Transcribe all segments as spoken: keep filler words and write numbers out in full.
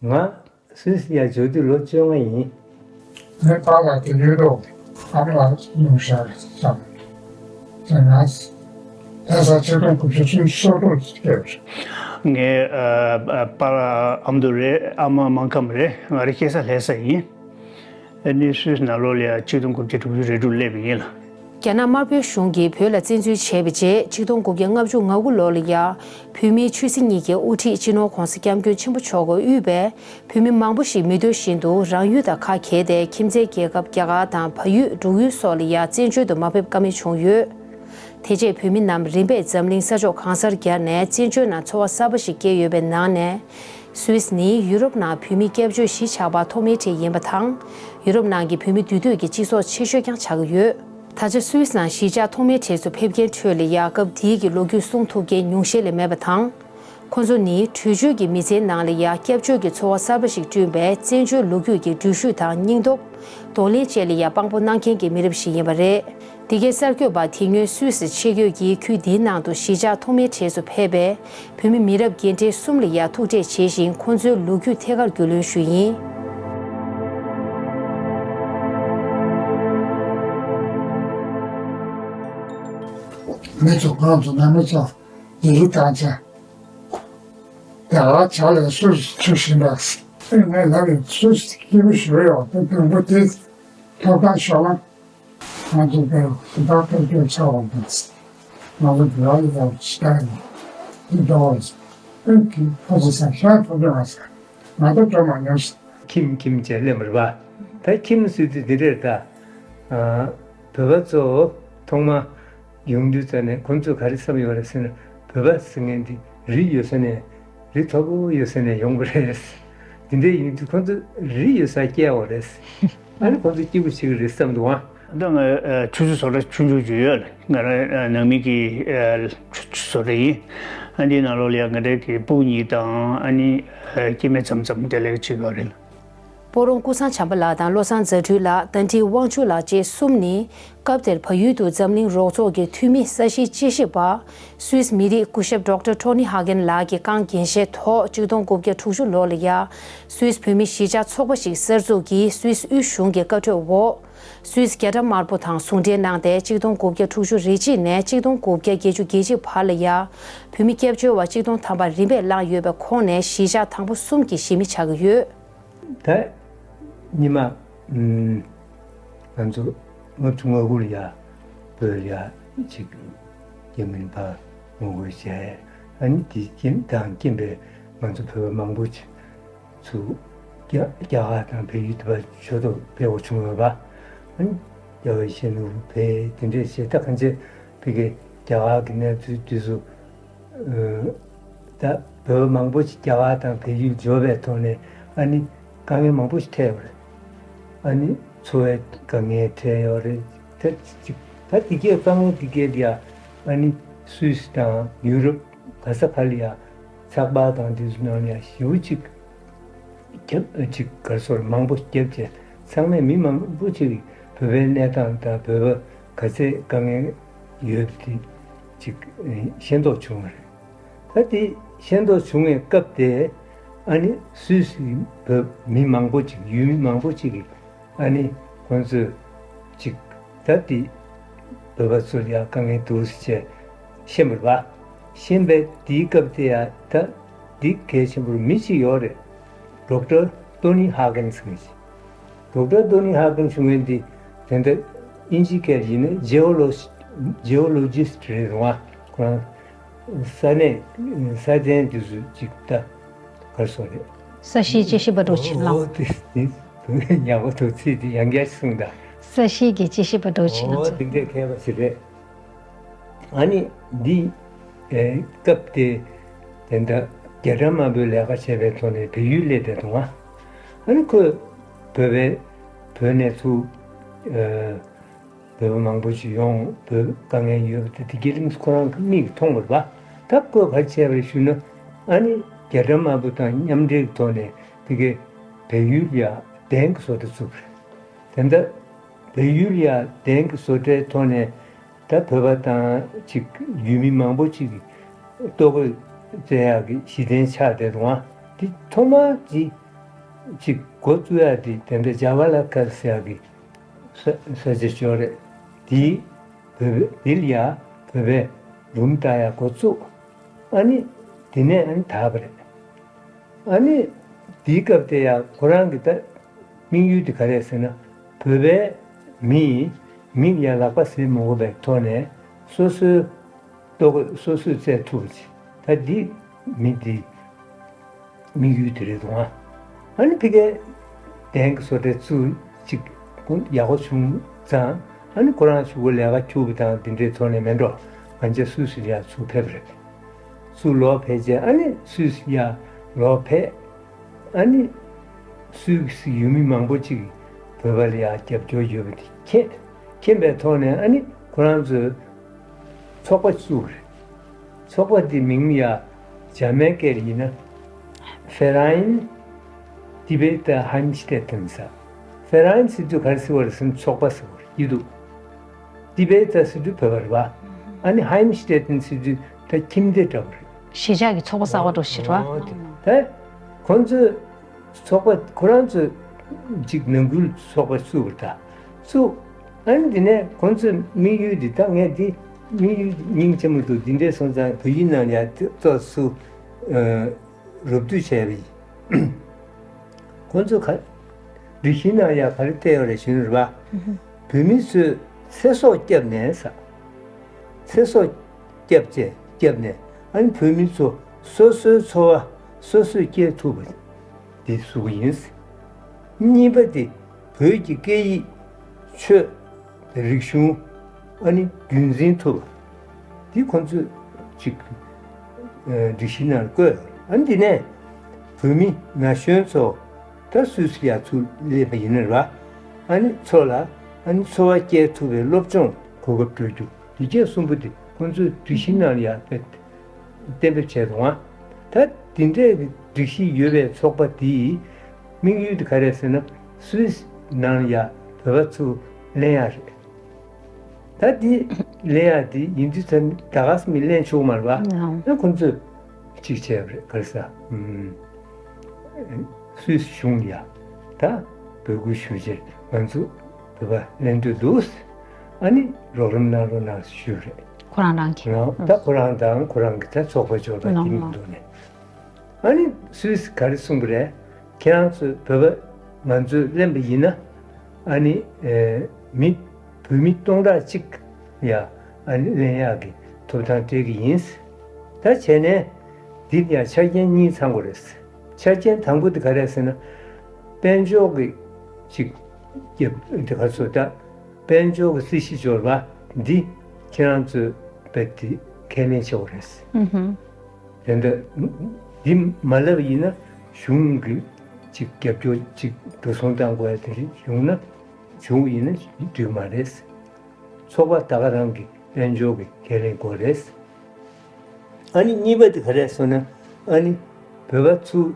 ང་སུད་སི་ཡར་འབྱོར་དུས་ལོ་བཅོ་ལྔ་ཡིན། ངའི་པཱ་ལགས་དེ་ཡོད་དོ། ཨ་མ་ལགས་ཉུང་ཤར་ཙམ། དེ་ང་ལྷ་ས་ཆིག་སྟོང་དགུ་བརྒྱ་སུམ་ཅུ་སོ་དྲུག་སྐྱེས་པ་རེད། ངའི་ཨ་ཨ་པཱ་ལགས་ཨ་མདོ་རེད། ཨ་མ་སྨར་ཁམས་རེད། ང་རང་སྐྱེས་ས་ལྷ་ས་ཡིན། ཨ་ནི་སུད་སི་ནང་ལོགས་ལ་ཡ་ཆིག་སྟོང་དགུ་བརྒྱ་དྲུག་ཅུ་རེ་དྲུག་སླེབས་པ་ཡིན་ལ། རྒྱ་ནག་དམར་པོའི་གཞུང་གིས་བོད་ལ་བཙན་འཛུལ་བྱས་པའི་རྗེས་ཆིག་སྟོང་དགུ་བརྒྱ་ལྔ་བཅུ་ང་དགུ་ལོ་ལ་ཡ། བོད་མིའི་ཆོས་སྲིད་གཉིས་ཀའི་དབུ་ཁྲིད་སྤྱི་ནོར་༧གོང་ས་༧སྐྱབས་མགོན་ཆེན་པོ་མཆོག་གིས་དབུས་པའི་བོད་མི་མང་པོ་ཞིག་མི་འདོད་བཞིན་དུ་རང་ཡུལ་དང་ཁ་གྱེས་ཏེ་ཁྱིམ་མཚེས་རྒྱལ་ཁབ་རྒྱ་གར་དང་བལ་ཡུལ་འབྲུག་ཡུལ་སོགས་ལ་ཡ་བཙན་བྱོལ་དུ་མ་ཕེབས་ཀ་མེད་བྱུང་ཡོད། དེ་རྗེས་བོད་མི་རྣམས་རིམ་པས་འཛམ་གླིང་ས་ཕྱོགས་གང་སར་གྱར་ནས་བཙན་བྱོལ་ནང་འཚོ་བ་གསར་པ་ཞིག་སྐྱེལ་ཡོད་པའི་ནང་ནས། སུད་སི་ནི་ཡུ་རོབ་ནང་བོད་མི་སྐྱབས་བཅོལ་གཞིས་ཆགས་པ་ཐོག་མའི་གྲས་ཡིན་པ་དང་། ཡུ་རོབ་ནང་གི་བོད་མི་འདུས་སྡོད་ཀྱི་སྤྱི་ཚོགས་ཆེ་ཤོས་ཀྱང་ཆགས་ཀྱི་ཡོད། ད་ཆ་སུད་སི་ནང་གཞིས་ཆགས་ཐོག་མའི་གྲས་སུ་ཕེབས་མཁན་ཁྲོད་ལ་ཡ་སྐབས་དེའི་གི་ལོ་རྒྱུས་གསུང་ཐུབ་མཁན་ཉུང་ཤས་ལས་མེད་པ་དང་། ཁོ་ཚོ་ནི་བྲོས་བྱོལ་གྱི་མི་ཚེའི་ནང་ལ་ཡ་སྐྱབས་བཅོལ་གྱི་འཚོ་བ་གསར་པ་ཞིག་བསྐྲུན་པའི་བཙན་བྱོལ་ལོ་རྒྱུས་ཀྱི་འགྲུལ་བཞུད་དང་སྙིང་སྟོབས། གདོང་ལེན་བཅས་ལ་ཡ་དཔང་པོ་གནང་མཁན་གྱི་མི་རབས་ཤིག་ཡིན་པ་རེད། འདི་གའི་གསར་འགོད་པ་དེ་སྔོན་སུད་སི་ཆེད་བསྐྱོད་ཀྱིས་ཁུལ་འདིའི་ནང་དུ་གཞིས་ཆགས་ཐོག་མའི་གྲས་སུ་ཕེབས་པའི་བོད་མི་མི་རབས་རྒན་གྲས་གསུམ་ལ་ཡ་ཐུག་འཕྲད་བྱས་ཤིང་ཁོང་ཚོའི་ལོ་རྒྱུས་ཐད་ཀར་རྒྱུས་ལོན་ཞུས་ཡིན། མི་ཚོ་གང་དུ་ན་མི་ཚོ་ལི་ལི་གང་ཆ་རྒྱ་གར་ཆ་ལས་སུད་སི་ཆུ་བཞིན་པ། ངས་ལབ་ཡོད། སུད་སི་སྐྱིད་པོ་ཞུ་ཡོད་དེ་དང་པོ་དེ་ཐོབ་ཐང་ཤོར་ན། ང་ཚོ་དེར་ཞུ་དག་ཐོབ་རྒྱུ་ཆགས་པ་དང་། ང་ཚོ་དེ་རང་ཡི་ཡང་ཞུ་དག་ཡིན། འདི་འདྲ་བ་ཞིག་ཨེ་ཁྱིམ་ཕོ་ཚོ་ས་ཤར་ཕོ་ཚོ་བ་ས་ང་ཚོ་འགྲོ་མ་མྱོང་ཞིག་ཁྱིམ་ཁྱིམ་བྱས་སླེབས་པ་རེད་པ། ད་ཁྱིམ་ཟེར་དུས་འདི་འདྲས་ད། ཨ་བོད་པ་ཚོ་ཐོག་མ་ཡོང་དུས་ཙ་ནས་ཁོང་ཚོས་ག་རེ་བསམ་ཡོད་རེད་ཟེར་ན། བོད་པ་ཟེར་མཁན་འདི་རིགས་ཡོད་ས་ནས། རིགས་མཐོ་པོ་ཡོད་ས་ནས་ཡོང་བ་རེད། འདི་འདྲ་ཡིན་དུས་ཁོང་ཚོ་རིགས་ཡོད་ས་སྐྱེ་བ་རེད། ཨ་ནི་ཁོང་ཚོ་སྐྱིད་པོ་བྱེད་ཀྱི་རེད་བསམ་འདུག་ཨ། ད་ང་ཨ་ཆུ་ཚོད་བཟོ་གྲྭ་ཆུང་ཆུང་ཅིག་ཡོད་ལ། ང་རང་ཨ་ནང་མི་གི་ཨ་ཆུ་ཚོད་བཟོ་གྲྭ་ཡིན། ཨ་འདིའི་ནང་ལོགས་ལ་ཡང་ང་རང་གི་སྤུ་གུ་གཉིས་དང་ཨ་ནི་ཨ་སྐྱེ་དམན་མཚམས་མཚམས་དེ་ལས་ཅིག་ཡོད་རེད། སྤོ་རོང་ཀུན་བཟང་བྱམས་པ་ལགས་དང་བློ་བཟང་མཛའ་སྤྲེལ་ལགས། དྭ་ཕྲིན་དབང་ཕྱུག་ལགས་བཅས་གསུམ་ནི། སྐབས་དེར་བལ་ཡུལ་དུ་འཛམ་གླིང་རོགས་ཚོགས་ཀྱི་འཐུས་མི་ས་གཞིའི་དཔྱད་ཞིབ་པ། སུད་སི་མི་རིགས་སྐུ་ཞབས་ཌོག་ཊར་ཊོ་ནི་ཧ་གན་ལགས་ཀྱི་བཀའ་འགན་བཞེས་ཐོག་ཆིག་སྟོང་དགུ་བརྒྱ་དྲུག་ཅུ་ལོ་ལ་ཡ། སུད་སི་བོད་མི་གཞིས་ཆགས་ཚོགས་པ་ཞིག་གསར་འཛུགས་ཀྱིས་སུད་སི་དབུས་གཞུང་གི་བཀའ་འཁྲོལ་འོག་སུད་སི་རྒྱ་གྲམ་དམར་པོ་དང་ཟུང་འབྲེལ་གནང་སྟེ་ཆིག་སྟོང་དགུ་བརྒྱ་དྲུག་ཅུ་རེ་གཅིག་ནས་ཆིག་སྟོང་དགུ་བརྒྱ་བརྒྱད་ཅུ་གྱ་གཅིག་བར་ལ་ཡ། བོད་མི་སྐྱབས་བཅོལ་བ་ཆིག་སྟོང་ཐམ་པ་རིམ་པས་བླངས་ཡོད་པའི་ཁོངས་ནས་གཞིས་ཆགས་དང་པོ་གསུམ་གྱི་གཞིས་མི་ཆགས་ཀྱི་ཡོད། ད་ཉི་མ་ཨུམ་ང་ཚོ་ལྔ་བཅུ་ང་དགུ་ལ་ཡ་བོད་ལ་ཡ་ཅིག་རྒྱ་མི་ཕར་ངོ་རྒོལ་བྱས། ཨ་ནི་དེ་རྐྱེན་དང་རྐྱེན་པས་ང་ཚོ་བོད་པ་མང་པོ་ཅིག་ཚུར་རྒྱ་རྒྱ་གར་དང་བལ་ཡུལ་དུ་ཕར་ཆོས་ཐོག་ཕེབས་དགོས་བྱུང་ཡོད་པ། ཨ་ནི་རྒྱལ་བ་ཡིད་བཞིན་ནོར་བུ་ཕེབས། དེ་འདྲས་བྱས། ད་གང་ཅི་ཕ་གིའི་རྒྱ་གར་གྱི་གནས་ཚུལ་དེ་ཚོ། ཨ་ད་བོད་པ་མང་པོ་ཞིག་རྒྱ་གར་དང་བལ་ཡུལ་འབྱོར་བའི་ཐོག་ནས་ཨ་ནི་དཀའ་ངལ་མང་པོ་ཞིག་འཕྲད་ཡོད་རེད། ཨ་ནི་འཚོ་བའི་དཀའ་ངལ་འཕྲད་ཡོད་རེད། ད་ཅིག་ད་དེ་གའི་དཀའ་ངལ་དེ་གའི་ལ་ཡ་ཨ་ནི་སུད་སི་དང་ཡུ་རོབ་ག་ས་ག་ལ་ཡ་ཚགས་པར་དང་དེ་ཚོ་ནང་ལ་ཡ་ཞེ་པོ་ཅིག་རྒྱབ་ཅིག་ག་རེ་ཟེར། མང་པོ་རྒྱབ་བྱས། ཚང་མས་མི་མང་པོ་ཅིག་བོད་པའི་གནས་སྟངས་དང་བོད་པ་ག་ཚད་དཀའ་ངལ་ཡོད་པ་དེ་ཅིག་ཤེས་རྟོགས་བྱུང་བ་རེད། ད་དེ་ཤེས་རྟོགས་བྱུང་བའི་སྐབས་དེ་ཨ་ནི་སུད་སི་བོད་མི་མང་པོ་ཅིག་ཡུལ་མི་མང་པོ་ཅིག་གིས་ཨ་ནི་ཁོང་ཚོས་ཅིག་ད་དེ་བོད་པ་ཚོ་ལ་ཡ་དཀའ་ངལ་འདུག་ཟེར་བྱས་ཤེས་པ་རེད་པ། ཤེས་པའི་དེའི་སྐབས་དེ་ཡ་ད་འདི་གལ་ཆེན་པོ་རེད། མི་གཅིག་ཡོད་རེད། ཌོག་ཊར་ཊོ་ནི་ཧ་གན་ཟེར་མཁན་ཞིག་ཌོག་ཊར་ཊོ་ནི་ཧ་གན་ཞུ་མཁན་འདི་དེ་འདྲ་དབྱིན་ཇིའི་སྐད་ཡིན་ན་ཇེ་ཨོ་ལོ་ཇེ་ཨོ་ལོ་ཇི་སི་ཊི་རེད་རུང་བ། ཁོ་རང་ས་གནས་ས་གདན་དེ་ཚོ་ཅིག་ད་ག་རེ་ཟེར་རེད། ས་གཤིས་དཔྱད་ཞིབ་པ་འདྲ་ཅིག་ལ། ཨོ་དེ་དེ་ཉག་པོ་འདུག་ཚིག་དེ་ཡང་བསྐྱར་གསུངས་དང་། ས་གཤིས་ཀྱི་དཔྱད་ཞིབ་པ་འདྲ་ཅིག་ལ། ཨོ་དེ་འདྲའི་མཁས་པ་ཞིག་རེད། ཨ་ནི་འདི་ཨེ་སྐབས་དེ་དེ་འདྲ་རྒྱ་གྲམ་དམར་པོའི་ལས་ཀ་བྱས་པའི་ཐོག་ནས་བལ་ཡུལ་སླེབས་པའི་དུས་ཨ་ནི་ཁོས་བོད་པའི་བོད་ནས་ཚུར་ཨེ་བོད་པ་མང་པོ་ཞིག་ཡོང་། བོད་དཀའ་ངལ་ཡོད་པ་དེ་དེ་གའི་རིང་ཁོ་རང་གི་མིག་གིས་མཐོང་བ་རེད་པ། ད་ཁོས་ག་རེ་བྱས་པ་རེད་ཞུས་ན། ཨ་ནི་རྒྱ་གྲམ་དམར་པོ་དང་མཉམ་འབྲེལ་གྱི་ཐོག་ནས་དེ་གའི་བལ་ཡུལ་ལ་ཡ་གདན་གྱི་བཟོ་གྲྭ་བཙུགས་པ་རེད། དེ་འདྲ་བལ་ཡུལ་ལ་ཡ་གདན་གྱི་བཟོ་གྲྭའི་ཐོག་ནས་ད་བོད་པ་དང་ཅིག་ཡུལ་མི་མང་པོ་ཅིག་གིས་ལྟོ་གོས་བཙལ་ཡག་གི་གཞི་རྟེན་ཆགས་བསྡད་འདུག་ཨ། དེ་ཐོག་མ་དེ་ ཅིག་འགོ་བཙུགས་ཡག་དེ་དེ་འདྲ་ཇ་ཝ་ལ་ཀར་ཟེར་ཡག་གི་ས་ས་ཆ་ཅིག་ཡོད་རེད། དེའི་བོད་པའི་དེ་ལ་ཡ་བོད་པའི་རུམ་བཏགས་ཡག་འགོ་བཙུགས། ཨ་ནི་དེ་ནས་ཨ་ནི་དར་བ་རེད། ཨ་ནི་དེའི་སྐབས་དེ་ཡང་ཁོ་རང་གི་ད་དམིགས་ཡུལ་དེ་ག་རེ་རེད་ཟེར་ན། བོད་པའི་མི་ཡིས་མི་ལ་ཡ་ལག་པ་བཟེད་མ་དགོས་པའི་ཐོག་ནས་སོ་སོའི་ལྟོ་གོས་སོ་སོས་བཙལ་ཐུབ་པ་ཅིག་ད་འདི་མི་འདི་དམིགས་ཡུལ་དེ་རེད་འདུག་ཨ། ཨ་ནི་ཕ་གིའི་གདན་གྱི་བཟོ་གྲྭ་བཙུགས་ཅིག་ཡག་པོ་བྱུང་ཙང་། ཨ་ནི་ཁོ་རང་གཞུག་གུ་ལས་ཀ་འཁྱུག་པ་དང་དེ་འདྲའི་ཐོག་ནས་མེད་འགྲོ། ང་ཚོ་སུད་སི་ལ་ཡ་ཚུར་ཕེབས་པ་རེད། ཚུར་ལོག་ཕེབས་རྗེས་ཨ་ནི་སུད་སི་ཡར་ལོག་ཕེབས། ཨ་ནི་སུད་སི་ཡུལ་མི་མང་པོ་ཅིག་བོད་པ་ལ་ཡ་རྒྱབ་སྐྱོར་ཡོད་པ་དེ་མཁྱེན། མཁྱེན་པའི་ཐོག་ནས་ཨ་ནི་ཁོ་རང་ཚོས་ཚོགས་པ་བཙུགས་པ་རེད། ཚོགས་པ་དེ་མིང་ཡ་འཇར་མན་སྐད་ཡིན་ན་Verein Tibeter Heimstätten ཟེར། Verein ཟེར་དུས་ག་རེ་ཟེར་བ་རེད་ཟེར་ན་ཚོགས་པ་ཟེར་བ་རེད་ཡིན་འདུག Tibeter ཟེར་དུས་བོད་པ་རེད་པ། ཨ་ནི་Heimstätten ཟེར་དུས་ད་ཁྱིམ་སྡེ་འདྲ་བོ་རེད། གཞིས་ཆགས་ཀྱི་ཚོགས་པ་གསར་པ་འདྲ་ཞིག་རེད་པ། ཨོ་དེ་ད་ཁོང་ཚོས་ཚོགས་པ་ཁོ་རང་ཚོས་ཅིག་ནང་ཁུལ་ཚོགས་པ་བཙུགས་པ་རེད་ད། བཙུགས། ཨ་ནི་དེ་ནས་ཁོང་ཚོའི་དམིགས་ཡུལ་འདི་ད་ངས་འདི་དམིགས་ཡུལ་སྙིང་རྗེ་མོ་འདུག་འདི་འདྲའི་སོང་ཙང་བོད་ཡིག་ནང་ཡ་ཏོག་ཙམ་རོབ་བསྡུས་བྱས་པ་ཡིན། ཁོང་ཚོ་ག་སྒྲིག་གཞི་ནང་ཡ་ག་རེ་བལྟས་ཡོད་རེད་ཞུ་ན་རེད་པ། བོད་མི་ཚོས་ཚེ་སྲོག་བསྐྱབས་ནས་ཟ། ཚེ་སྲོག་བསྐྱབས་བྱས་བསྐྱབས་ནས་ཨ་ནི་བོད་མི་ཚོ་སོ་སོའི་འཚོ་བ་སོ་སོས་སྐྱེལ་ཐུབ་པ་དེ་བཟོ་གི་ཡིན། གཉིས་པ་དེ་བོད་ཀྱི་སྐད་ཡིག་ཆོས་རིག་གཞུང་ཨ་ནི་རྒྱུན་འཛིན་ཐུབ་པ་དེ་ཁོང་ཚོས་ཅིག་སྒྲིག་གཞི་ནང་བཀོད། ཨ་ནི་དེ་ནས་བོད་མི་ན་གཞོན་ཚོ་ད་སུད་སི་ཡ་ཚུར་སླེབས་པ་ཡིན་ན་རེད་པ། ཨ་ནི་ཚོ་ལ་ཨ་ནི་འཚོ་བ་སྐྱེལ་ཐུབ་པའི་སློབ་སྦྱོང་གོ་སྐབས་སྤྲོད་རྒྱུ་དེ་གས་གསུམ་པོ་དེ་ཁོང་ཚོས་སྒྲིག་གཞི་ནང་ཡ་དཔེ་གཏན་འབེབས་བྱས་འདུག་ཨ། ད་དེ་འདྲའི་སྒྲིག་གཞི་ཡོད་པའི་ཚོགས་པ་དེའི་དམིགས་ཡུལ་དེ་ག་རེ་ཟེར་ན་སུད་སི་ནང་ཡ་བོད་པ་ཚུར་ལེན་ཡ་རེད། ད་འདི་ལེན་ཡག་འདི་ཡིན་དུས་ཙམ་ད་ག་སེ་མི་ལེན་ཆོག་མ་རེད་པ། ཨང་། ཨ་ཁོང་ཚོས་གཅིག་བྱས་པ་རེད་ག་རེ་ཟ། ཨུམ། སུད་སི་གཞུང་ལ་ཡ་ད་འབོད་སྐུལ་ཞུ་བྱས་ང་ཚོ་བོད་པ་ལེན་འདོད་འདུག་ཨ་ནི་རོགས་རམ་གནང་རོགས་གནང་ཞུས་རེད། ཁོ་རང་རང་གིས། ང་ད་ཁོ་རང་དང་ཁོ་རང་གི་ད་ཚོགས་པ་འབྱོར་པ་དེ་མི་འདུག་ནས། ཨ་ནི་སུད་སི་ག་རེ་གསུངས་པ་རེད། ཁྱེད་རང་ཚོས་བོད་པ་ང་ཚོས་ལེན་པ་ཡིན་ན་ཨ་ནི་ཨེ་མི་བོད་མི་སྟོང་ཕྲག་གཅིག་ཡ་ཨ་ནི་ལེན་ཡག་གི་ཐོབ་ཐང་སྤྲད་གི་ཡིན། ད་བྱས་ནས་འདི་ཡ་ཆ་རྐྱེན་གཉིས་ཚང་དགོས་རེད། ཆ་རྐྱེན་དང་པོ་དེ་ག་རེ་རེད་ཟེར་ན་དཔལ་འབྱོར་གི་ཅིག་རྒྱབ་དེ་ག་ཚོད་ད་དཔལ་འབྱོར་གི་སྲིད་ཞི་འབྱོར་པ་འདི་ཁྱེད་རང་ཚོས་རྦད་དེ་ཁས་ལེན་བྱེད་དགོས་རེད། ཨུ་ཧུ། དེ་འདྲ་འདི་མ་ལབ་ཡིན་ན་གཞུང་གི་ཅིག་རྒྱབ་སྐྱོར་ཅིག་འགྲོ་སོང་བཏང་དགོས་ཡ་དེ་རིགས་བྱུང་ན་བྱུང་ཡིན་ན་འགྲིག་མ་རེད། ཚོགས་པ་ད་ག་རང་གི་དཔལ་འབྱོར་གྱི་ཁས་ལེན་དགོས་རེད། ཨ་ནི་གཉིས་པ་དེ་ག་རེད་ཟེར་ན་ཨ་ནི་བོད་པ་ཚུར་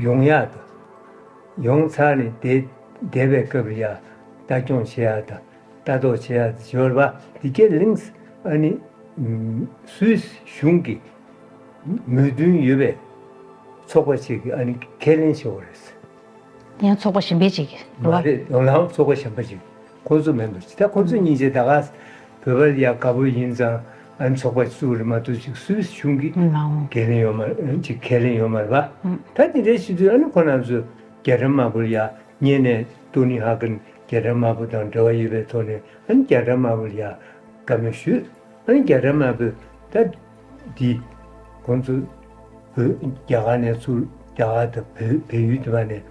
ཡོང་ཡག་དང་ཡོང་ཚར་ནས་བསྡད་བསྡད་པའི་སྐབས་ལ་ཡ་ལྟ་སྐྱོང་བྱེད་ཡག་དང་། ལྟ་རྟོག་བྱེད་ཡག་ཞོར་བ་འདི་གའི་གླིང་ཨ་ནི་སུད་སི་གཞུང་གི་མོས་མཐུན་ཡོད་པའི་ཚོགས་པ་ཞིག་གིས་ཨ་ནི་ཁས་ལེན་བྱེད་དགོས་རེད། ཡང་ཚོགས་པ་གཞན་པའི་ཅིག་གིས་རེད་པ། མ་རེད། ཡང་ལའང་ཚོགས་པ་གཞན་པ་ཞིག་ཁོང་ཚོ་མེད་འདུག་ད་ཁོང་ཚོ་གཉིས་ཆ་ད་ག་བོད་པ་ལ་ཡ་དགའ་པོ་ཡིན་ཙང་ཨ་ནི་ཚོགས་པ་བཙུགས་རེད་མ་གཏོགས་ཅིག་སུད་སི་གཞུང་གིས་ལའང་ཁས་ལེན་ཡོད་མ་ཅིག་ཁས་ལེན་ཡོད་མ་རེད་པ། ད་དེ་འདྲའི་ཕྱི་དུས་ཨ་ནི་ཁོ་རང་ཚོ་རྒྱ་གྲམ་དམར་པོ་ལ་ཡ་སྔོན་ནས་ཏོ་ནི་ཧ་གན་རྒྱ་གྲམ་དམར་པོ་དང་འབྲེལ་བ་ཡོད་པའི་ཐོག་ནས་ཨ་ནི་རྒྱ་གྲམ་དམར་པོ་ལ་ཡ་བཀའ་མོལ་ཞུས། ཨ་ནི་རྒྱ་གྲམ་དམར་པོས་ད་འདི་ཁོང་ཚོ་བོད་རྒྱ་གར་ནས་ཚུར་རྒྱ་གར་དང་བལ་བལ་ཡུལ་དེ་བ་ནས་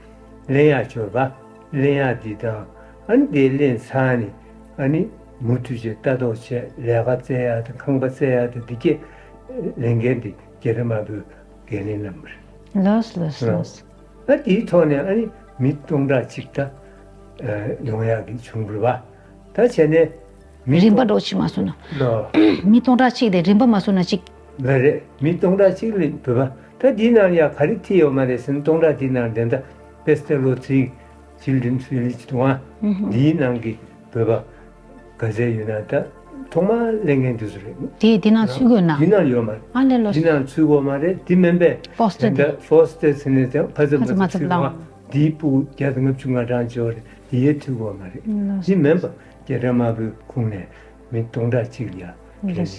ལེན་ཡག་འབྱོར་པ་ལེན་ཡག་འདི་དང་ཨ་ནི་དེ་ལེན་ཚར་ནས་ཨ་ནི་མུ་མཐུད་བྱས་ལྟ་རྟོག་བྱས་ལས་ཀ་བཙལ་ཡག་དང་ཁང་པ་བཙལ་ཡག་དང་འདི་གས་ལས་འགན་འདི་རྒྱ་གྲམ་དམར་པོས་འགན་ལེན་གནང་བ་རེད། ལགས་ལགས་ལགས། ཨ་དེའི་ཐོག་ནས་ཨ་ནི་མི་སྟོང་ཕྲག་གཅིག་ད་ཡོང་ཡག་གི་བྱུང་བ་རེད་པ། ད་བྱས་ནས་མི་རིམ་པ་འགྲོ་ཅིག་མ་སོང་ན། ལོ། མི་སྟོང་ཕྲག་གཅིག་དེ་རིམ་པ་མ་སོང་ན་གཅིག་ལ་རེད། མི་སྟོང་ཕྲག་གཅིག་ལ་བོད་པ་ད་འདིའི་ནང་ཡ་ག་རེ་ཐིག་ཡོད་མ་རེད་ཟེར་ན་སྟོང་ཕྲག་འདིའི་ནང་དེ་འདྲ་པེ་སྟེ་ལོ་ཚིག་ཅིལ་ཌེན་ཕི་ལེ་ཇི་དུ་ཨ་འདིའི་ནང་གི་བོད་པ་ག་ཚད་ཡོད་ན་ད་ ཐོག་མར་ལེན་མཁན་དེ་ཚོ་རེད། དེ་འདི་ནང་ཚུད་དགོས་ན། འདི་ནང་ཡོད་མ་རེད། ཨ་ལས་ལོ། འདི་ནང་ཚུད་དགོས་མ་རེད། འདི་མིན་པས། ཕོ་སི་ཊར་དེ་འདྲ་ཕོ་སི་ཊར་ཟེར་ནས་ཀྱང་ཕ་ཚབ་མ་ཚབ་ཚུད་དགོས། འདིའི་ཕྲུ་གུ་བརྒྱ་དང་ལྔ་བཅུ་ང་གྲངས་ཅིག་ཡོད་རེད། དེ་ཡས་ཚུད་དགོས་མ་རེད། ཨ་ལས། འདི་མིན་པ་རྒྱལ་ཕྲན་དམར་པོའི་ཁོངས་ནས་མི་སྟོང་ཕྲག་གཅིག་ལ་ཕེབས་ནས་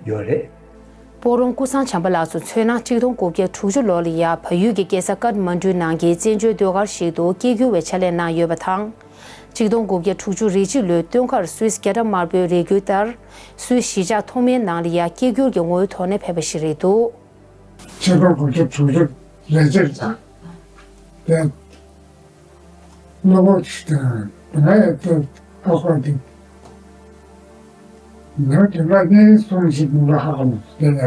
ཡོད་རེད། སྤོ་རོང་ཀུན་བཟང་བྱམས་པ་ལགས་སུ་མཚོན་ན། གཅིག་སྟོང་དགུ་བརྒྱ་དྲུག་ཅུ་ལོ་ལ་ཡ་བལ་ཡུལ་གྱི་རྒྱལ་ས་ཀཏ་མན་ཌུའི་ནང་གི་བཙན་བྱོལ་ཟློས་གར་ཞིག་ཏུ་སྐད་སྒྱུར་བའི་ཕྱག་ལས་གནང་ཡོད་པ་དང་། གཅིག་སྟོང་དགུ་བརྒྱ་དྲུག་ཅུ་རེ་གཅིག་ལོའི་སྟོན་ཁར་སུད་སི་རྒྱལ་ཕྲན་དམར་པོའི་རེ་སྐུལ་ལྟར། སུད་སི་གཞིས་ཆགས་ཐོག་མའི་ནང་ལ་ཡ་སྐད་སྒྱུར་གྱི་ངོ་བོའི་ཐོག་ནས་ཕེབས་པ་ཞིག་རེད་འདུག། ཆིག་སྟོང་དགུ་བརྒྱ་དྲུག་ཅུ་རེ་གཅིག་དང་། དེ་གློ་བུར་ཞིག་དང་། ང་ཡང་དེ་ཧ་གོ་འདུག། ང་དེ་ལ་གནས་གསུམ་ཞིག་མི་ལ་ཧ་གོ་མི་དེ་ཡང་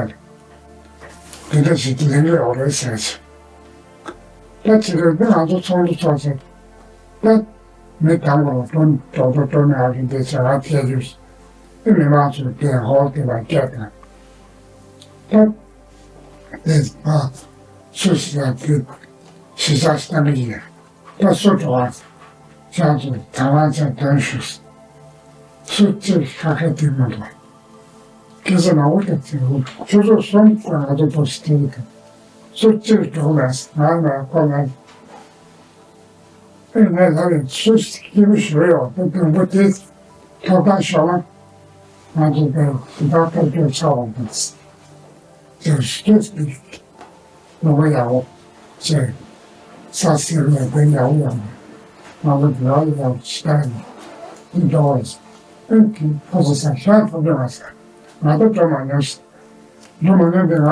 དེ་འདྲ་ཞིག་ལེན་གྱི་ཡོད་རེད་ཟེར་ཞིག། ད་ཕྱི་རོལ་འདི་ང་ཚོ་ཚོགས་འདུ་ཚོགས་ཚེ། ད་མི་དང་པོ་སྤྲོ་སྤྲོ་སྤྲོ་ནས་ཨ་རི་འདི་བྱ་བ་ཐལ་རྒྱུ་དེ་མི་མང་ཚོས་དེ་ཧོལ་དེ་ལ་སྐད་དང་། ད་དེ་ཨ་སུད་སི་ལ་དེ་གཞིས་ཆགས་ཤིག་བཏང་གི་ཡིན། ད་སུ་འགྲོ་བ་ཅང་ཚོ་དང་བ་ཅང་དོན་ཞུ། སུ་གཅིག་ཁ་ཁ་དེ་མ་འགྲོ། སྐད་ཆ་མང་པོ་དེ་ཚོ་ཆུ་ཚོད་གསུམ་ཙམ་ང་ཚོ་པོ་སི་དེ་གི་དང་། སུ་གཅིག་འགྲོ་ལ་ང་ང་ཁོ་ང་། ཨེ་ང་ལ་རེ་སུ་སྐྱིད་པོ་ཞུ་ཡོད་དེ་དང་པོ་དེ་ཐོབ་ཐང་ཤོར་ན་ང་ཚོ་དེ་དེ་དག་ཐབས་སྐྱོ་ཆགས་པ་དང་། ཅེས་སྐད་ཀྱིས་ལོ་ག་ཡག་པོ་བྱས། ས་སེར་ལ་དེ་ཡག་པོ་ཡག་པོ་ང་ཚོ་དེ་ཡག་པོ་ཡག་པོ་ཞིག་ད་ནི་འདི་འགྲོ་བ་ཡིན། ཨེ་ཀྱི་ཕོ་སོ་ས་ཤ་ཐོབ་ཀྱི་མ་ཟ། ང་ཚོ་འགྲོ་མ་མྱོང་ཞིག། འགྲོ་མ་མྱོང་དེ་ང་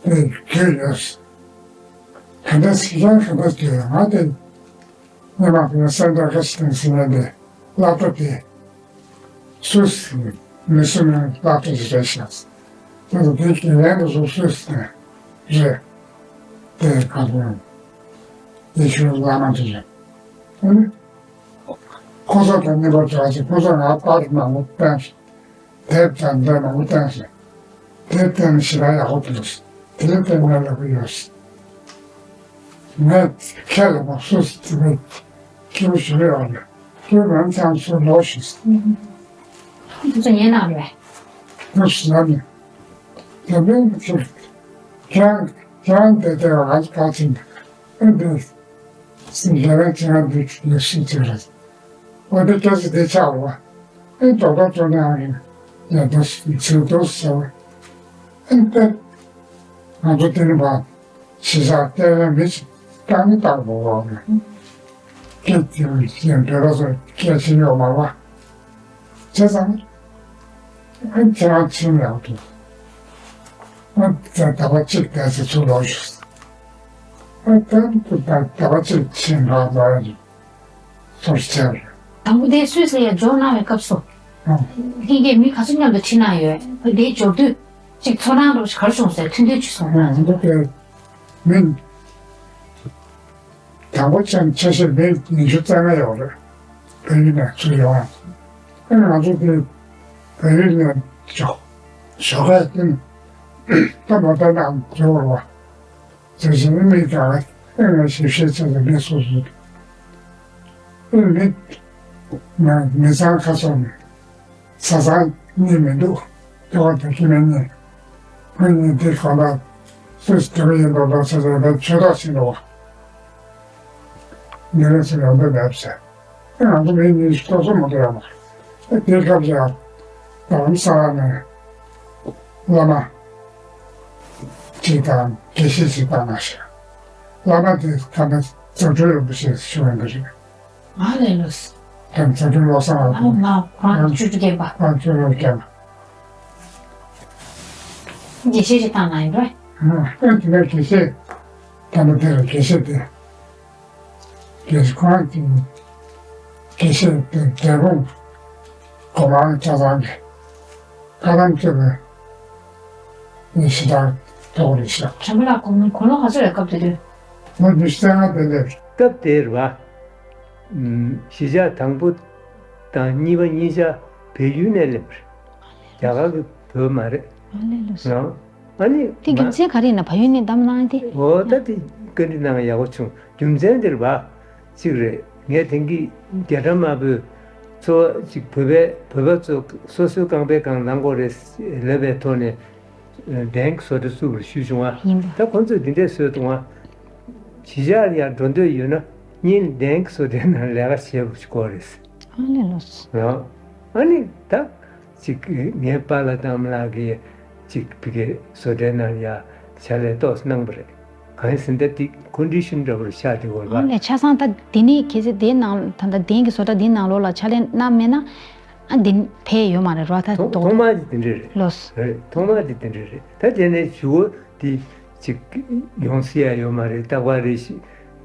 དེ་གྱོད་ཡོད། ག་འདྲ་ཞིག་ཡང་ག་འདྲ་གྱོད་ཡོད་ང་དེ། སྔོན་མ་དེ་སེམས་ཁྲལ་ཁ་ཤས་བཏང་ཟིན་ཡོད་པའི་སློབ་གྲྭ་དེ་སུད་སི་མི་སེར་སློབ་གྲྭ་ཞིག་རེད་ཤག། དེ་ཚོ་དེའི་དགེ་རྒན་དེ་ཚོ་སུད་སི་ནས་རེད། དེ་ག་དུས་ཡེ་ཤུའི་བླ་མ་དེ་རེད། ཨ་ནི་ཁོ་ཚོ་དང་གཉིས་པ་འདྲ་ཞིག་ཁོ་ཚོ་ང་པར་མང་པོ་བཏང་ཞིག། དེབ་དང་འདྲ་མང་པོ་བཏང་ཞིང་། དེབ་བཏང་ནས་ཞེ་དྲག་ཡག་པོ་འདུག། དེབ་བཏང་ན་ལབ་ཀྱི་ཡོད། ངས་ཁྱེད་ལ་མ་སུ་སུ་དེ་བས་སྐྱིད་པོ་ཞིག་ཡོད་ལ། ཁྱོད་རང་ཚང་སུ་ལོག་ཤིག། དེ་ཚོ་ཉན་ནམ་རེད། དེ་ཟེར་ནས། དེ་མིན་ཁྱོད་ཁྱེད་ཁྱེད་དེ་དེ་ང་ཚོ་ག་ཚིག་ཨེ་འདུག། སེམས་ལས་ཀ་བྱེད་ཡག་འདི་ལས་ཤིག་ཅིག་རེད། འོ་དེ་སྐད་ཆ་དེ་ཆགས་པ། ཨེ་རྡོག་རྡོག་ཚོ་ནས་ཨ་རིང་ཡ་དོ་ཚིག་དོ་ཟེར་བ། ཨེ་ཏེ། ང་ཚོ་དེ་ནི་བ། གཞིས་ཆགས་བལྟས་ན་མི་ཞིག་བཏང་ནི་བཏང་དགོས་རོགས་རེད། སྐད་དེ་བས་ཀྱང་བོད་པ་ཚོ་སྐད་ཆ་ཡོད་མ་བ། བྱས་ཙང་། ཨ་ཁྱེད་རང་ཕྱིན་ཡག་འདུག། ཨ་ད་ཟླ་བ་གཅིག་བསྡད་ཚེ་ཚུར་ལོག་ཞུ། ཨ་ད་ད་ཟླ་བ་གཅིག་ཕྱིན་རག་ལོག་ཡ་ཚུར་བྱས་རེད། དང་པོ་དེ་སུད་སི་ལ་འབྱོར་གནང་བའི་སྐབས་སུ། ཨ་ལྷན་རྒྱས་མི་ག་ཚོད་མཉམ་དུ་ཁྲིད་གནང་ཡོད། དེའི་འབྱོར་དུས་གཅིག་ཚོར་སྣང་འདྲ་ཞིག་ག་རེ་བྱུང་ཟེར། མཐུན་འགྱུར་ཅིག་སོང་ན། ཨ་འདི་དེ་མི། དང་པོ་ཅན་ཆ་ཤས་མི་ཉི་ཤུ་རྩ་ལྔ་ཡོད་རེད། བོད་ཡིག་ནས་ཚུར་ཡོང་བ། ཨེ་ང་ཚོ་དེ་བོད་ཡིག་ནས་ཞོགས་ཞོགས་ཀས་ཀྱིན་ད་མ་ལྟ་ན་འགྲོ་བར་བ། དེ་བཞིན་མི་གང་ཨེ་ང་ཞིབ་བཤེར་བྱས་ནས་མི་སོ་སོ་ཨེ་མི་ང་མི་ཚང་ཁ་སོང་ནས། ས་ཚང་གཉིས་མི་འདུག། ལྟེ་བ་དང་སྐྱེ་དམན་གཉིས། ང་གཉིས་འདིར་གང་ལྟར་སུད་སི་འགྲོ་གི་ཡིན་མདོག་མདོག་བྱས་ཏེ་ཆོས་ཐོག་ཕྱིན་འགྲོ་བ། འདི་རེད་ཟེར་ཡོང་འདོད་མེད་ཟེར། ཨེ་ང་ཚོ་མི་གཉིས་ཤིག་ཏོག་ཙམ་མ་གཏོགས་ཡོད་མ་རེད། ཨེ་དེའི་སྐབས་སུ་ཡང་རྡ་རམ་ས་ལ་ནས་བླ་མ་གཅིག་དང་དགེ་བཤེས་གཅིག་བཏང་གནང་ཞིང་། བླ་མ་དེ་ད་ལྟ་རྫ་སྤྲུལ་རིན་པོ་ཆེ་ཞུ་བ་འདི་རེད། ང་ལས་ལོས། དེ་ཚོ་དུ་ལོ་སང་ཨ་ལ་ང་ཁོ་རང་བཅུ་དྲུག་བརྒྱད་པ། ཁོ་རང་བཅུ་དྲུག་བརྒྱད་པ། དགེ་བཤེས་ཅིག་བཏང་གནང་ཡིན་པས། ཨ་དེ་ནས་དགེ་བཤེས། ད་ནི་དེ་ལ་དགེ་བཤེས་དེ། དགེ་བཤེས་ཁོ་རང་གི་དགེ་བཤེས་དེ་རྒྱལ་འགོང་གོ་མང་ཆ་ཚང་གི་བཀའ་གདམས་སྩོལ་བའི་ཞེ་དྲག་ཐོག་རེད་ཤག། བྱམས་པ་ལགས་དགུང་ལོ་ག་ཚོད་རེད་སྐབས་དེ་དུས། ལོ་ཉི་ཤུ་རྩ་ལྔ་དེ་ལས། སྐབས་དེར་བ། གཞིས་ཆགས་དང་པོ་དང་གཉིས་པ་གཉིས་ཆ་བལ་ཡུལ་ནས་སླེབས་པ་རེད། རྒྱ་གར་གྱི་བོད་མ་རེད། ཨ་ལས་ལོས། ཡང་ཨ་ནི་དེ་རྒྱུ་མཚན་ག་རེ་ཡིན་ན་བལ་ཡུལ་ནས་བདམས་གནང་དེ། འོ་ད་དེ་བཀའ་འདྲི་གནང་ཡག་པོ་བྱུང་། རྒྱུ་མཚན་དེར་བ་གཅིག་རེད། ངས་དེང་གི་རྒྱ་གྲམ་དམར་པོའི་ གཙོ་བོ་གཅིག་བོད་པའི་བོད་པ་ཚོ་སོ་སོའི་རྐང་པའི་སྒང་ལངས་དགོས་རེད་ལབ་པའི་ཐོག་ནས་གདན་གྱི་བཟོ་གྲྭ་བཙུགས་པར་ཞུས་བྱུང་བ། ཡིན་པ། ད་ཁོང་ཚོས་འདི་འདྲས་བཟོས་འདུག་བ། གཞིས་ཆགས་ལ་ཡར་འགྲོ་འདོད་ཡོད་ན་གཉིས་གདན་གྱི་བཟོ་གྲྭའི་ནང་ལས་ཀ་བྱེད་དགོས་རེད། ཨ་ལས་ལོས། ཨ་ནི་ད་གཅིག་ངའི་པཱ་ལགས་དང་ཨ་མ་ལགས་ཀྱིས་གཅིག་བི་གའི་བཟོ་གྲྭའི་ནང་ཡ་ཕྱག་ལས་ཏོག་ཙམ་གནང་པ་རེད། གང་ཡིན་ཟེར་ན་ད་དེ་ཀོན་ཌི་ཤན་འདྲ་པོ་རེ་ཆགས་བསྡད་ཡོད་རེད་པ། ཨ་ལས་ཆ་ཚང་ད་དེ་ནི་གལ་སྲིད་དེའི་ནང་ད་ལྟ་གདན་གྱི་བཟོ་གྲྭ་འདིའི་ནང་ལོགས་ལ་ཕྱག་ལས་གནང་མེད་ན་ཨ་འདི་ཕན་ཡོད་མ་རེད་རོ། ད་ཐོག་ཐོག་མ་དེ་དེ་འདྲ་རེད། ལོས། རེད། ཐོག་མ་དེ་དེ་འདྲ་རེད། ད་དེ་ནས་ཞུ་བོ་དེ་གཅིག་ཡོང་སྲིད་ཡ་ཡོད་མ་རེད། རྟག་པར་རེ་ཞིག་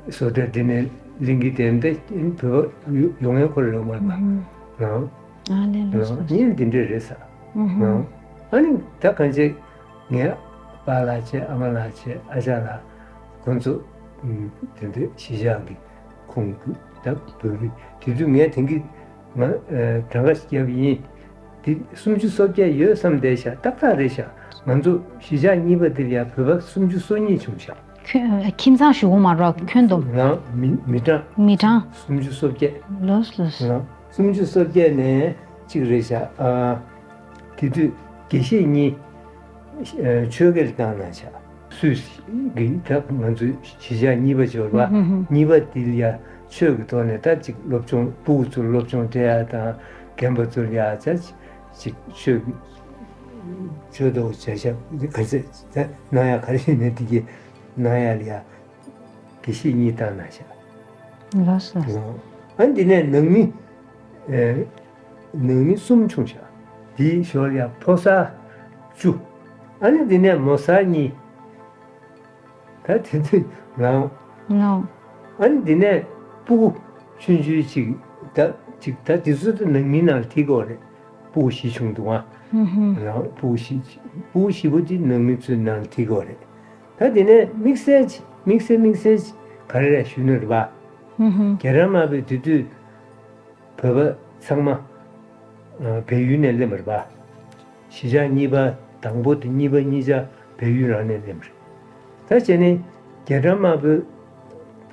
བཟོ་གྲྭ་འདི་ནས་གླིང་གི་དེ་འདྲ་བོད་པ་ཡོང་ཡ་ཁོ་རེ་ཡོད་མ་རེད་པ། ཨ་ལས་ལོས། ཡིན་འདི་འདྲ་རེད་ས། ཨ་ནི་ད་གང་ཅི་ངའི་པཱ་ལགས་བྱས་ཨ་མ་ལགས་བྱས་ཨ་ཅག་ལགས་ཁོང་ཚོ་དེ་འདྲ་གཞིས་ཆགས་ཀྱི་ཁོང་གི་ད་བོད་རིགས་དེ་དུས་ངས་དེང་གི་ང་གྲངས་ཀ་ཞིག་བརྒྱབ་ཡིན། དེ་སུམ་ཅུ་སོ་བརྒྱད་ཡོད་བསམ་བསྡད་ཤག་ཏག་ཏག་རེད་ཤག་ང་ཚོ་གཞིས་ཆགས་གཉིས་པ་དེ་ལ་ཡ་བོད་པ་སུམ་ཅུ་སོ་གཉིས་བྱུང་ཤག་ཁྱོད་ཁྱིམ་ཚང་ཞུ་གོ་མ་རོགས་ཁྱོན་བསྡོམས། ང་མི་མི་གྲངས་མི་གྲངས་སུམ་ཅུ་སོ་བརྒྱད། ལོས་ལོས། ང་སུམ་ཅུ་སོ་བརྒྱད་ནས་གཅིག་རེད་ཤག་ཨ། དེ་དུས་དགེ་བཤེས་གཉིས། ཆོས་དགེ་ལ་བཏང་གནང་ཤག་སུས་གི་ད་ང་ཚོའི་གཞིས་ཆགས་གཉིས་པ་འབྱོར་བ་གཉིས་པ་དེ་ལ་ཡ་ཆོས་ཀྱི་ཐོག་ནས་ད་ཅིག་སློབ་སྦྱོང་སྤུ་གུ་ཚོར་སློབ་སྦྱོང་སྤྲད་ཡ་དང་རྒན་པ་ཚོར་ཡ་ད་ཅིག་ཆོས་ཀྱི་ཆོས་ཐོག་བྱ་བཞག་ག་ཚད་ད་གནང་ཡ་ག་རེ་ཡིན་ན་དེ་གི་གནང་ཡ་ལ་ཡ་དགེ་བཤེས་གཉིས་བཏང་གནང་ཤག་ལགས་སོ། ཨ་འདི་ནས་ནང་མི། ནང་མི་གསུམ་བྱུང་ཤག་དེའི་ཞོར་ཡ་ཕོ་གསར་བཅུ། ཨ་ནི་འདི་ནས་མོ་གསར་གཉིས། ད་དེ་དུས་ང་། ང་། ཨ་ནི་འདི་ནས་སྤུ་གུ་ཆུང་ཆུང་ཅིག་ད་ཅིག་ད་དེ་ཚོ་ད་ནང་མིའི་ནང་ལ་ཐིག་གོ་རེད། སྤུ་གུ་བཞི་བྱུང་འདུག་ཨ། ང་སྤུ་གུ་བཞི། སྤུ་གུ་བཞི་པོ་དེ་ནང་མི་ཚོའི་ནང་ལ་ཐིག་གོ་རེད། ད་དེ་ནས་དམིགས་བསལ་གྱི་དམིགས་བསལ་དམིགས་བསལ་གྱི་ག་རེ་རེད་ཞུས་ན་རེད་པ། རྒྱ་གར་དམར་པོའི་དེ་དུས་བོད་པ་ཚང་མ་བལ་ཡུལ་ནས་སླེབས་པ་རེད་པ། གཞིས་ཆགས་གཉིས་པ་དང་པོ་དེ་གཉིས་པ་གཉིས་ཆ་བལ་ཡུལ་རང་ནས་སླེབས་པ་རེད། ད་བྱས་ནས་རྒྱ་གར་དམར་པོའི་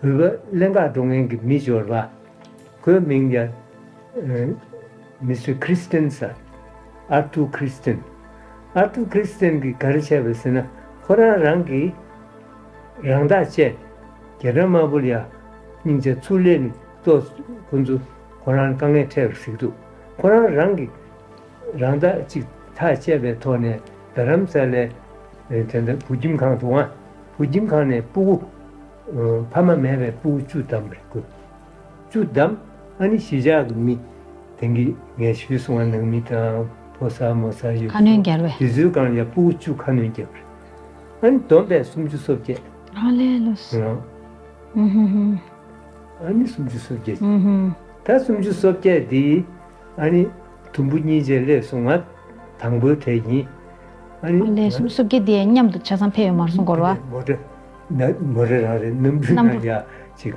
བོད་པ་གླེན་ག་འགྲོ་མཁན་གྱི་མི་འབྱོར་པ། ཁོའི་མིང་ཡ། མི་སི་ཊར་ཁྲི་སི་ཊན་ཟེར། ཨར་ཐུར་ཁྲི་སི་ཊན། ཨར་ཐུར་ཁྲི་སི་ཊན་གྱིས་ག་རེ་བྱས་པ་ཟེར་ན་ཁོ་རང་རང་གིས་རང་ཐག་བཅད། རྒྱ་གར་དམར་པོ་ལ་ཡ་སྙིང་རྗེ་ཚུར་ལེན་ཏོག་ཁོ་ཚོ་ཁོ་རང་དཀའ་ངལ་འཕྲད་པར་གཟིགས་འདུག་ཁོ་རང་རང་གིས་རང་ཐག་ཅིག་ཐག་བཅད་པའི་ཐོག་ནས་རྡ་རམ་ས་ལའི་དེ་འདྲ་བུ་ཁྱིམ་ཁང་དུ་ང་བུ་ཁྱིམ་ཁང་ནས་སྤུ་གུ་ཕ་མ་མེད་པའི་སྤུ་གུ་བཅུ་བདམས་པ་རེད་ཁོས། བཅུ་བདམས། ཨ་ནི་གཞིས་ཆགས་ཀྱི་མི་དེང་གི་ངས་ཞུས་སོང་བ་ནང་མི་དང་ཕོ་གསར་མོ་གསར་ཡོད། ཁ་སྣོན་རྒྱག་པས། དེ་ཚོའི་སྒང་ལ་ཡ་སྤུ་གུ་བཅུ་ཁ་སྣོན་རྒྱག་པ་རེད། ཨ་ནི་བསྡོམས་པས་སུམ་ཅུ་སོ་བརྒྱད། ཨ་ལས་ལོས། ཨ་ནི་སུམ་ཅུ་སོ་བརྒྱད། ད་སུམ་ཅུ་སོ་བརྒྱད་དེ་ཨ་ནི་དུམ་བུ་གཉིས་བྱས་སླེབས་སོང་། ང་དང་པོའི་གྲས་ཡིན། ཨ་ནི་ཨ་ལས་སུམ་ཅུ་སོ་བརྒྱད་དེ་མཉམ་དུ་ཆ་ཚང་ཕེབས་ཡོད་མ་རེད་གསུང་གོ་ར། མོ་ཊ་ན་མོ་ཊ་རང་རེད། གནམ་གྲུ་ནང་ཡ་ཅིག་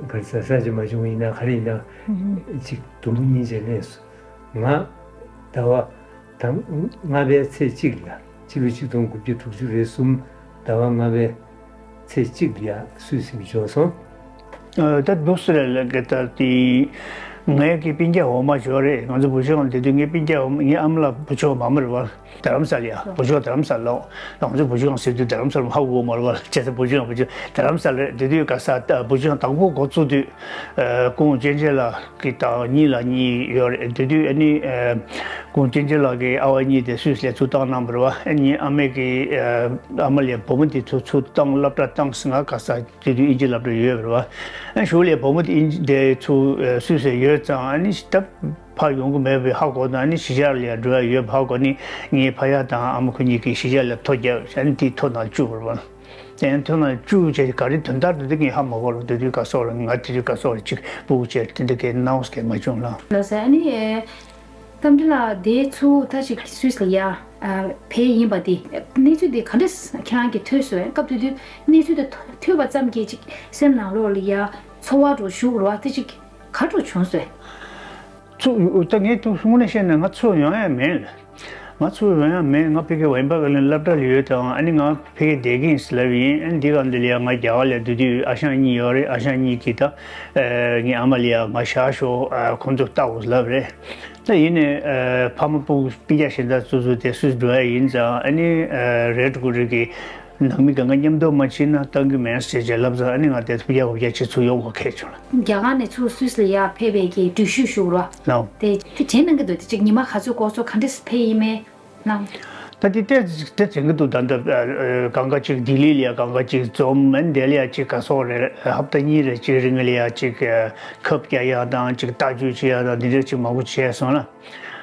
ག་རེ་ཟ་ས་ཅིག་མ་བྱུང་ཡིན་ན་ག་རེ་ཡིན་ན་ཅིག་དུམ་བུ་གཉིས་བྱས་སླེབས་སོང་། ང་ཟླ་བ་དང་ལྔ་པའི་ཚེས་གཅིག་ལ་ཕྱི་ལོ་ཆིག་སྟོང་དགུ་བརྒྱ་དྲུག་ཅུ་རེ་གསུམ་ཟླ་བ་ལྔ་པའི་ཚེས་གཅིག་ལ་སུད་སིར་འབྱོར་སོང་། ཨ། ད་འདུག་སེ་རེད་ལབ་ཀྱི། ད་དེ་ངའི་གི་སྤུན་ཀྱག་འོག་མ་ཞིག་རེད། ང་ཚོ་བུ་ཆུང་དེ་དུས་ངའི་སྤུན་ཀྱག་འོག་མ། ངའི་ཨ་མ་ལགས་བུ་ཆུང་མ་མོ་རེད་པ། རྡ་རམ་ས་ལ་ཡ་བུ་ཆུང་རྡ་རམ་ས་ལ་ལོག་ང་ཚོ་བུ་ཆུང་ཟེར་དུས་རྡ་རམ་ས་ལ་ཧ་གོ་མ་རེད་པ། བྱས་ཙང་བུ་ཆུང་བུ་ཆུང་རྡ་རམ་ས་ལ་རེད། དེ་དུས་ག་ས་བུ་ཆུང་དང་པོ་འགོ་བཙུགས་དུས། ཨ། ཁོང་ཅན་ཅན་ལགས་ཀྱི་དང་གཉིས་ལ་གཉིས་ཡོད་རེད། དེ་དུས་ཨ་ནི་ཨ་ཁོང་ཅན་ཅན་ལགས་ཀྱི་ཨ་བ་གཉིས་དེ་སུད་སི་ལ་ཚུར་བཏང་གནང་བ་རེད་པ། ཨ་ནི་ཨ་མས་ཀྱི་ཨ་མ་ལགས་བུ་མོ་དེ་ཚུར་ཚུར་བཏང་སློབ་གྲྭ་བཏང་སོང་། ང་ག་ས་དེ་དུས་དབྱིན་ཇི་སློབ་གྲྭ་ཡོད་པ་རེད་པ། ཨ་གཞུག་ལ་བུ་མོ་དེ་དབྱིན་ཇི་དེ་ཚུར་སུད་སི་ཡོད་ཙང་། ཨ་ནི་ད་ཕར་ཡོང་གི་མེད་པའི་ཧ་གོ་དང་། ཨ་ནི་གཞིས་ཆགས་ལ་ཡ་འགྲོ་ཡ་ཡོད་པ་ཧ་གོ་ནི། ངའི་ཕ་ཡག་དང་ཨ་མ་ཁོ་གཉིས་ཀྱིས་གཞིས་ཆགས་ལ་ཐོ་བརྒྱབ། ཨ་ནི་དེའི་ཐོ་ནང་བཅུག་པ་རེད་པ། དེ་ཐོ་ནང་བཅུག་བྱས་ག་རེ་དོན་དག་རེད་འདི་ངས་ཧ་མ་གོ་རོགས། དེ་དུས་ག་སོགས་རེད། ང་དེ་དུས་ག་སོགས་རེད། ཅིག་སྤུ་གུ་བྱས་དེ་འདྲ་གའི་ནའོ་སྐད་མ་བྱུང་ལ། ལགས་སོ། ཨ་ནི་རྟ་མགྲིན་ལགས་དེ་ཚོ་ད་ཅིག་སུད་སི་ལ་ཡ་ཕེབས་ཡིན་པ་དེ་གནས་ཚུལ་དེ་ག་འདྲས་ཁྱེད་རང་གིས་ཐོས་སོང་། སྐབས་དེ་དུས་གནས་ཚུལ་དེ་ཐོས་པ་ཙམ་གྱིས་ཅིག་སེམས་ནང་ལོགས་ལ་ཡ་ཚོར་བ་འདྲ་ཞུགས་རོགས། དེ་ཅིག་ག་འདྲ་བྱུང་སོང་། ཚུར་ད་ངས་དུས་དངོས་གནས་བཤད་ན་ང་ཚུར་ཡོང་ཡ་མེད་ལ། ང་ཚོ་འོན་ཡང་མེད། ང་ཕ་གི་ཝེན་པ་ག་ལན་སློབ་གྲྭ་ལ་ཡོད་དང་། ཨ་ནི་ང་ཕ་གི་བསྡད་ཀྱི་ཡིན་ཟེར་ལབ་ཡིན། ཨ་ནི་འདི་ག་འདི་ལ་ཡ་ང་རྒྱ་གར་ལ་སྡོད་དུས་ཨ་ཞང་གཉིས་ཡོད་རེད། ཨ་ཞང་གཉིས་ཀྱིས་ད་ངའི་ཨ་མ་ལ་ཡ་ང་བཞག་ཤོག་ཁོང་ཚོ་ལྟ་འོ་ལབ་རེད། ད་ཡིན་ནས་ཕ་མ་སྤུན་སྤུན་ཀྱག་གཞན་དག་སོ་སོ་དེ་སུས་འགྲོ་ཡ་ཡིན་ཙང་། ཨ་ནི་རེད་དགོས་རེད་གི། ནང་མི་གང་ག་མཉམ་དུ་མ་ཕྱིན་ན་བཏང་གི་མེད་ཟེར་བྱས་ལབ་ཙང་། ཨ་ནི་ང་དེ་སྤུ་རྒྱག་སྤུ་རྒྱག་བྱེད་ཚུར་ཡོང་དགོས་ཁེལ་བྱུང་ལ། རྒྱ་གར་ནས་ཚུར་སུད་སི་ལ་ཡར་ཕེབས་པའི་གི་འགྲུལ་བཞུད་ཞུ་རོགས། ལའོ། དེ་དེ་དྲན་གནང་གི་འདུག་དེ་གཅིག་ཉི་མ་ག་ཚོད་སྐོར་ཚོད་ག་འདྲས་ཕེབས་ཡིན་མེད་ལའོ། ད་དེ་ཏོག་ཙམ་དེ་དྲན་གི་འདུག་ད་ལྟ་གང་ག་ཅིག་ལྡི་ལི་ལ་ཡ་གང་ག་ཅིག་འཛོམས། ཨ་ནི་དེ་ལ་ཡ་ཅིག་ག་སོག་རེད། ཧབ་ཏ་གཉིས་རེད། ཅིག་རིང་ལ་ཡ་ཅིག་ཁབ་རྒྱག་ཡ་དང་། ཅིག་ལྟ་སྐྱོང་བྱེད་ཡ་དང་། འདི་འདྲ་ཅིག་མང་པོ་བྱས་སོང་ལ།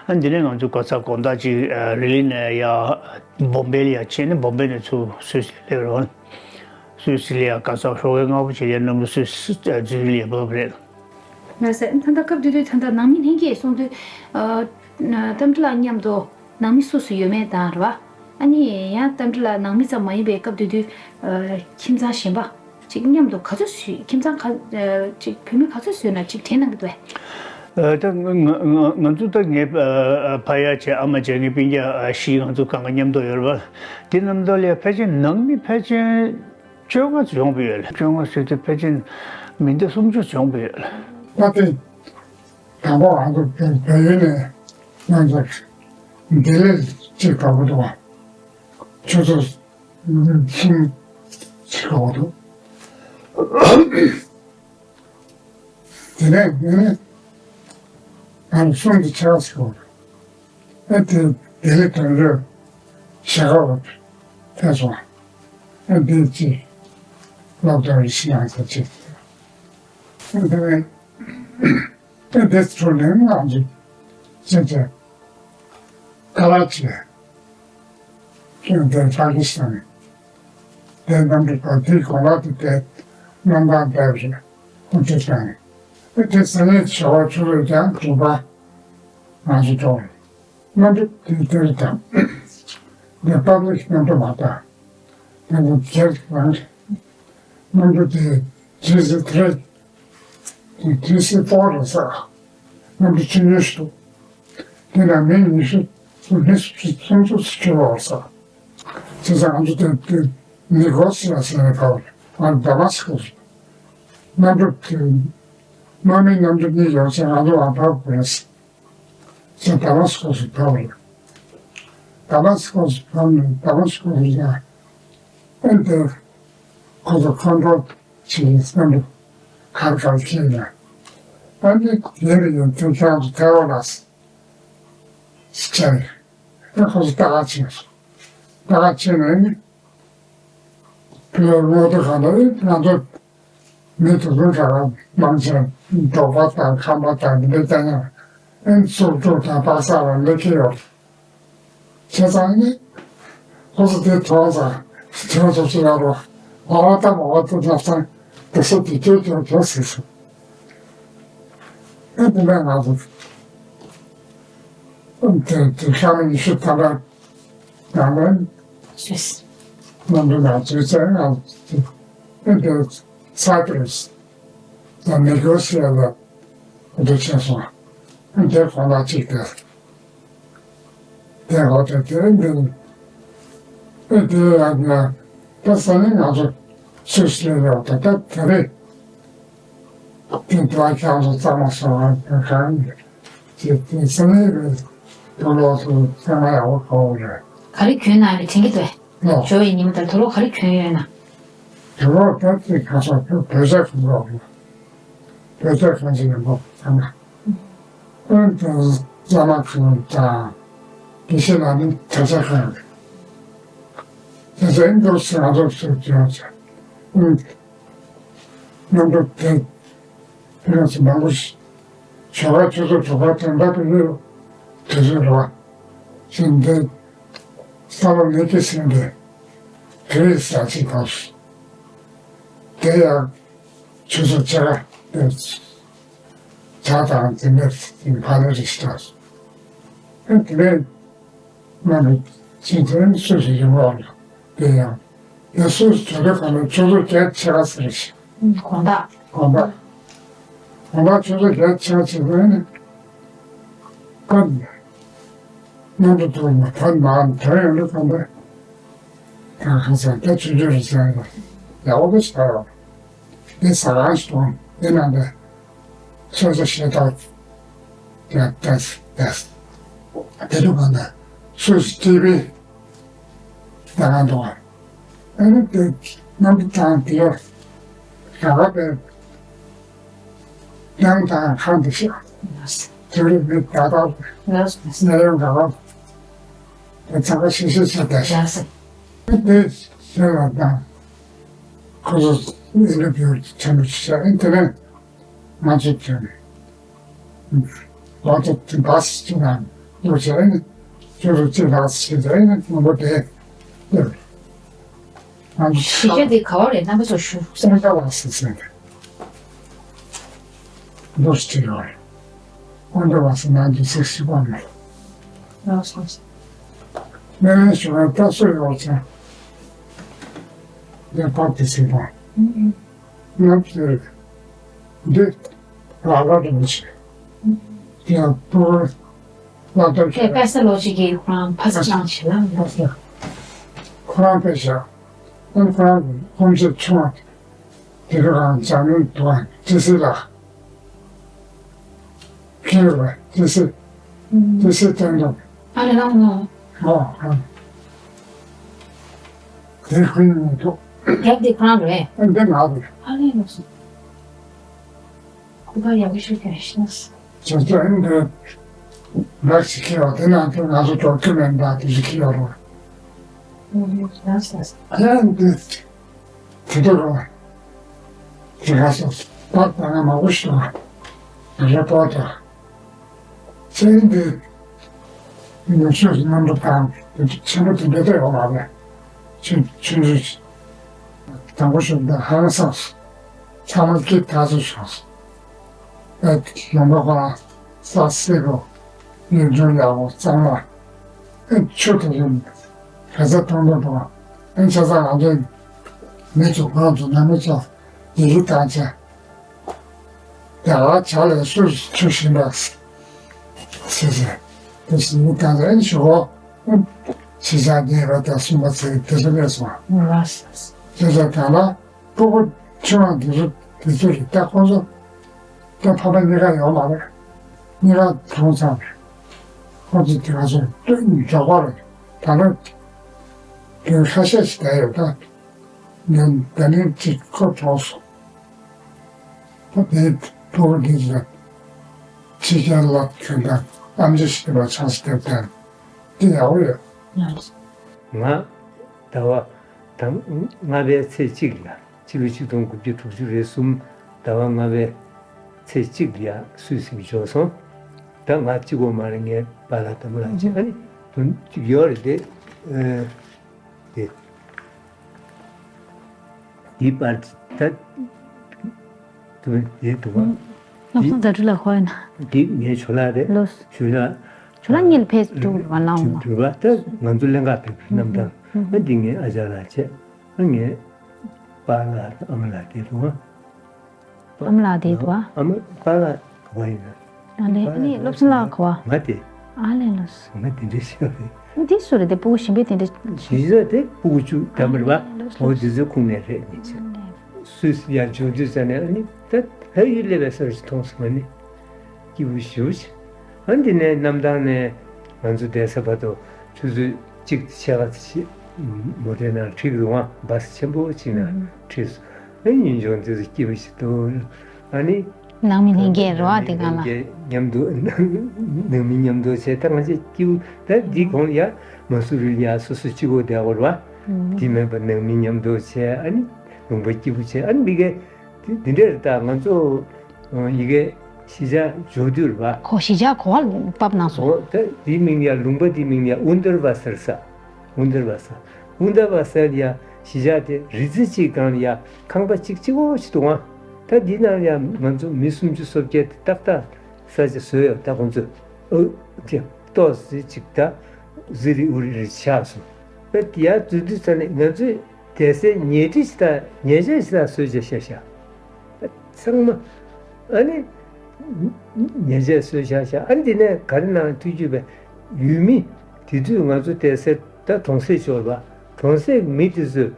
ཨ་འདི་ནས་ང་ཚོ་གོ་ས་དགོང་དག་ཅིག་རི་ལི་ནས་ཡ་བོམ་བེ་ལ་ཡ་ཕྱིན་ནས། བོམ་བེ་ནས་ཚུར་སུད་སི་སླེབས་རོགས། སུད་སི་ལ་ཡ་ག་ས་ཧྲོ་གེ་སྔ་པོ་ཅིག་ལ་ཡ་གནམ་ལོ་སུད་སི་ཛུ་རིག་ལ་ཡ་བབས་རེད། ལགས་སེ། ད་ལྟ་སྐབས་དེ་དུས་ད་ལྟ་ནང་མི་ལྷན་རྒྱས་སོང་དུས་རྟ་མགྲིན་ལགས་མཉམ་དུ་ནང་མི་སུ་སུ་ཡོད་མེད་དང་རེད་བ། ཨ་ནི་ཡང་རྟ་མགྲིན་ལགས་ནང་མི་ཙམ་མ་ཡིན་པའི་སྐབས་དེ་དུས་ཁྱིམ་ཚང་གཞན་པ་ཅིག་མཉམ་དུ་ག་ཚོད་བཟོས། ཁྱིམ་ཚང་ག་ཅིག་བུད་མེད་ག་ཚོད་བཟོས་ན་ཅིག་དྲན་གནང་གི་འདུག་གས། ད་ང་ང་ང་ཚོ་ད་ངའི་ཕ་ཡ་བྱས་ཨ་མ་བྱས་ངའི་སྤུན་ཀྱག་བཞི། ང་ཚོ་གང་ག་མཉམ་དུ་ཡོད་རེད་བ། དེ་རྣམས་ད་ལ་ཕལ་ཆེར་ནང་མི་ཕལ་ཆེར་བཅོ་ལྔ་ཙམ་ཡོང་བ་ཡོད་ལ། བཅོ་ལྔ་ཟེར་དུས་ཕལ་ཆེར་མི་འདི་སུམ་ཅུ་ཙམ་ཡོང་བ་ཡོད་ལ། ད་དེ་དང་པོ་ང་ཚོ་བལ་བལ་ཡུལ་ནས་ང་ཚོ་ལྡི་ལི་གཅིག་འགྲོ་གི་འདུག་བ། ཆུ་ཚོད་གསུམ་ཅིག་འགྲོ་གི་འདུག་དེ་ནས་ངས་ང་གསུམ་དུ་ཆགས་སོང་། ཨ་དེ་དེ་ལས་དོན་རེད། ཞྭ་སྒར་བ་ཕེབས་སོང་། ཨ་དེ་ཅི་སློབ་གྲྭ་རེ་ཞིག་ཡང་ས་ཅིག་ཨ་དེ་ནས་ཨ་དེ་ཚོ་ནས་ང་ཚོ་ཅི་ཅི་ཀ་ར་ཅི། ཁྱོད་དེ་པ་ཀི་སི་ཐན་དེ་གནམ་གྲུ་པ་དེའི་གོང་ལ་དུ་བསྡད། གནམ་ཐང་བསྡད་རེད། ཁོ་ཚོ་དང་། ཨེ་དེ་ས་གནས་བྱ་བ་ཚོ་ལ་ཀྱང་དུ་པ་ང་ཚོ་གཏོང་། གནམ་གྲུ་དེ་དེར་དང་། དེ་པབ་ལིག་གནམ་གྲུ་མ་དང་། གནམ་གྲུ་སྒེར་རང་རེད། གནམ་གྲུ་དེ་ཇི་སི་ཐི་རི། དེ་ཇི་སི་ཕོར་རེད་ཟེར། གནམ་གྲུ་ཆུང་ཆུང་ཞིག་འདུག་དེ་ན་མི་ཉི་ཤུ་ཙམ་མི་སུམ་ཅུ་ཙམ་ཁྱོན་པ་རེད་ཟེར། བྱས་ཙང་ང་ཚོ་དེ་དེ་ནི་གོ་སི་ཡ་ཟེར་ནས་ཕར་ང་ཚོ་དཱ་མ་སི་ཀོ་སི་གནམ་གྲུ་དེ་དམག་མི་གནམ་གྲུ་གཉིས་ཡོད་ཙང་ང་ཚོ་ཡང་ཕར་དགོས་ཟེར། དཱ་མ་སི་ཀོ་སི་ཕར་བ་རེད། དཱ་མ་སི་ཀོ་སི་ཕར་ནས་དཱ་མ་སི་ཀོ་སི་ཡ་ཨེ་འདི་ཁོ་ཚོ་ཁོན་ཊོལ་བྱེད་ཀྱི་སེམས་པ་གར་གར་ཁྱེར་ནས། ཨ་ནི་དེ་ལ་ཡང་དུས་ཚོད་ཁྱེད་རང་ཚོ་ཐལ་བ་ལ་ཟེར་བྱས། ཨ་ཁོ་ཚོ་ལྟ་ག་ཕྱིན་སོང་། ལྟ་ག་ཕྱིན་ནས་ནི་བོད་ལ་ངོ་ཐོག་གང་ལ་ང་ཚོ་མི་དུ་ཚོད་ག་ག་མང་ཆེ་འབྲོག་པ་དང་ཁམས་པ་དང་འདི་འདྲ་ལྟ་ན་ཨེ་སུག་ཏུ་དང་པག་ས་ལ་སླེབས་ཀྱི་ཡོད། བྱས་ཙང་ནི། ཁོ་ཚོ་དེ་མཐོང་ཙང་དེ་ཚོ་ཚོ་ལ་རོ། ཨ་ད་མ་བ་དེ་ལབ་ཙང་དེ་ཚོ་དེ་ཁྱོད་ཁྱོད་ཁྱོད་ཟེར་སོང་། ཨེ་དེ་ནས་ང་ཚོ་དེ་དེ་ཤ་མི་ཉི་ཤུ་ཐམ་པ་ནང་ལ་སུས་གནམ་གྲུ་ནང་ཚུད་ཙང་ང་ཚོ་ཨེ་དེ་ས་ཏྲེས་ད་མི་གོ་ཤེས་ལ་འདུ་ཆེན་སོང་། ཨེ་དེ་ཁོང་ལ་གཅིག་དེ། དེ་འོ་དེ་དེ་འདི་ཨེ་དེ་ཡང་ན་ད་ས་ནི་ང་ཚོ་སུས་ལས་ཡོད་ད་ད་དེ་རེད། དེ་དུ་ཨ་ཁྱང་ཚོ་གཙང་མ་སོང་ཨ་གང་དེ་དེ་ས་ནི་རེད། དུ་ལོག་སུ་ཚང་མ་ཡག་པོ་གོ་རེད། ག་རེ་གྱོན་ན་རེད་དྲན་གྱི་འདུག་ལོ། ཇོ་བའི་ཉི་མ་དང་དུ་ལོག་ག་རེ་གྱོན་ཡོད་ན། དུ་ལོག་ད་དེ་ག་ས་བོད་བོད་ཆས་གོན་རོགས་རེད། བོད་ཆས་གང་ཞིག་ཡིན་པ་ཚང་མ། ཨོན་ཏེ་བླ་མ་ཁོང་དང་དགེ་བཤེས་ལགས་ནི་དྲག་ཆ་ཁང་རེད། དེ་ཚོ་ཨིན་དུ་སི་ང་ཚོ་ཚོས་ཀྱང་ཚེ་ཨིན་གནམ་གྲུ་དེ་ཕི་རན་སི་མང་པོ་ཞིག་ཞོགས་པ་ཆུ་ཚོད་དྲུག་པ་དོན་དག་ཏུ་ཡོད་དུས་ཚོད་རེད་བ། ཞིང་དེ་ས་ལོ་ནི་ཀི་སིན་དེ་བེ་རི་ས་ཅིག་དང་དེ་ཡང་ཆུ་ཚོད་ཕྱེད་ཀ་དེ། ཇ་དང་དེ་འདྲ་ཕ་ལེ་རེ་ཞིག་དང་། ཨེ་དེ་ནས་མ་ནི་ཅི་དེ་སུ་ཞིག་ཡོང་བ་རེད། དེ་ཡང་དེ་སུ་དེ་འདྲ་ག་ལ་ཆུ་ཚོད་བརྒྱད་ཕྱེད་ཀ་ཟེར་ཞིག་དགོང་དག་དགོང་དག་དགོང་དག་ཆུ་ཚོད་བརྒྱད་ཕྱེད་ཀ་ཟེར་བས་ནི་ཀ་ནས་ རྣམ་པ་ཐོག་ནས་ད་མ་དོན་ཡོད་ལ་གང་འདྲ། ད་ཁ་སང་ད་ཆུང་ཆུང་རེད་ཟེར་ཡ་ཡག་པོ་ཞིག་ཡོད། འདི་ཟ་ཁང་ཞིག་དང་འདི་ནང་དུ་སོ་སོ་ཞེ་དྲག་ཡ་ད་ད་དེ་རུ་གང་ད་སུ་ཞིག་ཊི་ཝི་ད་གང་འདུག་ཨ་ནི་དེ་རྣམ་པ་ཐང་དེ་ལ་ར་བ་དེ། ཡང་དང་ཁང་དུ་ཤོག་དེ་རིང་མི་ད་ལྟ་ལས་ཡོང་ག་བ་དེ་ཚང་མ་ཤེས་ཤེས་བྱས་བསྡད་ཤག་དེ་ཤེས་ལ་དང་ཁོ་ཚོ་ཨིན་ཊར་བིའུ་ཆེན་པོ་ཞིག་བྱས། ཨིན་དེ་ནས་ང་ཚོ་ཐོན་ལོ་ཚོ་དེ་བ་སི་ཅི་ནང་ལོ་བྱས་ནས་ཁྱོད་ཚོ་ཅི་ལགས་སེ་བྱས་ནས་མང་པོ་དེ་སླེབས། གཞིས་ཆགས་འདི་ག་བ་རེད། རྣམ་པ་ཚོ་ཞུ། སེམས་དགའ་བ་སེམས་སེམས། འདུག་སེ་བྲིས་ཡོད་རེད། ཨོན་ཏོ་བ་སེ་ནང་གི་སེག་སི་པོ་མེད། ལགས་སོ། སྨན་ལན་ཞུ་བ་ལྟ་སྲོལ་ཡོད་ཅིང་། འདི་པར་དེ་སྲིད་པ། ནམ་ཟེར། འདི་ལ་ལ་རིན་ཆེ། དེ་ཡང་པུར་ལ་ལྟར་ཁྱེད་པད་ས་ལོ་གཅིག་གི་ཁོ་རང་ཕ་ས་ཆང་བྱེད་ལ། ཁོ་རང་པད་ཤག་ཨ་ཁོ་རང་ཁོང་ཚོ་ཆུང་བ། དེ་རུ་རང་འཛམ་གླིང་དུའང་ཅི་སྲིད་ལ། ཁྱེད་ལ་ཅི་སྲིད། ཅི་སྲིད་བསྟན་དང་། ཨ་ལེ་ལགས་ངོ་། ཨོ་ཨ། དེ་ཁོའི་མི་འདུག་རྒྱབ་དེ་ཁོ་རང་རེད། ཨ་འདི་ང་རེད། ཨ་ལེ་ལགས་སོ། སྐུ་པར་ཡག་པོ་ཞིག་བཀོད་ཤག་ཇོ་ཇོ་ཨིན་འདི་ལགས་ཤིག་ཁྱེར་བ་དེ་ནང་དུ་ང་ཚོ་ཇོ་ཁྱི་མེན་པ་དེ་ཞིག་ཁྱེར་བ་རོ། ཨ་ལེ་ལགས་སོ། ཨ་འདི། དེ་དུས་རུ་དེ་ག་སོ་པགས་དང་མ་གུ་ཤི་བ་རེ་པོ་ཏ་ཚན་དེ་ཉུང་ཤོས་རྣམ་པ་དང་དེ་ཆེན་པོ་དེ་འདྲ་ཡོད་མ་རེད། ཆུ་ཆུ་ཆུ་དང་པོ་ཤོད་ད་ཧང་སངས་ཚང་མ་སྐྱིད་ཐག་ཆོད་བྱུང་། ཨེ་ལུང་པ་ཁོ་རང་ས་སེ་རུ་ཡུལ་ལྗོངས་ཡག་པོ་གཙང་མ་ཨེ་ཆུ་དེ་ཡོད་ག་ས་མཐོང་དུ་འགྲོ་ཨེ་ཆ་ཚང་ང་ཚོའི་མི་ཚོ་ཁོ་རང་ཚོ་ནང་མི་ཚོ་ཡི་གེ་བཏང་བྱས། ཡ་ལ་བྱ་ལས་སུ་ཆུ་བཞིན་པ། ཟེར་ཟེར། དེ་བཞིན་མི་གང་ལ་ཨེ་ཞུ་གོ་ཞེས་བྱ་ཉེས་པ་དང་གསུམ་པ་ཚེ་དེ་ཚོ་ལས་སོང་། ལགས་སོ། ཞེས་བྱ་གང་ལ་སྤུ་གུ་ཆུང་བ་འདི་ཚོ་དེ་ཚོ་རེད་ད་ཁོང་ཚོ་ད་ཕ་མ་གཉིས་ཀ་ཡོད་མ་རེད། གཉིས་ཀ་གྲོངས་ཚར་རེད། ཁོང་ཚོ་དེ་ག་ཚོ་སྟོན་མགྱོགས་པ་རེད་ད་ལོ། དེ་ཁ་ཤས་ཤིག་བསྡད་ཡོད་ད། ངས་ད་ནི་གཅིག་ཁོ་གྲོངས་སོང་། ད་དེའི་ཕྲུ་གུ་འདི་ལ་ཕྱི་རྒྱལ་ལ་ཁྱོད་དང་ཨམ་ཆི་ཞིག་ལ་ཆང་སི་དེབ་དང་འདི་ཡག་པོ་ཡོད། ང་ཟླ་བ་དང་ལྔ་པའི་ཚེས་གཅིག་ལ་ཕྱི་ལོ་ཆིག་སྟོང་དགུ་བརྒྱ་དྲུག་ཅུ་རེ་གསུམ་ཟླ་བ་ལྔ་པའི་ཚེས་གཅིག་ལ་སུད་སི་འབྱོར་སོང་། ད་ང་གཅིག་པོ་མ་རེད། ངའི་པཱ་ལགས་དང་མོ་ལགས་བྱས་ཨ་ནི་དོན་གཅིག་ཡོད་རེད་དེ། དེ། འདི་པར་ད། དུ་འདི་འདུག་བ། བློ་བཟང་དྭ་ཕྲུག་ལགས་ཁོ་ཡིན་ན། འདི་ངའི་ཇོ་ལགས་རེད། ལོས། ཇོ་ལགས། ཇོ་ལགས་གཉིས་ལ་ཕེབས་འགྲོ་བ་ལ་འོང་བ། དུ་བ་ད་ང་ཚོ་ལྷན་ཁག་ཕེབས་རྣམ་ཐར། ཨ་འདི་ངའི་ཨ་ཅག་ལགས་བྱས། ཨ་ངའི་པཱ་ལགས་ཨ་མ་ལགས་དེ་འདུག་བ། ཨ་མ་ལགས་དེ་འདུག་བ། ཨ་མ་པཱ་ལགས་ག་བ་ཡིན་ན། ཨ་ལེ་ཨ་ནི་བློ་བཟང་ལགས་ག་བ། ང་དེ། ཨ་ལེ་ལོས། ང་དེ་འདྲ་ཤེས་རེད། འདི་སུ་རེད་དེ་སྤུ་གུ་གཞན་པས་དེ་འདྲ། གཞི་རྩ་དེ་སྤུ་གུ་བཅུ་ད་མ་རེད་པ། ཨ་ལེ་ལོས་འོ་ལོས། དེ་ཚོའི་ཁོངས་ནས་རེད་ཡིན་ཕྱིན། ཨ་ལེ། སུད་སི་ཡར་འབྱོར་དུས་ཙ་ནས་ཨ་ནི་ད་ཕ་ཡུལ་སླེབས་པའི་སར་མཐོང་སོང་ཨ་ནི། སྐྱིད་པོ་ཞེ་པོ་ཅིག་ཨ་འདི་ནས་གནམ་ཐང་ནས་ང་ཚོ་བསྡད་ས་བར་དུ་ཆུ་ཚོད་གཅིག་ཕྱེད་ཀ་ཅིག་མོ་ཊའི་ནང་ཁྲིད་འདུག་ཨ། བྷ་སི་ཆེན་པོ་ཅིག་ནང་ཁྲིད་སོང་། ཨ་ཡུལ་ལྗོངས་དེ་ཚོ་སྐྱིད་པོ་ཞིག་འདུག་ཨ་ནི། ནང་མི་ལྷན་རྒྱས་རེད་བ་དེ་གང་ལ། ལྷན་རྒྱས་མཉམ་དུ་ནང་མི་མཉམ་དུ་བྱས་ད་ང་ཚོ་སྐྱིད་པོ་ད་འདི་གོང་ཡ་མ་སུ་རི་ལ་ཡ་སོ་སོ་གཅིག་པོ་བསྡད་དགོས་རེད་བ། དེ་མིན་པ་ནང་མི་མཉམ་དུ་བྱས་ཨ་ནི་ལུང་པ་སྐྱིད་པོ་བྱས་ཨ་ནི་མི་གེ་དེ་འདི་འདྲ་རེད། ད་ང་ཚོ་ཡི་གེ་གཞིས་ཆགས་འབྱོར་དུས་རེད་བ། ཁོ་གཞིས་ཆགས་ག་བ་བབས་གནང་སོང་། འོ་ད་དེའི་མིང་ཡ་ལུང་པ་དེའི་མིང་ཡ་ཨུན་དར་བ་སར་ས། ཨུན་དར་བ་ས། ཨུན་དར་བ་སར་ཡ་གཞིས་ཆགས་དེ་རི་རྩེ་གཅིག་སྒང་ལ་ཡ་ཁང་པ་གཅིག་གཅིག་པོ་ཞིག་འདུག་ཨ། ད་འདི་ནང་ཡ་ང་ཚོ་མི་སུམ་ཅུ་སོ་བརྒྱད་དེ་ཏག་ཏག་ས་ཆ་བཟོས་ཡོད། ད་ཁོང་ཚོས་ཨོ་དེ་ཏོག་ཙི་གཅིག་ད་ཟི་རི་ཨུ་རི་རི་ཆགས་སོང་། ད་དེ་ཡ་འཛུལ་དུས་ཙ་ནས་ང་ཚོས་བསྡད་སའི་ཉལ་ཁྲི་ཞིག་དང་ཉལ་ཆས་ཞིག་དང་བཟོས་བྱས་བཞག་བཞག་ཚང་མ་ཨ་ནི་ཉལ་ཆས་བཟོས་བཞག་བཞག་ཨ་ནི་དེ་ནས་ག་རེ་ནང་ཐུག་རྒྱུ་བས་ཡུལ་མི་ དེ་དུས་ང་ཚོ་བསྡད་སའི་ད་གྲོང་གསེབ་ཞོར་བ། གྲོང་གསེབ་མི་དེ་ཚོས་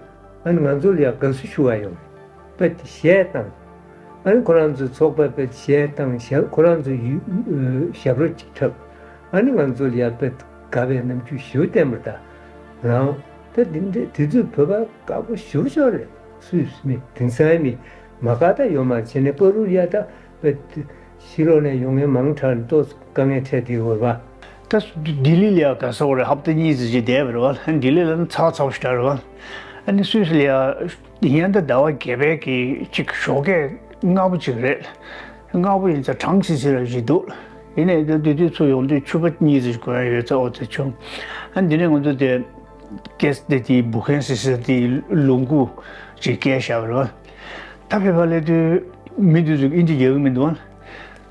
ཨ་ནི་ང་ཚོ་ལ་ཡང་དགའ་བསུ་ཞུ་བ་ཡོང་། དཔེ་གཞས་བཏང་། ཨ་ནི་ཁོ་རང་ཚོའི་ཚོགས་པ་དཔེ་གཞས་བཏང་། ཞབས་ཁོ་རང་ཚོའི་ཡུ་ཞབས་བྲོ་ཅིག་འཁྲབ། ཨ་ནི་ང་ཚོ་ལ་ཡང་དཔེ་དགའ་བའི་རྣམ་འགྱུར་ཞེ་པོ་བསྟན་པ་དང་། རང་ད་དེ་འདྲ་དེ་ཚོས་བོད་པ་དགའ་པོ་ཞེ་པོ་ཤོར་རེད། སུས་མི་དེང་སང་མི་མ་དགའ་ད་ཡོད་མ་རེད། བྱས་ནས་བར་དུ་ཡ་ད་དཔེ་ཕྱི་ལོགས་ནས་ཡོང་མཁན་མང་དྲགས་ནས་ཏོག་ཙམ་དཀའ་ངལ་འཕྲད་བསྡད་ཡོད་རེད་པ། ད་ལྡི་ལི་ལ་ཡ་ག་ས་བོ་རེད། ཧབ་ཏ་གཉིས་ཙམ་ཅིག་བསྡད་པ་རེད་པ། ལྡི་ལི་ལ་ནི་ཚ་ཚ་པོ་ཞིག་རེད་པ། ཨ་ནི་སུད་སི་ལ་ཡ་ཡིན་ཡང་ད་ཟླ་བ་བརྒྱད་པའི་གི་ཅིག་ཞོགས་ཀས་སྔ་པོ་ཅིག་རེད། སྔ་པོ་ཡིན་ཙང་གྲང་སིང་སིང་ར་ཞིག་འདུག་ཡིན་ནའི་ད་དེ་དུས་ཚུར་ཡོང་དུས་ཕྱུ་པ་གཉིས་ཙམ་ཞིག་གོན་ཡ་ཡོད་ཙང་ཨོ་ཙི་བྱུང་། ཨ་འདི་ནས་ང་ཚོ་དེ་ཀེ་སི་དེ་དེའི་བུ་ཁན་སི་སི་དེའི་ལུང་ཁུག་ཅིག་བསྐྱལ་བཞག་པ་རེད་པ། ད་ཕེབས་པ་སླེབས་དུས་མི་དེ་ཚོས་ཨིན་ཇི་རྒྱག་གི་མི་འདུག་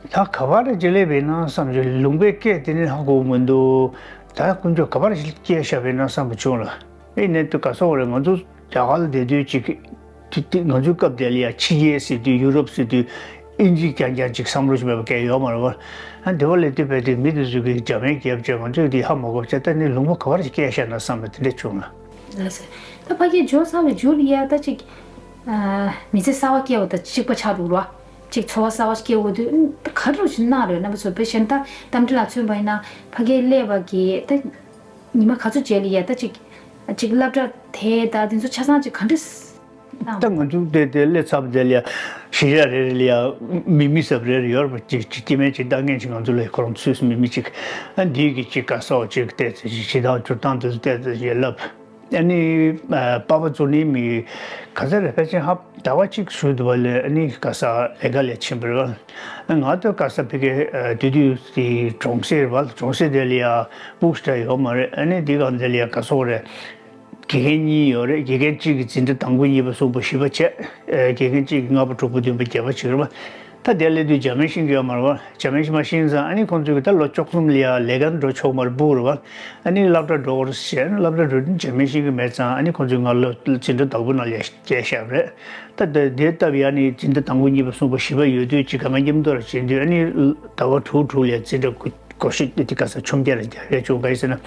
ད་ག་པར་རེ་ཅིག་སླེབས་པ་ཡིན་ན་བསམ་བྱུང་། ལུང་པའི་སྐད་དེ་ནི་ཧ་གོ་མི་འདུག་ད་དཀོན་མཆོག་ག་པར་ཞིག་སྐྱེལ་བཞག་པ་ཡིན་ན་བསམ་པ་བྱུང་ལ། ཨེ་ནས་དུ་ག་སོག་རེད། ང་ཚོ་རྒྱ་གར་ལ་བསྡད་དུས་ཅིག་དེ་དེ་ང་ཚོའི་སྐབས་དེ་ལ་ཡ་ཕྱི་རྒྱལ་ཟེར་དུས་ཡུ་རོབ་ཟེར་དུས་ཨིན་ཇི་རྐྱང་རྐྱང་ཅིག་བསམ་བློ་ཞིག་མེད་པ་གང་ཡོད་མ་རེད་པ། ཨ་འདི་བ་ལས་དུས་བས་དེ་མི་དེ་ཚོ་གིས་འཇར་མན་རྒྱབ་བྱས་ང་ཚོས་དེ་ཧ་མ་གོ་བྱས། ད་ནི་ལུང་པ་ག་པར་ཞིག་སྐྱེལ་བཞག་ན་བསམ་པ་དེ་འདྲ་བྱུང་ལ། ལགས་སོ། ད་ཕ་གིར་འབྱོར་ཚར་བའི་མཇུག་ལ་ཡ་ད་ཅིག་ཨ་མི་ཚེ་གསར་བ་སྐྱེལ་བ་དང་གཅིག་པ་ཆགས་འགྲོ་ར། ཅིག་འཚོ་བ་གསར་བ་སྐྱེལ་དགོས་དུས་ཨ་ད་ག་རེ་ཞིག་གནང་རེད། རྣམ་པ་ཚོ་དཔེ་བཞིན་ད་རྟ་མགྲིན་ལགས་མཚོན་པ་ཡིན་ན་ཕ་གིར་སླེབས་པ་གི་ད་ཉི་མ་ག་ཚོད་རྗེས་ལ་ཡ་ད་ཅིག་ཅིག་སློབ་གྲྭ་དེ་ད་དེ་ཚོ་ཆ་ཚང་ཅིག་ག་འདྲ་གནང་ད་ང་ཚོ་དེ་དེ་སླེབས་ཚར་བ་དེ་ལ་ཡ་གཞིས་ཆགས་རེ་རེ་ལ་ཡ་མི་མི་གསར་རེ་རེ་ཡོད་རེད་པ། ཅིག་ཅིག་སྐྱེ་དམན་ཅིག་ལྟ་མཁན་ཅིག་ང་ཚོ་ལ་ཁོ་རང་ཚོས་མི་མི་ཅིག་ཨ་འདིའི་གི་ཅིག་ག་སོགས་ཅིག་བལྟས་ཚེ་ཅིག་ཇི་ལྟར་འགྱུར་སྟངས་དེ་ཚོ་བལྟས་ཚེ་ཅིག་ལབ། ཨ་ནི་ཨ་པ་ཕ་གཙོ་ནི་མི་ག་ཚོད་རེད། ཕལ་ཆེར་ཧབ་ཟླ་བ་གཅིག་ཞུ་འདུག་པ་ལས་ཨ་ནི་ག་ས་ལས་ཀ་ལས་ཕྱིན་པ་རེད་པ། ང་ཚོ་ག་ས་ཕ་གི་ཨ་དེ་དུས་དེ་གྲོང་གསེབ་རེད་པ། གྲོང་གསེབ་དེ་ལ་ཡ་སྤུག་ཤ་ཡོད་མ་རེད། ཨ་ནི་དེ་ག་དེ་ལ་ཡ་ག་སོག་རེད། དགེ་རྒན་གཉིས་ཡོད་རེད། དགེ་རྒན་གཅིག་གིས་འཛིན་གྲྭ་དང་པོ་གཉིས་པ་གསུམ་པ་བཞི་པ་བྱས། ཨ་དགེ་རྒན་གཅིག་གིས་ལྔ་པ་དྲུག་པ་བདུན་པ་བརྒྱད་པ་བྱས་རེད་པ། ད་དེ་སླེབས་དུས་འཇར་མན་ཤེས་ཀྱི་ཡོད་མ་རེད་པ། འཇར་མན་ཤེས་མ་ཤེས་ཙང་ཨ་ནི་ཁོང་ཚོས་ད་ལོ་བཅུ་གསུམ་ལ་ཡ་ལས་ཀ་འགྲོ་ཆོག་མ་རེད། སྤུག་རེད་པ། ཨ་ནི་སློབ་གྲྭ་འགྲོ་དགོས་རེད་ཟེར། ཨ་ནི་སློབ་གྲྭ་འགྲོ་དུས་འཇར་མན་ཤེས་ཀྱི་མེད་ཙང་ཨ་ནི་ཁོང་ཚོས་ང་ལོ་འཛིན་གྲྭ་དང་པོ་ནང་ལ་ཡ་བསྐྱལ་བཞག་པ་རེད། ད་ད་དེ་སྟབས་ཡག་ནི་འཛིན་གྲྭ་དང་པོ་གཉིས་པ་གསུམ་པ་བཞི་པ་ཡོད་དུས་ཅིག་ག་ང་མཉམ་དུ་ར་བྱེད་དུས་ཨ་ནི་ཟླ་བ་དྲུག་དྲུག་ལ་ཡ་འཛིན་གྲྭ་དགུ་གོ་ཤེས་དེ་ག་ས་ཆོམ་རྒྱག་ར་རྒྱག་རེ་བྱུང་། ག་ཡིན་ཟེར་ན་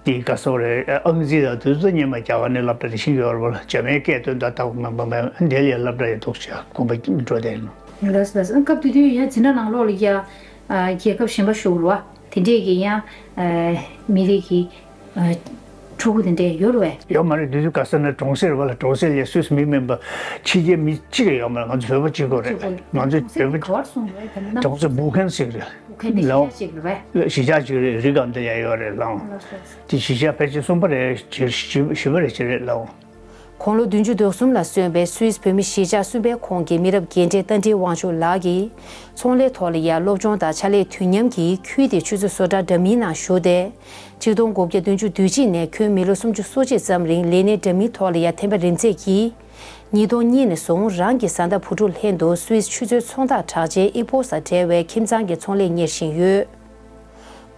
དེ་ག་སོག་རེད། ཨང་རྩིས་དང་དེ་ཚོ་སྔོན་མ་རྒྱ་གར་ནས་སློབ་གྲྭ་ནས་ཤེས་ཀྱི་ཡོད་རེད་པ། འཇར་མན་སྐད་དོན་དག་ལྟ་བུ་མ་མ་མ་དེ་ལ་ཡང་སློབ་གྲྭ་ཡང་འདུག་ཅག་དགོངས་པ་འགྲོ་བསྡད་ཡིན། ལགས་ལགས། སྐབས་དེ་དུས་ཡང་འཛིན་གྲྭ་ནང་ལོགས་ལ་ཡ་རྒྱལ་ཁབ་གཞན་པ་ཞུགས་རེད་པ། དེ་འདྲས་ཀྱི་ཡང་མི་རིགས་ཀྱི་ཕྲུ་གུ་དེ་འདྲས་ཡོད་རེད་པས། ཡོད་མ་རེད། དེ་དུས་ག་ས་ན་གྲོང་གསེབ་རེད་པ་ལ། གྲོང་གསེབ་ལ་སུད་སི་མི་མིན་པ་ཕྱི་རྒྱལ་མི་གཅིག་ཡོད་མ་རེད། ང་ཚོ་བོད་པ་གཅིག་པོ་རེད། ང་ཚོ་བོད་པ་ག་པར་སོང་རེད། དེ་ན་གྲོང་གསེབ་བུ་ཁན་ཞིག་རེད། ཁེ་ནི་ལའོ། གཞིས་ཆགས་ཅིག་རེད་པས། གཞིས་ཆགས་ཅིག་རེད། རི་སྒང་དེ་ཡ་ཡོད་རེད་ལའོ། ལགས་སོ། དེ་གཞིས་ཆགས་ཕལ་ཆེར་གསུམ་པ་རེད། བཞི་བཞི་བཞི་པ་རེད་ཅིག་རེད་ལའོ། དགུང་ལོ་བདུན་ཅུ་དོན་གསུམ་ལ་སོན་པའི་སུད་སི་བོད་མི་གཞིས་ཆགས་གསུམ་པའི་ཁོངས་ཀྱི་མི་རབས་རྒན་གྲས་རྟ་མགྲིན་དབང་ཕྱུག་ལགས་ཀྱིས་ཚོང་ལས་ཐོག་ལ་ཡ་སློབ་སྦྱོང་དང་ཕྱག་ལས་དུས་མཉམ་གྱིས་ཁུལ་དེའི་ཆུ་ཚོད་བཟོ་གྲྭ་འདྲ་མིན་ནང་ཞུགས་ཏེ། ཆིག་སྟོང་དགུ་བརྒྱ་བདུན་ཅུ་དོན་གཅིག་ནས་ཁྱོན་མི་ལོ་སུམ་ཅུ་སོ་གཅིག་ཙམ་རིང་ལས་གནས་འདྲ་མིན་ཐོག་ལ་ཡ་འཐེན་པ་རིམ་འཛེགས་ཀྱིས། ཉིས་སྟོང་གཉིས་ནས་བཟུང་རང་གི་བཟའ་ཟླ་བུ་ཕྲུག་ལྷན་དུ་སུད་སི་ཆུ་མཛོད་ཚོང་རྟགས་གྲགས་ཅན་ཨི་པོ་སར་འབྲེལ་བའི་ཁྱིམ་ཚང་གི་ཚོང་ལས་གཉེར་བཞིན་ཡོད།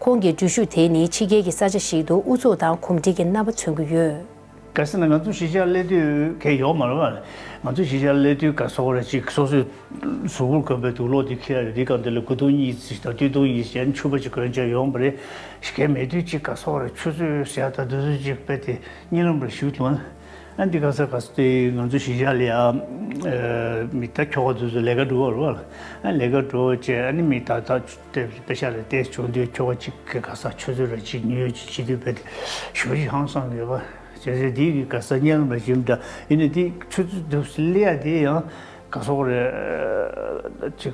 ཁོང་གི་འགྲུལ་བཞུད་དེ་ནི་ཕྱི་རྒྱལ་གྱི་ས་ཆ་ཞིག་ཏུ་ཨུ་ཚུགས་དང་གོམས་འདྲིས་ཀྱི་རྣམ་པ་མཚོན་གྱི་ཡོད། གལ་སྲིད་ན་ང་ཚོ་གཞིས་ཆགས་སླེབས་དུས་གལ་ཡོད་མ་རེད་པ། ང་ཚོ་གཞིས་ཆགས་སླེབས་དུས་ག་སོག་རེ་ཅིག་སོ་སོའི་གཟུགས་པོར་གོན་པའི་དུག་ལོག་དེ་འཁྱེར་ཡ་རེད། དེ་ག་འདི་ལ་སྐུ་གདུང་གཉིས་ཅིག་དང་སྟོད་ཐུང་གཉིས་ཅིག་ཕྱུ་པ་ཅིག་གོན་བྱས་ཡོང་བ་རེད། གལ་མེད་དུས་ཅིག་ག་སོག་རེ་ཆུ་ཚོད་ཟེར་ཡ་ད་དུས་ཚོད་ཅིག་དཔེ་དེ་གཉིད་ལམ་རེ་ཞུགས་ཐུབ་ན། ཨ་འདི་ག་ས་ག་ས་དེ་ང་ཚོ་གཞིས་ཆགས་ལ་ཡ་མི་ད་ཁྱོ་ག་དུས་ཚོད་ལས་ཀ་འགྲོ་བ་རེད་པ། ཨ་ལས་ཀ་འགྲོ་བྱས་ཨ་ནི་མི་ད་ད་དེ་པེ་ཤ་ལ་བལྟས་བྱུང་དུས་ཁྱོ་ག་ཅིག་གི་ག་ས་ཆུ་ཚོད་རེ་ཅིག་ཉུལ་ཡོད་ཅིག་བྱེད་དུས་དཔེ་དེ་ཞེ་པོ་ཅིག་ཧང་སངས་ཡོད་པ། བྱས་ཙང་འདི་གི་ག་ས་གཉིད་ལམ་རེ་ཞིག་འདྲ་ཡིན་ན་དེ་ཆུ་ཚོད་དུས་སླེབས་ཡ་དེ་ཡང་ག་སོག་རེ་ཅིག་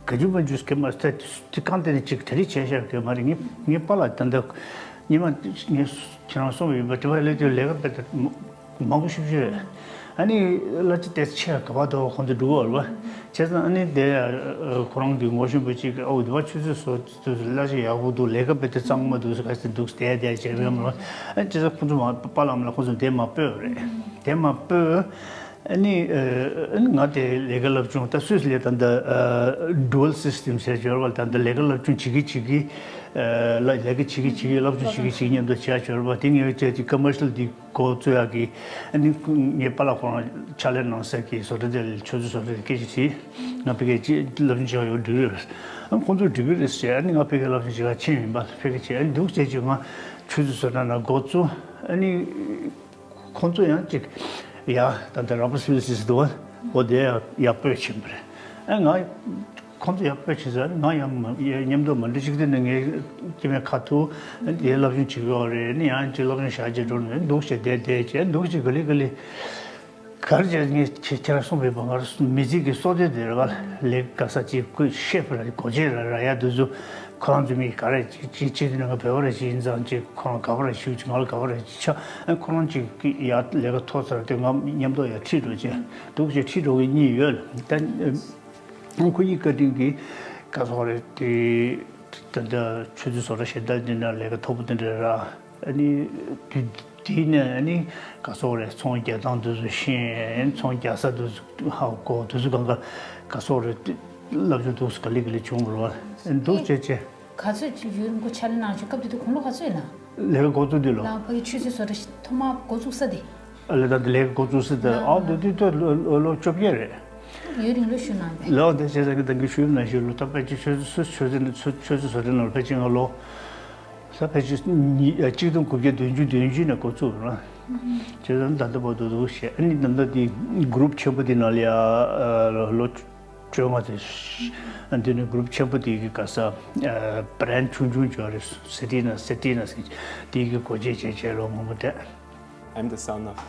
ག་ཅུ་མ་ཅུ་སྐད་མ་སྟེ་དེ་གང་དེ་ནས་ཅིག་དེ་རིགས་བྱས་བཞག་གི་མ་རེད། ངའི་ངའི་པཱ་ལགས་ད་ལྟ་ཉི་མ་ངས་ཁྱེད་རང་གསུངས་པ་ཡིན་པ་དེ་བ་ལས་དུས་ལས་ཀ་དཔེ་དེ་མང་པོ་ཞིབ་ཞིབ་རེད། ཨ་ནི་གླ་ཆ་དེ་ཆེ་ག་བ་དོ་ཁོང་ཚོ་འགྲོ་གི་ཡོད་རེད་པ། བྱས་ཙང་ཨ་ནི་དེ་ཁོ་རང་གི་ངོ་ཤེས་པ་ཅིག་ཨོ་དེ་བ་ཆུ་ཚོད་བཟོ་དུས་གླ་ཆ་ཡག་པོ་འདུག་ལས་ཀ་དཔེ་དེ་གཙང་མ་འདུག་ཟེར་ག་ཚོད་འདུག་དེ་དེ་བྱས་པས་མ་རེད། ཨ་ནི་བྱས་ཙང་ཁོང་ཚོ་མ་པཱ་ལགས་མ་ལགས་ཁོང་ཚོ་དེ་མ་སྤོས་རེད། དེ་མ་སྤོས། ཨ་ནི་ཨ་ནི་ང་དེ་ལས་ཀ་སློབ་སྦྱོང་ད་སུད་སི་ལ་ད་ལྟ་ཨ་dual system་ཟེར་ཡོད་རེད་པ། ད་ལྟ་ལས་ཀ་སློབ་སྦྱོང་བྱེད་ཀྱི་བྱེད་ཀྱི་ཨ་ལ་ལས་ཀ་བྱེད་ཀྱི་བྱེད་ཀྱི་སློབ་སྦྱོང་བྱེད་ཀྱི་བྱེད་ཀྱི་མཉམ་དུ་བྱས་ཡོད་རེད་པ། དེ་ངས་བྱས་ཀྱི་commercial་འདི་འགོ་བཙུགས་ཡག་གི་ཨ་ནི་ངའི་པཱ་ལགས་ཁོ་རང་ཕྱག་ལས་གནང་སའི་གི་བཟོ་གྲྭ་དེ་ལ་ཆུ་ཚོད་བཟོ་གྲྭ་དེ་སྐད་ཆ་དྲིས། ང་ཕ་གིར་ཅིག་སློབ་སྦྱོང་བྱེད་ཡག་ཡོད་འགྲོ་གི་རེད། ཨ་ཁོང་ཚོ་འགྲིག་གི་རེད་ཟེར། ཨ་ནི་ང་ཕ་གིར་སློབ་སྦྱོང་བྱེད་གར་ཕྱིན་ཡིན་པ། ཕ་གིར་བྱས། ཨ་ནི་འདུག་བྱས་ཅིག་ང་ཆུ་ཚོད་བཟོ་གྲྭ་ནང་འགོ་བཙུགས། ཨ་ནི་ཁོང་ཚོ་ཡང་ཅིག་ཡ་ད་ལྟ་ར་པ་སི་ལི་སི་འདུག་བ། འོ་དེ་ཡ་ཡར་སྤོས་ཕྱིན་པ་རེད། ཨ་ང་ཁོང་ཚོ་ཡར་སྤོས་ཕྱིན་ཟེར། ང་ཡང་མ་མཉམ་དུ་མ་འགྲོ། གཅིག་དེ་ནི་ངའི་སྐྱེ་དམན་ཁ་ཐུག་དེ་སློབ་སྦྱོང་བྱེད་ཀྱི་ཡོད་རེད། ཨ་ནི་ཡང་ཅིག་སློབ་སྦྱོང་བྱ་བྱེད་འགྲོ་ནས་འདུག་བྱས་བསྡད་བསྡད་བྱས། འདུག་བྱས་ག་ལེ་ག་ལེ། ག་རེ་བྱས། ངས་ཁྱེད་ཁྱེད་རང་གསུངས་པའི་བར་ང་མི་ཚེ་གི་སྲོག་ལྡན་དེ་རེད་བ། ལས་ཀ་ས་ཅིག་ཁོས་བཤད་པ་ར་སྒོ་འབྱེད་ར་ར་ཡ་དུས་ཚོད་ཁོ་རང་ཚོ་མི་ག་རེ་ཅིག་ཅིག་ཅིག་དེ་ནས་ང་བོད་པ་ར་ཅིག་ཡིན་ཙང་ཅིག་ཁོ་རང་དགའ་པོ་ར་ཞུ་ཅིག་ང་ལ་དགའ་པོ་ར་ཅིག་ཆ། ཨ་ཁོ་རང་ཅིག་ཡ་ལས་ཀ་ཐོབ་ཚར་དུས་ང་མཉམ་དུ་ཡ་ཁྲིད་འགྲོ་བྱས། འདུག་བྱས་ཁྲིད་འགྲོ་གི་གཉིས་ཡོད་ལ། ད་ཁོ་གཉིས་བཀའ་དྲིན་གྱིས་ག་སོང་རེད་དེ། ད་ལྟ་ཆུ་ཚོད་བཟོ་གྲྭ་གཞན་དག་འདི་ན་ལས་ཀ་མཐོ་པོ་དེ་འདྲ་རག། ཨ་ནི་དུས་དེ་ནས་ཨ་ནི་ག་སོག་རེད། ཚོང་རྒྱག་སྟངས་དེ་ཚོ་ཤེས། ཚོང་རྒྱག་ས་དེ་ཚོ་ཧ་གོ། དེ་ཚོ་གང་ག་ག་སོག་རེད། བསླབ་བྱ་འདུག་སེ་ག་ལེ་ག་ལེ་བྱུང་རོགས། འདུག་བྱས་བྱས། ག་ཚོད་ཡུན་ཁོ་ཕྱག་ལས་གནང་བྱུང་། སྐབས་དེ་དུས་དགུང་ལོ་ག་ཚོད་ཡིན་ན། ལས་ཀ་འགོ་བཙུགས་དུས་ལོ། ལ་ཕ་གི་ཆུ་ཚོད་བཟོ་གྲྭ་ཐོག་མ་འགོ་བཙུགས་ས་དེ། ཨ་ལས་ད་ལས་ཀ་འགོ་བཙུགས་ས་དེ། ལ་ཨ་དེ་དུས་ད་ལོ་ལོ་བཅོ་བརྒྱད་རེད། ཡུན་རིང་ལོ་ཞུ་གནང་བས། ལོ་དེ་བྱས་ཙང་གི་ད་གི་ཞུ་ན་ཞུ་ལོ། ད་ཕལ་ཆེར་ཆུ་ཚོད་ཆུ་ཚོད་ཆུ་ཚོད་བཟོ་གྲྭ་ནང་ལ་ཕལ་ཆེར་ང་ལོ། ས་ཕལ་ཆེར་ཉི་ཨ་གཅིག་སྟོང་དགུ་བརྒྱ་བདུན་ཅུ་དོན་བདུན་ནས་འགོ་བཙུགས་རེད། བྱས་ཙང་ད་ལྟ་བར་དུ་འདུག་བྱས། ཨ་ནི་ད་ལྟ་དེ་གུ་རུབ་ཆེན་པོ་དེ་ནང་ལ་ཡ་ལོ་བཅོ་ལྔ་དེ། ཨ་འདི་ནི་གུ་རུབ་ཆེན་པོ་དེ་གི་ག་ས་བྷ་རན་ཆུང་ཆུང་ཅིག་ཡོད་རེད། སི་ཏི་ན་སི་ཏི་ན་ཟེར། དེ་གི་སྒོ་འབྱེད་བྱས་བྱས་ལོ་མང་པོ་བསྡད། I'm the son of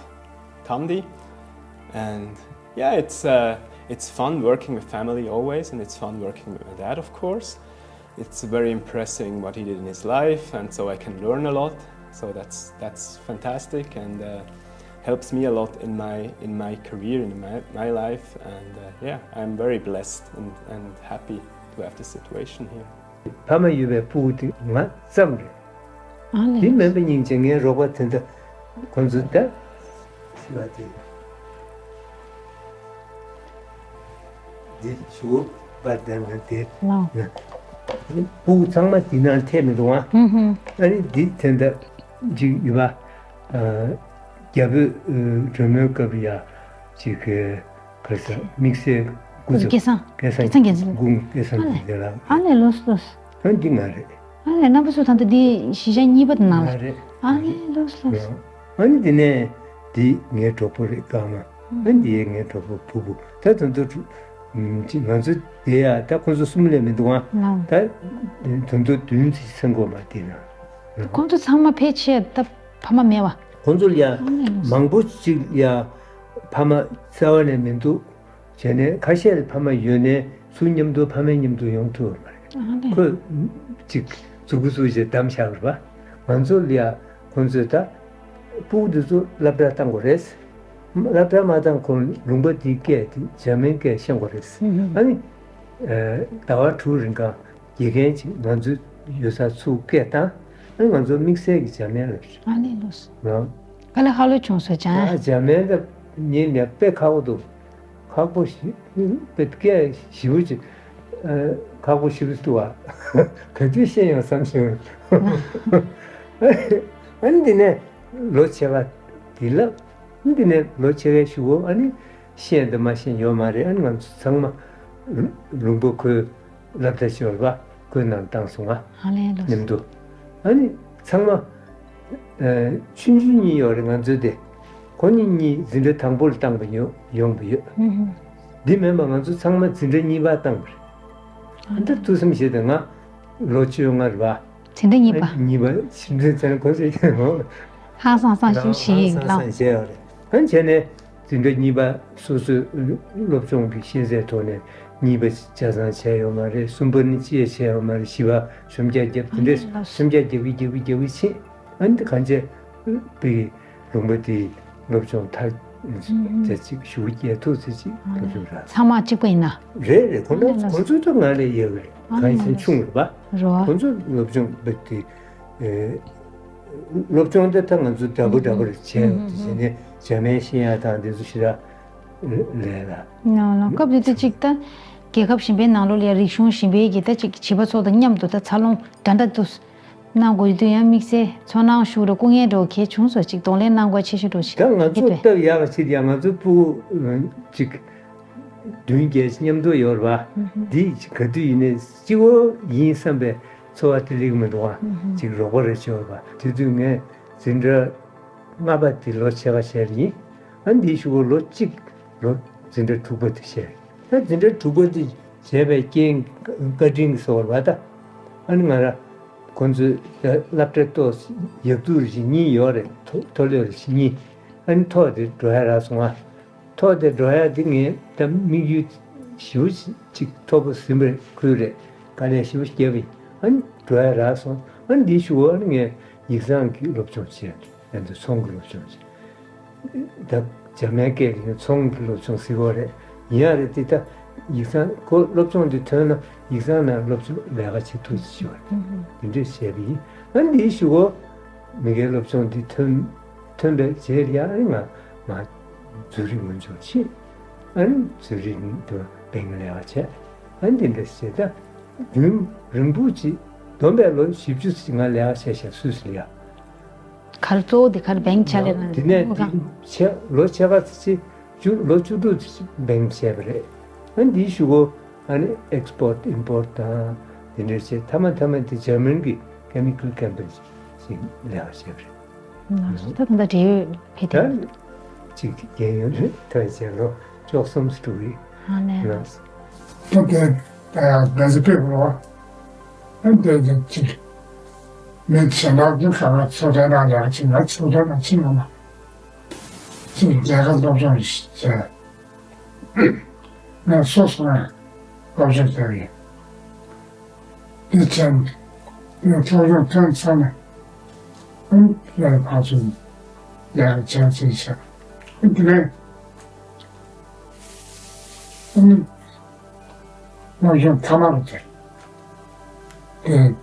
Tamdi, and yeah, it's uh, it's fun working with family always, and it's fun working with my dad, of course. It's very impressing what he did in his life, and so I can learn a lot. So that's that's fantastic, and uh, helps me a lot in my in my career, in my, my life, and uh, yeah, I'm very blessed and, and happy to have this situation here. ཕ་མ་ཡོད་པའི་སྤུ་གུ་དེ་ང་ཙམ་རེད། ཨ་ལས། དེ་མིན་པ་སྙིང་རྗེ། ངའི་རོགས་པ་དེ་འདྲ་ཁོང་ཚོ་ད་ཞི་བ་དེ་འདི་ཞུ་བར་དེ་ང་དེ་ལའོ། སྤུ་གུ་ཚང་མ་དེ་ནང་ཐེ་མི་འདུག་ཨ། ཧུམ་ཧུམ། ཨ་ནི་འདི་དེ་འདྲ་ཅིག་ཡོད་པ། རྒྱ་བོད་གྲོས་མོལ་སྐབས་ཡ་ཅིག་ག་རེ་ཟེར། དམིགས་བསལ་སྐུ་ཚབ་སྐལ་བཟང་། སྐལ་བཟང་རྒྱལ་མཚན། སྐུ་ངོ་སྐལ་བཟང་རྒྱལ་མཚན་ལགས། ཨ་ལས། ལོས་ལོས། ཨ་འདི་ང་རེད། ཨ་ལས། རྣམ་པ་ཚོ་ད་ལྟ་འདི་གཞིས་ཆགས་གཉིས་པ་དེ་ནང་ལ། ང་རེད། ཨ་ལས། ལོས་ལོས། ཨ་ནི་འདི་ནས་འདི་ངའི་གྲོགས་པོ་རེད། རྐང་མ། ཨ་འདི་ངའི་གྲོགས་པོ་བུ་བུ། ད་དོན་དུ་ང་ཚོ་དེ་ཡ་ད་ཁོང་ཚོ་གསུམ་ལས་མི་འདུག་ཨ། ལའོ། ད་དོན་དུ་བདུན་ཙམ་ཚང་དགོས་མ་དེ་ན། ཁོང་ཚོ་ཚང་མ་ཕལ་ཆེར་ད་ཕ་མ་མེད་པ། ཁོང་ཚོ་ལ་ཡ་ཨ་ལས། མང་པོ་ཅིག་ལ་ཡ་ཕ་མ་རྩ་བ་ནས་མི་འདུག་བྱས་ནས་ཁ་ཤས་ལ་ཕ་མ་ཡོད་ནས་ཚུར་མཉམ་དུ་ཕ་མའི་མཉམ་དུ་ཡོང་ཐུབ་པ་མ་རེད། ཨ་ལས། ཁོས་ཅིག་མཛུབ་གུ་ཚུར་བྱས་བསྡམས་བཞག་པ་རེད་པ། ང་ཚོ་ལ་ཡ་ཁོང་ཚོས་ད་སྤུ་གུ་འདི་ཚོ་སློབ་གྲྭ་བཏང་དགོས་རེད། སློབ་གྲྭ་མ་བཏང་གོང་ལུང་པ་འདིའི་སྐད་དེ་འཇར་མན་སྐད་ཤེས་དགོས་རེད། ཨ་ནི་ཟླ་བ་དྲུག་རིང་ག་དགེ་རྒན་ཅིག་ང་ཚོའི་ཡོད་སར་ཚུར་སྐད་བཏང་། ཨ་ནི་ང་ཚོ་དམིགས་བསལ་གྱི་འཇར་མན་ལབ་ཤག་ཨ་ལས། ལོས། ང་དཀའ་ལས་ཁག་ལོས་བྱུང་སོང་ཅང་། ཨ་འཇར་མན་ད་ཉིན་ནས་དཔེ་ཁག་པོ་འདུག་ཁག་པོ་ཞིག་དཔེ་སྐད་ཞིབ་པོ་ཅིག་ཨ་ཁག་པོ་ཞིབ་པོ་འདུག་ཨ། ག་དུས་ཤེས་ཡོང་བསམ་བྱུང་། ཨ་ནི་འདི་ནས་ལོ་ཆེ་བ་དེ་ལབ། འདི་ནས་ལོ་ཆེ་བའི་གཞུག་གུ་ཨ་ནི་ཤེས་དང་མ་ཤེས་ཡོད་མ་རེད། ཨ་ནི་ང་ཚོ་ཚང་མ་ལུང་པ་ཁོའི་སློབ་གྲྭ་ཞོར་བ་ཁོའི་ནང་བཏང་སོང་ང་། ཨ་ལས། ལོས། མཉམ་དུ་ཨ་ནི་ཚང་མ་ཨ་ཆུང་ཆུང་གཉིས་ཡོད་རེད་ང་ཚོའི་དེ། ཁོ་གཉིས་གཉིས་འཛིན་གྲྭ་དང་པོ་ལ་བཏང་པ་ཡོང་ཡོང་པ་ཡོད། ཧུམ་ཧུམ། འདི་མིན་པ་ང་ཚོ་ཚང་མ་འཛིན་གྲྭ་གཉིས་པ་བཏང་པ་རེད། ཨ་འདི་ཐུགས་བསམ་བཞེས་དང་ང་ལོ་བཅོ་ལྔ་རེད་པ། འཛིན་གྲྭ་གཉིས་པ། གཉིས་པ་ཕྱིར་འཛིན་ཚན་ཁོ་ཚོས་ཧང་སང་སང་ཞིག་ཞིག་ཡིན་ལ། ཧང་སང་སང་བྱས་ཡོད་རེད། ཧང་བྱས་ནས་འཛིན་གྲྭ་གཉིས་པ་སོ་སོའི་སློབ་སྦྱོང་གི་ཤེས་ཚད་ཐོག་ནས་གཉིས་པ་ཆ་ཚང་བྱས་ཡོད་མ་རེད། གསུམ་པ་ནི་ཅི་ཡང་བྱས་ཡོད་མ་རེད། བཞི་པ་གཞོམ་རྒྱག་བརྒྱབ། དེ་འདྲས་གཞོམ་རྒྱག་རྒྱབ་ཀྱི་རྒྱབ་ཀྱི་རྒྱབ་ཀྱི་ཕྱིན། ཨ་ནི་གང་བྱས་པའི་ལུང་པ་དེའི་སློབ་སྦྱོང་མཐར་ཨུ་ཙམ་ཅིག་ཞུ་རྒྱག་ཐུབ་ཚེ་ཅིག་སློབ་སྦྱོང་རག་ཚང་མ་གཅིག་པ་ཡིན་ན། རེད་རེད། ཁོ་ན་ཁོ་ཚོ་ད་ང་ལས་ཡག་རེད། ཨ་གང་ཡིན་ཟེར་ན་ཆུང་རེད་པ། རོ། ཁོ་ཚོ་སློབ་སྦྱོང་བྱེད་དུས་ཨེ་སློབ་སྦྱོང་དེ་ད་ང་ཚོ་འདྲ་པོ་འདྲ་པོ་རེད་བྱས་ཡོད་དེ། བྱས་ནས་འཇར་མན་ཤེས་ཡག་དང་དེ་ཚོ་ཞེ་དྲག་ལས་ལ། ཡང་ལ་སྐབས་དེ་དུས་གཅིག་ད་རྒྱལ་ཁབ་གཞན་པའི་ནང་ལོགས་ལ་ཡ་རིག་གཞུང་གཞན་པའི་གི་ད་ཅིག་བྱིས་པ་ཚོ་དང་མཉམ་དུ་ད་འཚར་ལོངས་འདྲ་འདྲ་འདུག་གནང་དགོས་ཡོད་དུས་ཡང་དམིགས་བསལ་ཚོར་སྣང་ཞུ་རོགས་སྐུ་ངལ་འགྲོ་གལ་བྱུང་སོགས་ཅིག་གདོང་ལེན་གནང་དགོས་ཆེ་ཤོས་འགྲོ་ཞིག་ད་ང་ཚོ་སྟབས་ཡག་ཅིག་ཡང་ང་ཚོ་སྤུ་གུ་ཅིག་ བདུན་བརྒྱད་མཉམ་དུ་ཡོད་རེད་པ། འདི་ག་དུས་ཡིན་ནའི་གཅིག་པོ་ཡིན་བསམ་པའི་ཚོར་བ་དེ་སླེབས་ཀྱི་མི་འདུག་ཨ། ཅིག་རོགས་པ་རེ་བྱས་པ། དེ་དུས་ངས་འཛིན་གྲྭ་ལྔ་པ་དེ་ལོ་ཕྱེད་ཀ་བྱས་པ་ཡིན། ཨ་འདིའི་གཞུག་གུ་ལོ་གཅིག་ལོ་འཛིན་གྲྭ་དྲུག་པ་དེ་བྱས། ད་འཛིན་གྲྭ་དྲུག་པ་དེ་བྱས་པའི་རྐྱེན་བཀའ་དྲིན་གྱིས་སོ་བ་ད། ཨ་ནི་ང་རང་ཁོང་ཚོའི་སློབ་གྲྭ་ཐོག་ཡག་སྡུག་རེ་ཞིག་གཉིས་ཡོད་རེད། མཐོ་མཐོ་སློབ་རེ་ཞིག་གཉིས། ཨ་ནི་ཐོག་དེ་འགྲོ་ཡ་རག་སོང་ཨ། ཐོག་དེ་འགྲོ་ཡ་དེ་ངས་ད་དམིགས་ཡུལ་ཞེ་པོ་ཅིག་མཐོ་པོ་ཟིན་པའི་ཁུལ་རེད། དཀའ་ལས་ཞེ་པོ་བརྒྱབ་པ་ཡིན། ཨ་ནི་འགྲོ་ཡ་རག་སོང་། ཨ་ནི་འདིའི་གཞུག་གུ་ཨ་ནི་ངས་ཡིག་ཚང་གི་སློབ་སྦྱོང་བྱས། ཨ་ནི་ཚོང་གི་སློབ་སྦྱོང་བྱས། ད་འཇར་མན་སྐད་ཀྱི་ཚོང་གི་སློབ་སྦྱོང་ཟེར་གྱི་ཡོད་རེད། ཡིན་ཡ་རེད་དེ། ད་ཡིག་ཚང་ཁོ་སློབ་སྦྱོང་འདི་ཐོན་ན་ཡིག་ཚང་ནང་སློབ་སྦྱོང་ལས་ཀ་བྱེད་ཐུབ་ཅིག་ཡོད་རེད། འདི་འདྲས་བྱས་པ་ཡིན། ཨ་ནི་འདིའི་གཞུག་གུ་མི་སྒེར་སློབ་སྦྱོང་འདི་ཐོན་ཐོན་པའི་རྗེས་ལ་ཡ་ཨ་ནི་ང་ང་ཛུ་རིག་ངོས་འཛུགས་བྱས། ཨ་ནི་ཛུ་རིག་དུ་བེང་ལས་ཀ་བྱས། ཨ་ནི་འདི་འདྲས་བྱས། ད་རྒྱུན་རིང་པོ་ཅིག་བསྡོམས་པས་ལོ་བཞི་བཅུ་ཙམ་ང་ལས་ཀ་བྱས་བཞག་སུད་སི་ལ་ཡ། ག་རེ་གཙོ་བོ་དེ་ག་རེ་བེང་ཆ་ལས་ན། དེ་ནས་དེ་ཕྱེད་ལོ་ཕྱེད་ཀ་ཙམ་ཅིག་བཅུ་ལོ་བཅུ་དྲུག་ཙམ་ཅིག་བེང་བྱས་པ་རེད། ཨ་ནི་འདིའི་གཞུག་གུ་ཨ་ནི་ཨེག་སི་པོར་ཊི་ཨིམ་པོར་ཊི་དང་དེ་འདྲ་བྱས། མཐའ་མ་མཐའ་མ་དེ་འཇར་མན་གྱི་ཀེ་མི་ཀལ་ཀམ་པ་ནི་ཞིག་ལས་ཀ་བྱས་པ་རེད། ད་ད་ལྟ་འབྲེལ་ཡོད་ཕེབས་ཏེ། ད་ཅིག་རྒན་ཡོལ་ཐོན་བྱས་ལོ་བཅུ་གསུམ་དྲུག་རེད། ཨ་ནས། ད་དེ་ད་ཡང་བདག་འཛིན་སྤེལ་དགོས། ཨ་འདི་འདི་ཅིག་མི་གཞན་དག་གིས་ག་ལ་ཚོགས་སྡེ་ནང་ལས་ཀ་བྱེད་ན་ཚོགས་སྡེ་ནང་ཕྱིན་ན་ཅིག་རྒྱལ་ཁ་སློབ་སྦྱོང་བྱས། ང་སོ་སོ་ནས་སློབ་སྦྱོང་བྱས་ཡིན། འདི་བྱས་ནས་ངས་སློབ་སྦྱོང་ཐོན་ཚར་ནས་ཨ་ནི་ཕར་ཚུར་ལས་ཀ་བྱས་ཚར་བྱས། ཨ་འདི་ནས་ཨ་ནི། སློབ་སྦྱོང་མཐའ་མ་རུ་དེ། དེ།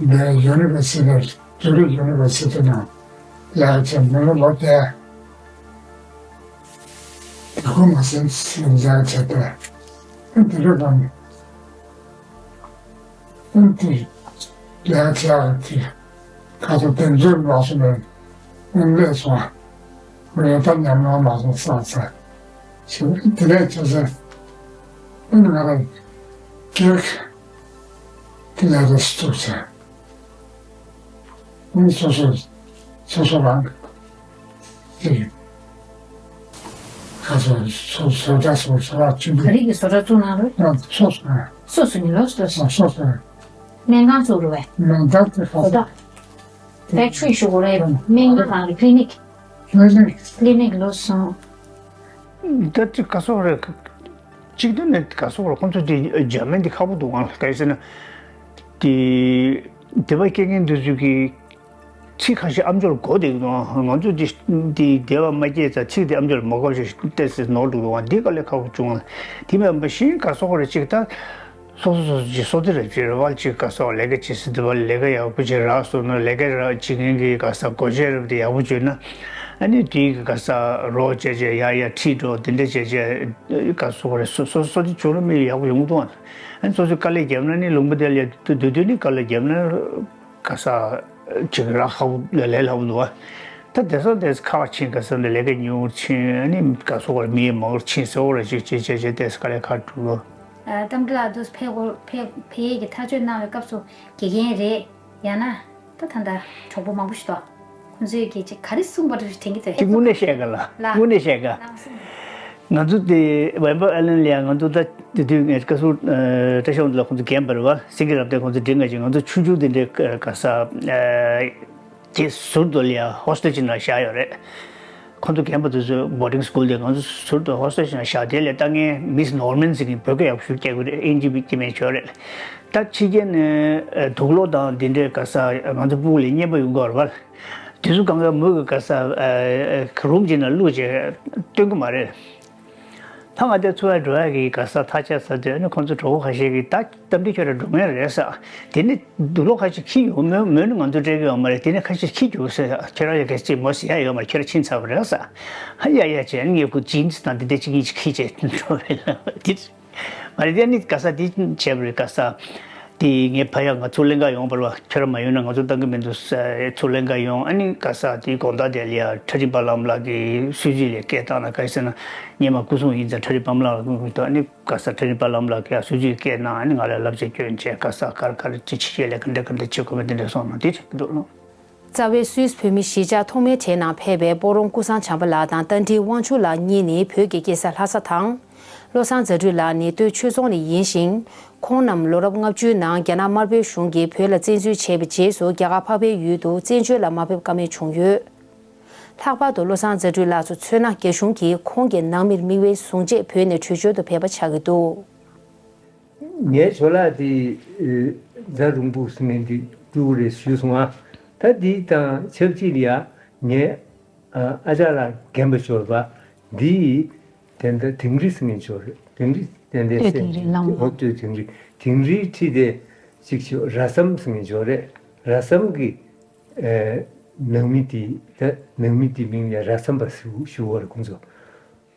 འདི་ཡུ་ནི་ཝར་སི་ཊི། ཛུ་རིག་ཡུ་ནི་ཝར་སི་ཊི་ནང་ལས་ཀ་བྱས། མི་ལོ་ལོ་བརྒྱད། དེ་ཁོ་མ་ཟིན་ཟིན་ལས་ཀ་བྱས་ཏེ། ཨ་དེ་རུ་གང་ཨ་དེ་ལས་ཀ་བྱས་ཏེ། ཁ་ཐུག་དེ་འཛུལ་མ་སོང་ནས་ཨ་སླེབས་སོང་། ང་ད་ཉམས་མྱོང་མ་སོང་བསམ་ཚར། ཞེས་དེ་ནས་བྱས་ཚེ། ཨ་ང་རང་སྒེར་གྱི་ལས་ཀ་ཞིག་བཙུགས་ཚེ། ཨ་སོ་སོ་སོ་སོ་རང་གི་ཁ་སོ་སོ་བཟོ་གྲྭ་སོ་སོ་ར་ཆུན་པོ། ག་རེ་གི་བཟོ་གྲྭ་བཙུགས་གནང་རེད། ང་སོ་སོ་རང་། སོ་སོ་ཉིད་ལོ་སོ་སོ། ང་སོ་སོ་རང་། སྨན་ཁང་བཙུགས་རེད་པས། སྨན་ཁང་དེ་ཁ་སོ། ཕེག་ཊི་རི་ཞུ་དགོས་རེད། སྨན་ཁང་རང་གི་ཀི་ལི་ནིག་ཀི་ལི་ནིག་ཀི་ལི་ནིག་ལོ་སོང་། ད་ཅིག་ག་སོག་རེད། གཅིག་དོན་ནས་ག་སོག་རེད། ཁོང་ཚོ་དེ་འཇར་མན་དེ་ཁག་པོ་འདུག་གང་ལ་ག་རེ་ཟེར་ན། དེ་དེ་པ་སྐད་མཁན་དེ་ཚོས་ཀྱི་ཚིག་ཁ་ཤས་ཨམ་ཅོག་གོ་བསྡད་ཀྱི་འདུག་ང་ཚོ་དེ་དེ་དེ་བ་མ་སྐྱེས་ཙང་ཚིག་དེ་ཨམ་ཅོག་མ་གོ་ཞེས་ཏོག་ཙམ་ནོར་འདུག་གང་དེ་དཀའ་ལས་ཁག་པོ་བྱུང་། དེ་མིན་པ་གཞན་ག་སོག་རེད། ཅིག་ད། སོ་སོ་སོ་སོ་ཀྱི་སོ་ཏི་རེ་བྱེད་རེ་བ་ཅིག་ག་ས་ལས་ཀ་བྱེད་སྲིད་དུ་བ་ལས་ཀ་ཡག་པོ་བྱེད་རག་སོང་ན། ལས་ཀ་རག་བྱེད་མཁན་གྱི་ག་ས་སྒོ་ཆས་རབ་དེ་ཡག་པོ་བྱོས་ན། ཨ་ནི་དེའི་གི་ག་ས་རོགས་བྱས་བྱས་ཡ་ཡ་ཁྲིད་འགྲོ་དེ་འདྲ་བྱས་བྱས་ག་ས་ག་རེ་སོ་སོ་སོ་ཏི་བྱུང་ན་མི་ཡག་པོ་ཡོང་གི་འདུག་ཨ་ནི་སོ་སོས་དཀའ་ལས་བརྒྱབ་ན་ནི་ལུང་པ་དེ་ལ་སྡོད་དུས་ནི་དཀའ་ལས་བརྒྱབ་ན་ག་ས་ཅིག་རག་ཧ་པོ་ལས་ལས་སླ་པོ་འདུག་ཨ། ད་དེང་སང་དེ་ཁག་ཕྱིན་ག་ས་འདི་ལས་ཀ་ཉུང་ཕྱིན། ཨ་ནི་ག་ས་ག་རེ་མི་མང་ཕྱིན་ཟེར་བ་རེ་ཅིག་བྱས་བྱས་བྱས་དེ་དཀའ་ལས་ཁག་འགྲོ་གི། ཨ། གཏམ་དྲི་ལགས་འདུག་ཕེབས་དགོས་ཕེབས་ཕེབས་ཡས་ཀྱི་ཐག་གཅོད་གནང་བའི་སྐབས་སུ་དགེ་རྒན་རེད། ཡང་ན་ད་ད་ལྟ་གྲོགས་པོ་མང་པོ་ཞིག་འདུག་ཁོང་ཚོས་ཀྱིས་ཅིག་ག་རེ་གསུངས་པ་རེད་དྲན་གྱི་འདུག་ཅིག་དངོས་གནས་བཤད་ག་ལ། ལ། དངོས་གནས་བཤད་ག་ལ། ང་ཚོ་དེ་ཝེམ་པར་ཨའི་ལན་ལ་ཡང་ང་ཚོ་ད་དེ་དུས་ངས་བཀའ་ཟུར་ཨ་བཀྲ་ཤིས་དབང་འདུས་ལགས་ཁོང་ཚོ་རྒན་པ་རེད་བ། སེང་གེ་རབ་བརྟན་ཁོང་ཚོ་འདྲི་ང་ཅིག་ང་ཚོ་ཆུང་ཆུང་དེ་འདྲའི་ག་ས་ཨ། དེ་ཟུར་དུ་ལ་ཡ་ཧོ་སི་ཊེལ་ཅིག་ནང་བཞག་ཡོད་རེད། ཁོང་ཚོ་རྒན་པ་དེ་ཚོ་བོར་ཌིང་སི་ཀུལ་དེ་ང་ཚོ་ཟུར་དུ་ཧོ་སི་ཊེལ་ཅིག་ནང་བཞག་དེ་ལས་ལྟ་མཁན་མིས་ནོར་མན་ཟེར་མཁན་བོད་སྐད་ཡག་པོ་ཞིག་སྐྱེ་དགོས་རེད། ཨིན་ཇི་སྐྱེ་མེད་ཆོག་རེད། ད་ཕྱི་རྒྱལ་ནས་དུག་ལོག་དང་འདི་འདྲའི་ག་ས་ང་ཚོ་སྤུ་གུ་ལ་རྔན་པ་ཡོང་གི་ཡོད་རེད་བ། དེ་ཚོ་གང་ག་མོས་གི་ག་ས་རུམ་གཅིག་ནང་བླུགས་བྱས་སྟོན་གི་མ་རེད། ད་ང་དེ་ཚོ་བ་འགྲོ་ཡ་གི་ག་ས་ཐག་ཆད་ས་དེ་ནི་ཁོང་ཚོ་གྲོགས་པོ་ཁ་ཤས་ཀྱིས་ད་གཏམ་དྲི་ཁྱོད་རང་འགྲོ་མཁན་རེད་ཟེར། དེ་ནི་དུག་ལོག་ཁ་ཤས་འཁྱེར་ཡོང་མོད་མོད་ནི་ང་ཚོ་སྤྲད་གི་ཡོད་མ་རེད། དེ་ནི་ཁ་ཤས་འཁྱེར་རྒྱུག་ཟེར། ཁྱོད་རང་ཡ་ག་ཚོད་མོ་ཟེར་ཡ་ཡོད་མ་རེད། ཁྱོད་རང་ཕྱིན་ཚར་བ་རེད་ཟེར། ཧ་ཡ་ཡ་བྱས་ནི་ངས་ཁོ་ཇིན་སི་དང་དེ་འདྲ་གཅིག་གཉིས་ཅིག་འཁྱེར་བྱས་འགྲོ་བས་ལ་དེ་མ་རེད། དེ་ནི་ག་ས་དེ་བྱས་པ་རེད། ག་ས། དེ་ངས་ཕ་ཡག་ང་ཚུར་ལེན་ག་ཡོང་བར་བ་ཁྱོད་ར་མ་ཡོང་ན་ང་ཚོ་བཏང་གི་མི་འདུག་ཟེར་ཚུར་ལེན་ག་ཡོང་། ཨ་ནི་ག་ས་དེའི་དགོང་དག་དེ་ལ་ཡ་ཁྲ་ཁྲིན་པ་ལམ་ལགས་ཀྱི་སྲོལ་རྒྱུན་ལས་སྐད་བཏང་ན་ག་ཡི་ཟེར་ན། སྔོན་མ་སྐུ་སྲུང་ཡིན་ཙང་ཁྲ་ཁྲིན་པ་ལམ་ལགས་ཀྱི་ཨ་ནི་ག་ས་ཁྲ་ཁྲིན་པ་ལམ་ལགས་ཀྱི་ཡ་སྲོལ་རྒྱུན་སྐད་གནང་། ཨ་ནི་ང་ལ་བསླབ་བྱ་སྐྱོན་བྱས་ག་ས་གར་གར་ཅི་ཆི་ཆི་ལས་ག་འདྲ་ག་འདྲ་བྱེད་དགོས་མིན་དེ་འདྲ་སོང་ན་དེ་རེད་འདུག་ལོ། རྩ་བའི་སུད་སི་བོད་མི་གཞིས་ཆགས་ཐོགས་མེད་གྲལ་ནང་ཕེབས་པའི་སྤ་རོང་ཀུན་བཟང་བྱམས་པ་ལགས་དང་རྟ་མགྲིན་དབང་ཕྱུག་ལགས་གཉིས་ནི་བོད་ཀྱི་སྐྱེས་ས་ལྷ་ས་དང་། བློ་བཟང་རྫ་སྤྲུལ་ལགས་ནི་སྟོད་ཆོས་རྫོང་ནས་ཡིན་ཞིང་། ཁོང་རྣམས་ལོ་རབས་ལྔ་བཅུའི་ནང་རྒྱ་ནག་དམར་པོའི་གཞུང་གིས་བོད་ལ་བཙན་འཛུལ་བྱས་པའི་རྗེས་སུ་རྒྱ་གར་འཕགས་པའི་ཡུལ་དུ་བཙན་བྱོལ་ལ་མ་ཕེབས་ཀ་མེད་བྱུང་ཡོད། ལྷག་པར་དུ་བློ་བཟང་རྫ་སྤྲུལ་ལགས་སུ་མཚོན་ན་རྒྱ་གཞུང་གིས་ཁོང་གི་ནང་མིར་དམིགས་བསལ་བཟུང་རྗེས་བོད་ནས་བྲོས་བྱོལ་དུ་ཕེབས་པ་ཆགས་ཀྱི་འདུག། ངའི་ཇོ་ལགས་དེ་རྫ་རོང་པོ་ཟེར་མཁན་དེ་སྤྲུལ་སྐུ་རེད་ཞུས་སོང་ཨ། ད་འདི་དང་ཆབས་ཅིག་ལ་ཡ་ངའི་ཨ་ཅག་ལགས་རྒན་པ་ཇོ་རེད་པ། འདི་དེ་འདྲ་དིང་རི་ཟེར་མཁན་ཇོ་རེད། དིང་རི་དེ་འདྲའི་སྟོད་སེ་དིང་རི་གླང་མ། ཨོ་སྟོད་དིང་རི། དིང་རིའི་འཁྲིས་དེ་ཅིག་ཞུ་ར་ཟམ་ཟེར་མཁན་ཇོ་རེད། ར་ཟམ་གི་ཨེ་ནང་མི་དེ་ད་ནང་མི་དེ་མིང་ལ་ར་ཟམ་པ་ཞུ་ཞུ་བ་རེད་ཁོང་ཚོ།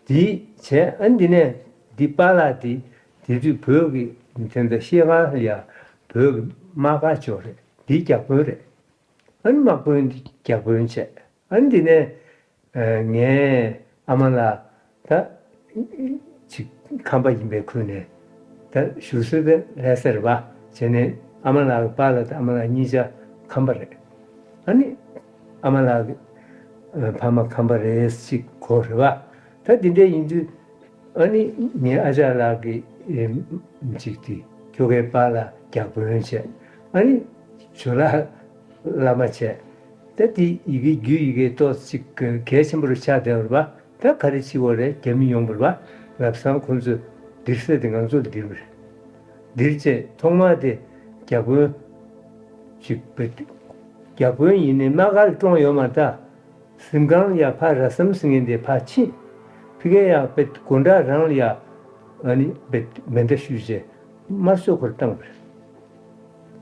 དེ་བྱས་ཨ་འདི་ནས་འདི་པཱ་ལགས་དེ་དེ་དུས་བོད་ཀྱི་དེ་འདྲ་ཤེལ་དཀར་ལ་ཡ་བོད་ཀྱི་དམག་སྒར་ཅིག་ཡོད་རེད། འདི་རྒྱ་དཔོན་རེད། ཨ་ནི་དམག་དཔོན་འདི་རྒྱ་དཔོན་བྱས། ཨ་ནི་འདི་ནས་ངའི་ཨ་མ་ལགས་ད་ཅིག་ཁམས་པ་ཡིན་པའི་ཁུལ་ནས་ད་བཞུགས་སྲོལ་དེ་ལྷ་ས་རེད་པ། བྱས་ནས་ཨ་མ་ལགས་ཀྱི་པཱ་ལགས་དང་ཨ་མ་ལགས་གཉིས་ཆ་ཁམས་པ་རེད། ཨ་ནི་ཨ་མ་ལགས་ཀྱི་ཕ་མ་ཁམས་པ་རེད་ཅིག་གོ་རེད་པ། ད་འདི་འདྲ་ཡིན་དུས་ཨ་ནི་ངའི་ཨ་ཅག་ལགས་ཀྱི་ཅིག་དེ་ཁྱོ་གའི་པཱ་ལགས་རྒྱ་དཔོན་བྱས། ཨ་ནི་ཇོ་ལགས་བླ་མ་བྱས། ད་དེ་ཡི་གེ་རྒྱུ་ཡི་གེ་ཏོག་ཅིག་གལ་ཆེན་པོ་རུ་ཆགས་བསྡད་པ་རེད་པ། ད་ག་རེ་བྱེད་དགོས་རེད། རྒྱ་མི་ཡོང་བ་རེད་པ། ལམ་སང་ཁོང་ཚོས་འདིར་ས་དེ་ང་ཚོ་ལ་འདིར་བ་རེད། འདིར་བྱས་ཐོག་མར་དེ་རྒྱ་དཔོན་ཅིག་བེད། རྒྱ་དཔོན་ཡིན་ནའི་དམག་སྒར་བཀྲོངས་ཡོད་མ་ད། གཟིམ་ཁང་ཡ་ཕ་ར་ཟམ་ཟེར་མཁན་དེ་ཕ་ཕྱིན། ཕི་གེ་ཡ་བེད་དགོན་གྲྭ་རང་ལ་ཡ་ཨ་ནི་བེད་མེ་མདའ་གཞུས་བྱས་དམར་གསོད་ཁོར་བཏང་བ་རེད།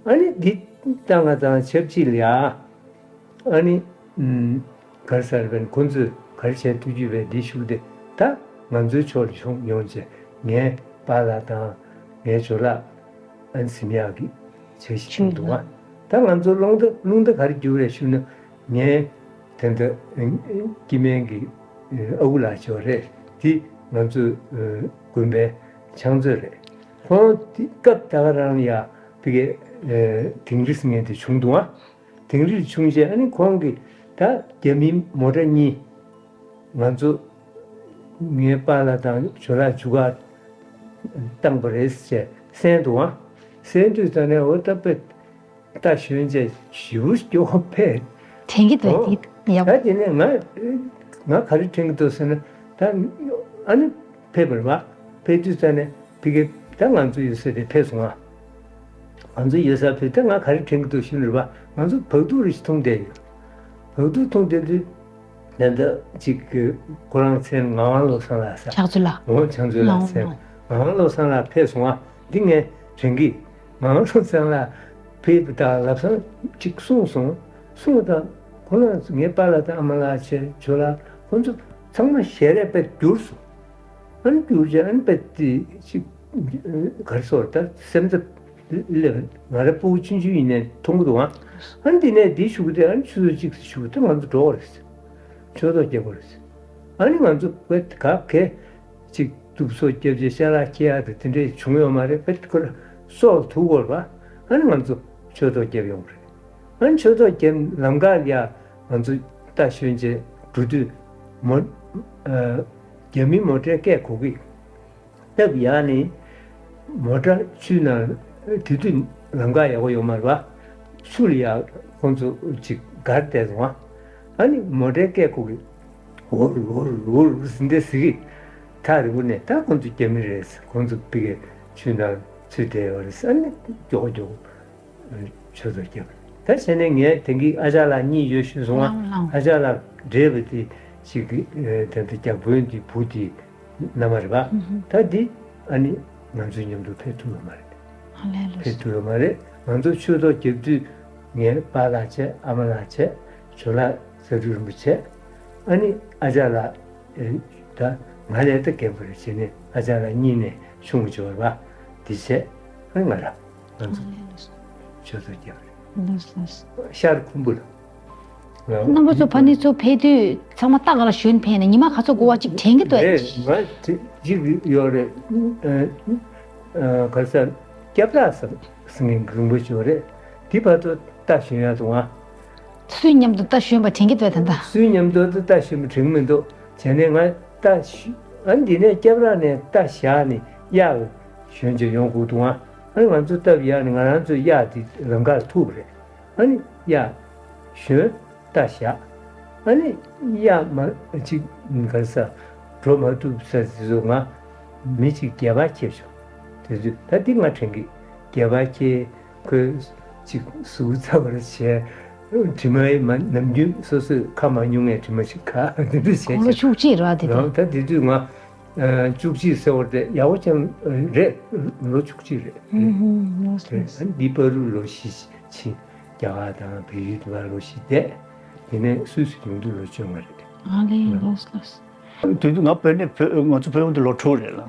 ཨ་ནི་འདི་བཏང་ང་དང་ཆབས་ཅིག་ལ་ཡ། ཨ་ནི། ཨུམ། ག་རེ་ཟེར་བས་ཁོང་ཚོས་ག་རེ་བྱས་ཐུགས་རྒྱུས་བས་འདི་ཞུ་སྟེ་ད་ང་ཚོའི་ཕྱོགས་ལ་ཤོང་ཡོང་བྱས་ངའི་པཱ་ལགས་དང་ངའི་ཇོ་ལགས་ཨ་ནི་ཟིན་ཡག་གི་བྱས་ཤིག་བྱུང་འདུག་བ། ད་ང་ཚོ་རླུང་རྟ་རླུང་རྟ་ག་རེ་རྒྱུག་རེད་ཞུ་ན་ངའི་དེ་འདྲ་སྐྱེ་དམན་གྱི་ཨ་ཁུ་ལགས་ཅིག་ཡོད་རེད། དེ་ང་ཚོའི་དགོན་པའི་ཕྱག་མཛོད་རེད། ཁོང་དེ་སྐབས་ད་ག་རང་ཡ་ཕི་གེ་དིང་རི་ཟེར་མཁན་དེ་བྱུང་འདུག་བ། དིང་རིར་བྱུང་རྗེས་ཨ་ནི་ཁོང་གིས་ད་རྒྱ་མིའི་མོ་ཊ་གཉིས་ང་ཚོ་ངའི་པཱ་ལགས་དང་ཇོ་ལགས་རྒྱུག་གར་བཏང་པ་རེད་ཟེར་གསན་འདུག་ཨ། གསན་དུས་ད་ནས་འོ་ད་དཔེ་རྟ་ཞོན་རྗེས་ཞེ་པོ་སྐྱོ་བོ་ཕེབས། དྲན་གྱི་འདུག་འོ། དེ་ཡག་ད་དེ་ནས་ང་ང་ག་རེ་དྲན་གྱི་འདུག་ཟེར་ན་ད་ཨ་ནི་ཕེབས་པ་རེད་པ། ཕེབས་དུས་ད་ནས་ཕི་གེ་ད་ང་ཚོ་ཡོད་ས་དེ་ཕེབས་སོང་ཨ། ང་ཚོ་ཡོད་ས་ཕེབས་ད་ང་ག་རེ་དྲན་གྱི་འདུག་ཞུ་ནི་རེད་པ། ང་ཚོ་བག་ཐུག་རེ་ཞིག་འཐུང་བསྡད་ཡོད། བག་ཐུག་འཐུང་བསྡད་དུས་ད་ལྟ་ཅིག་གི་ཁོ་རང་མཚན་ངག་དབང་བློ་བཟང་ལགས་ཟེར། ཕྱག་མཛོད་ལགས། འོ་ཕྱག་མཛོད་ལགས་ཟེར། ངག་དབང་བློ་བཟང་ལགས་ཕེབས་སོང་ཨ། འདི་ངས་དྲན་གི། ངག་དབང་བློ་བཟང་ལགས་ཕེབས་པ་དང་ལམ་སང་ཅིག་གསུངས་སོང་། གསུངས་པ་དང་ཁོ་རང་ངའི་པཱ་ལགས་དང་ཨ་མ་ལགས་བྱས་ཇོ་ལགས་ཁོ་ཚོ་ཚང་མ་ཞལ་རས་དཔེ་འགྱུར་སོང་། ཨ་ནི་འགྱུར་བྱས་ཨ་ནི་དཔེ་དེ་ཅིག་ག་རེ་ཟེར་ད་སེམས་འཚབ་སླེབས། ང་རང་ཕྲུ་གུ་ཆུང་ཆུང་ཡིན་ནའི་མཐོང་གི་འདུག་ཨ། ཨ་ནི་དེ་ནས་འདི་ཞུ་གི་དེ་ཨ་ནི་ཆུ་ཚོད་གཅིག་ཙམ་ཞུ་གི་དེ་ང་ཚོ་འགྲོ་བ་རེད། ཆོས་ཐོག་རྒྱབ་པ་རེད། ཨ་ནི་ང་ཚོ་དཔེ་ག་གེ་ཅིག་དུབ་སོ་རྒྱབ་བྱས་ཤ་ལག་ཁྱེར་ཡག་དེ་དེ་འདྲས་བྱུང་ཡོད་མ་རེད། དཔེ་ཁོ་ར་སྲོག་ཐུག་གོ་ར། ཨ་ནི་ང་ཚོ་ཆོས་ཐོག་རྒྱབ་ཡོང་གི་རེད། ཨ་ནི་ཆོས་ཐོག་རྒྱབ་ལམ་ཁ་ལ་ཡ་ང་ཚོ་རྟ་ཞོན་བྱས་འགྲོ་དུས་མོ་ཨ་རྒྱ་མི་མོ་ཊའི་སྐད་གོ་གི། སྟབས་ཡག་ནི་མོ་ཊ་ཆུའི་ནང་དེ་དུས་ལམ་ཁ་ཡག་པོ་ཡོད་མ་རེད་པ། ཆུ་ལ་ཡ་ཁོང་ཚོ་ཅིག་སྒར་བསྡད་སོང་ཨ། ཨ་ནི་མོ་ཊའི་སྐད་གོ་གི། འུར་འུར་འུར་འུར་ཟིན་བསྡད་ཟིག་གི། ཐག་རིང་པོ་ནས་ད་ཁོང་ཚོ་རྒྱ་མི་རེད། ཁོང་ཚོ་ཕི་གེ་ཆུ་ནང་ཚུད་བསྡད་ཡོད་རེད། ཨ་ནི་མགྱོགས་མགྱོགས་ཆུ་ཚོད་བརྒྱབ། ད་བྱས་ནས་ངས་དེང་གི་ཨ་ཅག་ལགས་གཉིས་ཡོད་ཞུས་སོང་ང་། ལའོ་ལའོ། ཨ་ཅག་ལགས་འདྲེས་པ་དེ་ཞིག་གི་ད་ལྟ་རྒྱ་དཔོན་དེ་བུ་དེ་མནའ་མ་རེད་པ། ད་འདི་ཨ་ནི་ང་ཚོའི་མཉམ་དུ་ཕེབས་ཐུབ་ཡོད་མ་རེད། ཕེབས་ཐུབ་ཡོད་མ་རེད། ང་ཚོ་ཆོས་ཐོག་རྒྱབ་དུས་ངའི་པཱ་ལགས་བྱས། ཨ་མ་ལགས་བྱས། ཇོ་ལགས་རྫ་སྤྲུལ་རིན་པོ་ཆེ། ཨ་ནི་ཨ་ཅག་ལགས་ད་ང་ལས་ད་རྒན་པ་རེད། བྱས་ནས་ཨ་ཅག་ལགས་གཉིས་ནས་ཆུང་ངུ་ཇོ་བ་འདི་བྱས། ཨ་ནི་ང་རང་ ང་ཚོ་ཆོས་ཚོགས་རྒྱག་རེད། ལགས་སོ། ལགས་སོ། ཤར་ཁུམ་བུ་ལ། རྣམ་པ་ཚོ་ཕ་ནི་ཚོ་ཕེབས་དུས་ཚང་མ་རྟ་ག་ལ་ཞོན་ཕེབས་ནས་ཉི་མ་ག་ཚོད་འགོར་བ་ཅིག་དྲན་གྱི་འདུག་ཨེ། ང་དེ་གཅིག་ཡོད་རེད། ཨ་ཨ་ག་ས་སྐྱབས་ར་ཟེར་ཟེར་མཁན་རིན་པོ་ཆེ་ཡོད་རེད། དེ་བར་དུ་རྟ་ཞོན་ཡག་འདུག་ཨ། སུའི་མཉམ་དུ་རྟ་ཞོན་པ་དྲན་གྱི་འདུག་ཨེ་ད་ལྟ། སུའི་མཉམ་དུ་རྟ་ཞོན་པ་དྲན་གྱི་མི་འདུག་བྱས་ནས་ང་རྟ་ཞོན། ཨ་འདི་ནས་སྐྱབས་ར་ནས་རྟ་བཞག་ནས་གཡག་ཞོན་བྱས་ཡོང་དགོས་འདུག་ཨ། ཨ་ང་ཚོ་སྟབས་ཡག་ནས་ང་རང་ཚོའི་གཡག་དེ་རང་ཁར་ཐུག་པ་རེད། ཨ་ནི་གཡག་ཞོན་རྟ་བཞག་ཨ་ནི་གཡག་མ་གཅིག་ག་ས་འགྲོ་མ་ཐུབ་ས་དེ་ཚོ་ང་མི་གཅིག་སྒལ་པར་འཁྱེར་བྱུང་། དེ་ཚོ་ད་འདི་ང་དྲན་གི། སྒལ་པར་འཁྱེར། ཁོས་གཅིག་ཟུག་ཚ་བར་བྱས། དྲི་མ་ཡི་མ་ནམ་རྒྱུན་སོ་སོས་ཁ་མ་མྱོང་ངས་དྲི་མ་ཞིག་ཁ་འདི་འདྲ་བྱས་ཁོང་ལོ་བྱས། བཅུ་གཅིག་རེད་བ་དེ་དུས། ད་དེ་དུས་ང་བཅུ་གཅིག་ཟེར་བ་དེ་ཡག་པོ་ཅང་རེད། ལོ་བཅུ་གཅིག་རེད། ཨུམ་ཧུམ། ལགས་སོ། རེད། ལགས་སོ། ཨ་འདི་བར་དུ་ལོ་བཞི་ཕྱིན། རྒྱ་གར་དང་བལ་ཡུལ་དུ་མར་ལོ་བཞི་བསྡད། དེ་ནས་སུད་སི་ཡོང་དུས་ལོ་བཅོ་ལྔ་རེད། ཨ་ལས། ལགས་སོ། ལགས་སོ། དེ་དུས་ང་བོད་ནས་བོད་ང་ཚོ་བོད་ཡོང་དུས་ལོ་དྲུག་རེད་ལ།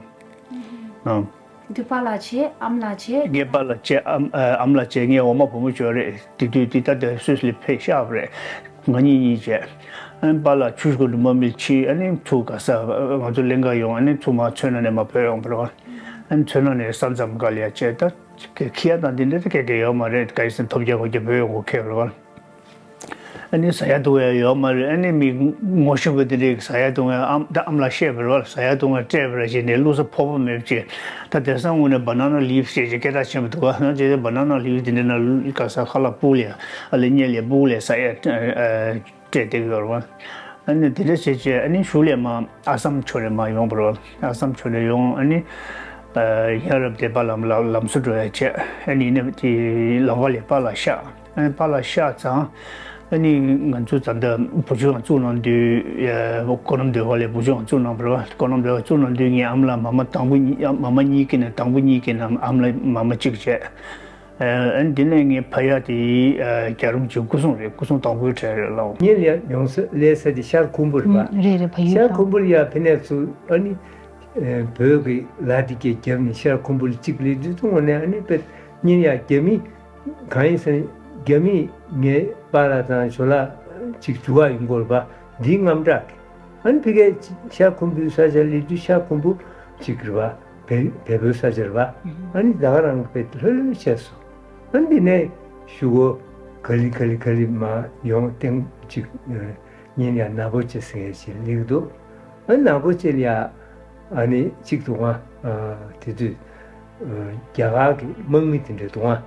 ཨ། དུས་པཱ་ལགས་བྱས། ཨ་མ་ལགས་བྱས། ངའི་པཱ་ལགས་བྱས། ཨ་ཨ་མ་ལགས་བྱས། ངའི་འོག་མ་བུ་མོ་ཅིག་ཡོད་རེད། དེ་དུས་དེ་ད་ལྟ་སུད་སི་ལ་ཕེབས་ཤག་པ་རེད། ང་གཉིས་གཉིས་བྱས། ཨ་ནི་པཱ་ལགས་ཆུ་ཤུར་དུ་མ་མིལ་ཕྱིན། ཨ་ནི་ཚུར་ག་ས་ང་ཚོ་ལེན་ག་ཡོང་། ཨ་ནི་ཚུར་མར་མཚོ་སྣ་ནས་མར་བོད་ཡོང་བ་རེད་བ། ཨ་ནི་མཚོ་སྣ་ནས་ས་མཚམས་སྒང་ལ་ཡ་བྱས། ད་ཁེ་ཡ་དང་དེ་འདྲ་ད་ག་གེ་ཡོད་མ་རེད། ག་ཡི་སེམས་ཐོབ་རྒྱག་གོ་རྒྱག་བོད་ཡོང་དགོས་ཁེལ་བ་རེད་བ། ཨ་ནི་ཟ་ཡ་བཏུང་ཡ་ཡོད་མ་རེད། ཨ་ནི་མི་ངོ་ཤེས་པ་དེ་འདྲས་ཟ་ཡ་བཏུང་ཡ། ཨམ་ད་ཨ་མ་ལགས་བཤད་པ་རེད་བ། ཟ་ཡ་བཏུང་ཡ་སྤྲད་པ་རེད་ཟེར་ནས་བླུག་ས་ཕོར་པ་མེད་པ་བྱས། ད་དེང་སང་དངོས་གནས་banana leaf་ཟེར་བྱས་སྐད་གྲགས་ཆེན་པོ་འདུག་བ། ནང་བྱས་banana leaf་དེ་འདྲས་ནང་ག་ས་ཁ་ལག་སྤུག་ལ་ཡ། ཨ་ལས་སྔོན་ལ་སྤུག་ལ་ཟ་ཡ་སྤྲད་བསྡད་ཡོད་རེད་བ། ཨ་ནི་དེ་འདྲ་བྱས་བྱས་ཨ་ནི་གཞུག་ལ་མར་ཨ་སམ་ཕྱོགས་ནས་མར་ཡོང་བ་རེད་བ། ཨ་སམ་ཕྱོགས་ནས་ཡོང་། ཨ་ནི་ཡ་རབས་བསྡད་པ་ལམ་ལམ་ལམ་བཟོ་འགྲོ་ཡ་བྱས། ཨ་ནི་ཡིན་ནའི་དེ་ལམ་ཁ་ལ་པཱ་ལགས་གཤགས། ཨ་ནི་པཱ་ལགས་གཤགས་ཙང་། ཨ་ནི་ང་ཚོ་ད་ལྟ་བུ་བཅོལ་ཁང་བཙུགས་གནང་དུས། ཨ་ཀོ་ནམ་སྡེ་བ་ལ་བུ་བཅོལ་ཁང་བཙུགས་གནང་བ་རེད་བ། ཀོ་ནམ་སྡེ་བ་བཙུགས་གནང་དུས་ངའི་ཨ་མ་ལགས་མ་མ་དང་པོ་གཉིས། ཨ་མ་མ་གཉིས་ཀྱི་ནང་ཨ་མ་ལགས་མ་མ་གཅིག་བྱས། ཨ་ནི་དེ་ནས་ངའི་ཕ་ཡུལ་དེ་ཨ་རྒྱལ་རོང་གི་སྐུ་སྲུང་རེད། སྐུ་སྲུང་དང་པོའི་གྲས་རེད་ལགས། སྔོན་ལ་ཡ་ཡོང་ས་སླེབས་ས་དེ་ཤར་ཁུམ་བུ་རེད་པ། ཨ་རེད་རེད། ཕ་ཡུལ་ཤར་ཁུམ་བུ་ལ་ཡ་ཕེབས་ནས་ཚུར་ཨ་ནི་ཨ་བོད་ཀྱི་ལ་དེ་གས་བརྒྱབ་ནས་ཤར་ཁུམ་བུ་ལ་གཅིག་སླེབས་དུས་ཚོ་དངོས་གནས་ཨ་ནི་དཔེ་སྔོན་ཡ་རྒྱ་མི་གང་ཡིན་ཟེར་ན་རྒྱ་མི་ངའི་པཱ་ལགས་དང་ཇོ་ལགས་གཅིག་འགྲོ་ག་ཡོང་གི་ཡོད་རེད་པ། འདིའི་དངངས་སྐྲག་གིས། ཨ་ནི་ཕ་གིའི་ཤར་ཁུམ་བུའི་ས་ཆར་སླེབས་དུས་ཤར་ཁུམ་བུ་གཅིག་རེད་པ། བལ་བལ་པོའི་ས་ཆ་རེད་པ། ཨ་ནི་ད་ག་རང་གི་དཔེ་ལྷོད་ལྷོད་བྱས་སོང་། ཨ་ནི་འདི་ནས་གཞུག་གུ་ག་ལེ་ག་ལེ་ག་ལེ་མར་ཡོང་སྟེང་གཅིག་ཨ་སྔོན་ཡ་ནག་པོ་ཅན་ཟེར་མཁན་ཞིག་སླེབས་འདུག་ཨ་ནི་ནག་པོ་ཅན་ལ་ཡ་ཨ་ནི་གཅིག་འདུག་ཨ། དེ་དུས་ཨ་རྒྱ་གར་གྱི་དམག་མི་དེ་འདྲ་འདུག་ཨ།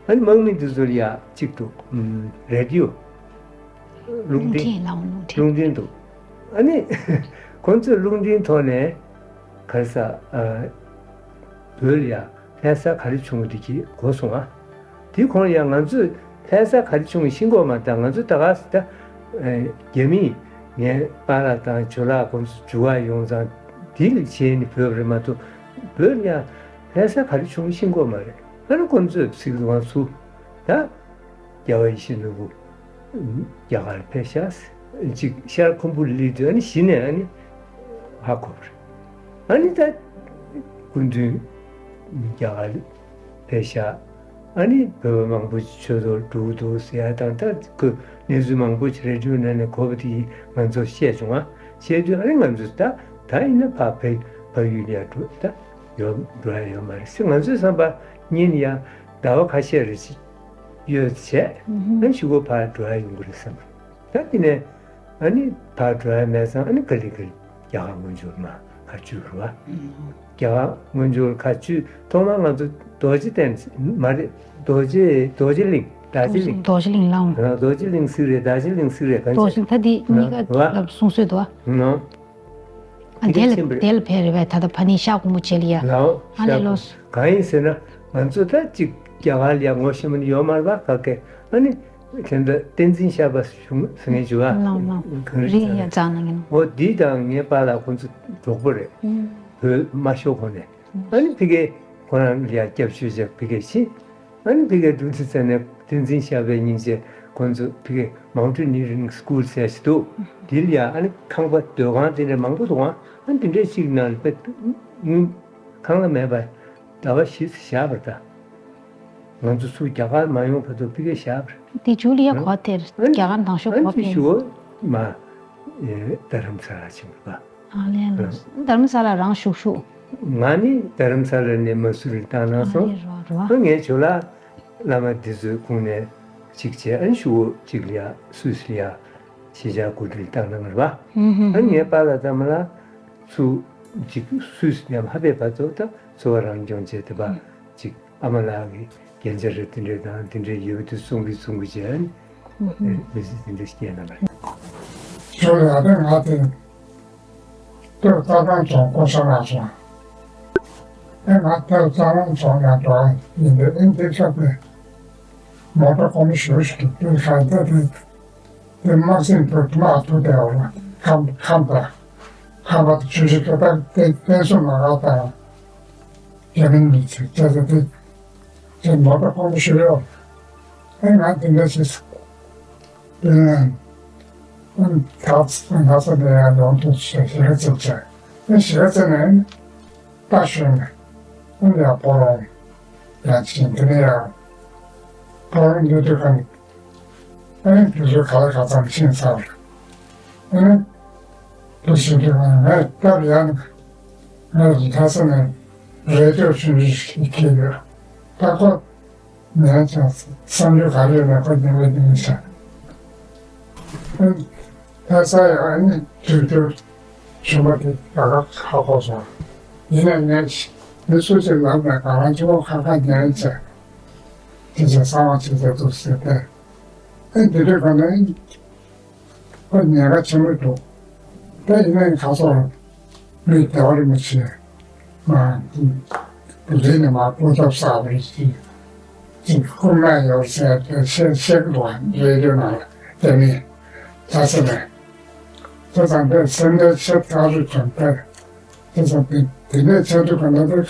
ཨ་ནི་དམག་མི་དེ་ཚོ་ལ་ཡ་གཅིག་འདུག་ཨ་རེ་ཌི་ཡོ། རླུང་རླུང་འཕྲིན། འཕྲིན་ལགས། རླུང་འཕྲིན། རླུང་འཕྲིན་འདུག་ཨ་ནི་ཁོང་ཚོས་རླུང་འཕྲིན་ཐོག་ནས་ག་རེ་ཟ། ཨ་བོད་ལ་ཡ་ལྷ་ས་ག་རེ་བྱུང་བ་དེ་གི་གོ་སོང་ཨ། དེ་གོང་ལ་ཡ་ང་ཚོས་ལྷ་ས་ག་རེ་བྱུང་བ་ཤེས་ཀྱི་ཡོད་མ་རེད། ད་ང་ཚོ་ད་ག་ཟེ་ད་ཨ་རྒྱ་མིས་ངའི་པཱ་ལགས་དང་ཇོ་ལགས་ཁོང་ཚོ་འགྲོ་ག་ཡོང་ཙང་དེ་ལ་བྱས་ནས་བོད་པ་རེད་མ་གཏོགས་བོད་ལ་ཡ་ལྷ་ས་ག་རེ་བྱུང་བ་ཤེས་ཀྱི་ཡོད་མ་རེད། ཨ་ནི་ཁོང་ཚོས་ཚིག་དབང་ཚུར་ད་རྒྱལ་བ་ཡིད་བཞིན་ནོར་བུ་རྒྱ་གར་ཕེབས་ཤག་ཅིག་ཤར་ཁུམ་བུ་ལ་སླེབས་དུས་ཨ་ནི་གཞི་ནས་ཨ་ནི་ཧ་གོ་བ་རེད། ཨ་ནི་ད་སྐུ་མདུན་རྒྱ་གར་ཕེབས་ཤག་ཨ་ནི་བོད་པ་མང་པོ་ཅིག་ཆོས་ཐོག་འགྲོ་གི་འདུག་ཟེར་ཡ་དང་། ད་ཁོས་གནས་ཚུལ་མང་པོ་ཅིག་རེ་ཌི་ཡོ་ནང་ནས་གོ་བ་དེ་ང་ཚོར་བཤད་བྱུང་ང་། བཤད་དུས་ཨ་ནི་ང་ཚོས་ད་ད་ཡིན་ན་ཕར་ཕ་ཕ་ཡུལ་ལ་ཡ་འགྲོ་ད་ཡོང་འགྲོ་ཡ་ཡོད་མ་རེད་ཟེར། ང་ཚོའི་བསམ་པ་ཉིན་ཡ་ཟླ་བ་ཁ་ཤས་རེ་ཅིག་ཡོད་བྱས། ཨ་ནི་གཞུག་གུ་ཕར་འགྲོ་ཡ་ཡོང་གི་རེད་བསམ་པ་རེད། ད་དེ་ནས་ཨ་ནི་ཕར་འགྲོ་ཡ་མེད་ཙང་ཨ་ནི་ག་ལེ་ག་ལེ་རྒྱ་གར་སྔོན་འགྲོ་མར་ཁ་བཅུག་རེད་བ། རྒྱ་གར་སྔོན་འགྲོ་ཁ་བཅུག་ཐོག་མར་ང་ཚོ་རྡོ་རྗེ་གདན་མ་རེད། རྡོ་རྗེ་རྡོ་རྗེ་གླིང་། རྡོ་རྗེ་གླིང་། རྡོ་རྗེ་གླིང་ལ་འོང་། རྡོ་རྗེ་གླིང་ཟེར་རེད། རྡོ་རྗེ་གླིང་ཟེར་རེད། ག་རྡོ་རྗེ་གླིང་ད་འདི་གཉིས་ཀ་ལབ་གསུང་སྲོལ་འདུག་བ། ཨ་དེ་ལ་དེ་ལ་ཕེབས་རེད་པས། ད་ལྟ་ཕ་ནི་ཤར་ཁུམ་བུ་བྱེད་ལ་ཡ། ཨ་ལས་ལོས། གང་ཡིན་ཟེར་ན་ང་ཚོ་ད་ཅིག་རྒྱ་གར་ལ་ཡ་ངོ་ཤེས་མི་ཡོད་མ་རེད་པ། ག་གེ་ཨ་ནི་དེ་འདྲ་བསྟན་འཛིན་ཤར་པ་ཞུ་ཟེར་མཁན་ཞུ་བ། ལའོ་ལའོ། གངས་རི་རི་ཡ་རྩ་ན་ཡིན། འོ་འདི་དང་ངའི་པཱ་ལགས་ཁོང་ཚོ་གྲོགས་པོ་རེད། བོད་དམར་ཤོག་ཁོངས་ནས། ཨ་ནི་ཕ་གིར་ཁོ་རང་ལ་ཡ་སྐྱབས་བཅོལ་བྱས་ཕ་གིར་ཕྱིན། ཨ་ནི་ཕ་གིར་འགྲོ་དུས་ཙ་ནས་བསྟན་འཛིན་ཤར་པའི་སྙིང་རྗེ་ཁོང་ཚོ་ཕ་གིར་མའོན་ཊེ་ནི་ཡརིང་སི་ཀུལ་ཟེར་ཞིག་འདུག་འདི་ལ་ཡ་ཨ་ནི་ཁང་པ་སྡོད་ཁང་དེ་འདྲ་མང་པོ་འདུག་ཨ་ནི་དེ་འདྲའི་ཞིག་ནང་ལ་དཔེ་དངུལ་ཁང་གླ་མེད་པར་ཟླ་བ་བཞི་ཙམ་བཞག་པ་རེད་ད། ང་ཚོ་ཚུར་རྒྱ་གར་མ་ཡོང་བར་དུ་ཕ་གིར་བཞག་པ་རེད། དེ་མཇུག་ལ་ཡ་གོ་དེར་རྒྱ་གར་ནང་ཤོག་གོ་ཕེབས། ཞུ་བ་མ་རྡ་རམ་ས་ལ་ཕྱིན་པ། ཨ་ལས་ལ་རྡ་རམ་ས་ལ་རང་བཞུགས་བཞུགས། ང་ནི་རྡ་རམ་ས་ལ་ནས་མ་སུ་རི་བཏང་གནང་སོང་། ཨ་ལས་རོ་རོ། ཨ་ངའི་ཇོ་ལགས་བླ་མ་འདི་ཚོའི་ཁོངས་ནས་གཅིག་བྱས། ཨ་ནི་ཞུ་བ་གཅིག་ལ་ཡ་སུད་སི་ལ་ཡ་གཞིས་ཆགས་གོ་སྒྲིག་བཏང་གནང་རེད་པ། ཨ་ངའི་པཱ་ལགས་ཚང་མ་ལ་ཚུར་གཅིག་སུད་སི་ནས་ཧ་པའི་བར་དུ་ད་འཚོ་བ་རང་སྐྱོང་བྱས་ཏེ་པ་གཅིག་ཨ་མ་ལགས་ཀྱི་རྒྱན་ཆ་རེ་དེ་འདྲས་དང་དེ་འདྲས་ཡོད་པ་དེ་བཙོང་གི་བཙོང་གི་བྱས་ནས་མི་ཚེ་དེ་འདྲས་སྐྱེལ་གནང་བ་རེད། ཞོར་ཡ་དེ་ང་དེ་སྟོད་རྩྭ་ཐང་རྫོང་ཀོ་ཤ་ལགས་སོང་། ཨེ་ང་སྟོད་རྩྭ་ཐང་རྫོང་ཡང་འགྲོ་ཡིན་པས་ཨེ་འདི་ཆགས་པས་མོ་ཊ་གོང་ཞུ་ཞིག་གི་སྟོད་ཤ་ད་དེ། དེ་དམག་ཟིན་དུ་དམག་ཐུག་དེ་འོ་ཁམས་ཁམས་དང་ཁམས་པ་ཆུ་བཞི་ཐོག་ཏག་ཏན་ཏན་སོང་མ་ག་དང་རྒྱ་མིན་མི་ཚེ་ཅེས་ཟེར་ཏེ་ཅེས་མོ་ཊ་ཁོང་ཞུ་ཡོད། ཨེ་ང་དེ་འདྲ་ཞིག་དེ་ནས་ད་ང་ས་དེ་ཡང་ཡོང་དུ་ཞེ་ཞེ་ཙིག་ཅེས་ཨེ་ཞེ་ཙི་ནས་ད་ཞོན་ནས་ཨེ་ཡང་ཕོ་རོང་ཡང་ཕྱིན་དེ་ནས་ཡང་ཕོ་རོང་འདི་དུས་གང་། ཨ་ནི་དུས་ཚོད་ག་ལ་ག་ཙམ་ཕྱིན་ཚར། ཨ་ནི་དུས་ཚོད་དུས་ང་ངས་སྟབས་ཡག་ནས་ངས་ལྷ་ས་ནས་རེ་ལྟོས་ཆུང་ཆུང་ཞིག་འཁྱེར་ཡོད། ད་ཁོ་ཉན་ཀྱང་བསམ་རྒྱུ་ག་རེ་ཡོད་ན་ཁོ་ཉན་པའི་ཉན་བྱ། ཨ་ནི་ལྷ་ས་ཡང་ཨ་ནི་དུས་ཚོད་ཆུང་མ་དེ་ད་ག་ཧ་གོ་སོང་། ཡིན་ན་ངས་མི་སུ་ཞིག་ལབ་ན་ག་རང་ཆུང་མ་ཁ་ཁ་ཉན་བྱ། དེ་ཚོ་གསང་བ་བྱེད་ཚོད་འདུག་ཟེར་ཏེ། ཨེ་འདི་འདྲའི་སྒང་ནས་ཁོ་ཉེན་ཁ་ཆེན་པོ་འདུག་ད་ཡིན་ནའི་ཁ་སོགས་མི་བདེ་བ་རིན་པོ་ཆེ་མ་རེད་ནས་མ་སྐུ་ཚབ་གསར་པ་ཞིག་ཅིག་སྐུ་ངལ་ཡོད་ཟེར་ཏེ་བཤད་བཤད་གི་འདུག་བ། རེ་ལྟོས་ནང་ལ་དེ་ནི་ད་ཟེར་ནས་ད་ཙང་དེ་སེམས་ཁྲལ་ཆེ་ཐག་ཆོད་བྱུང་སྟེ་ད་ཙང་དེ་དེ་ནས་ཆེད་དུ་ག་འདྲ་འདུག་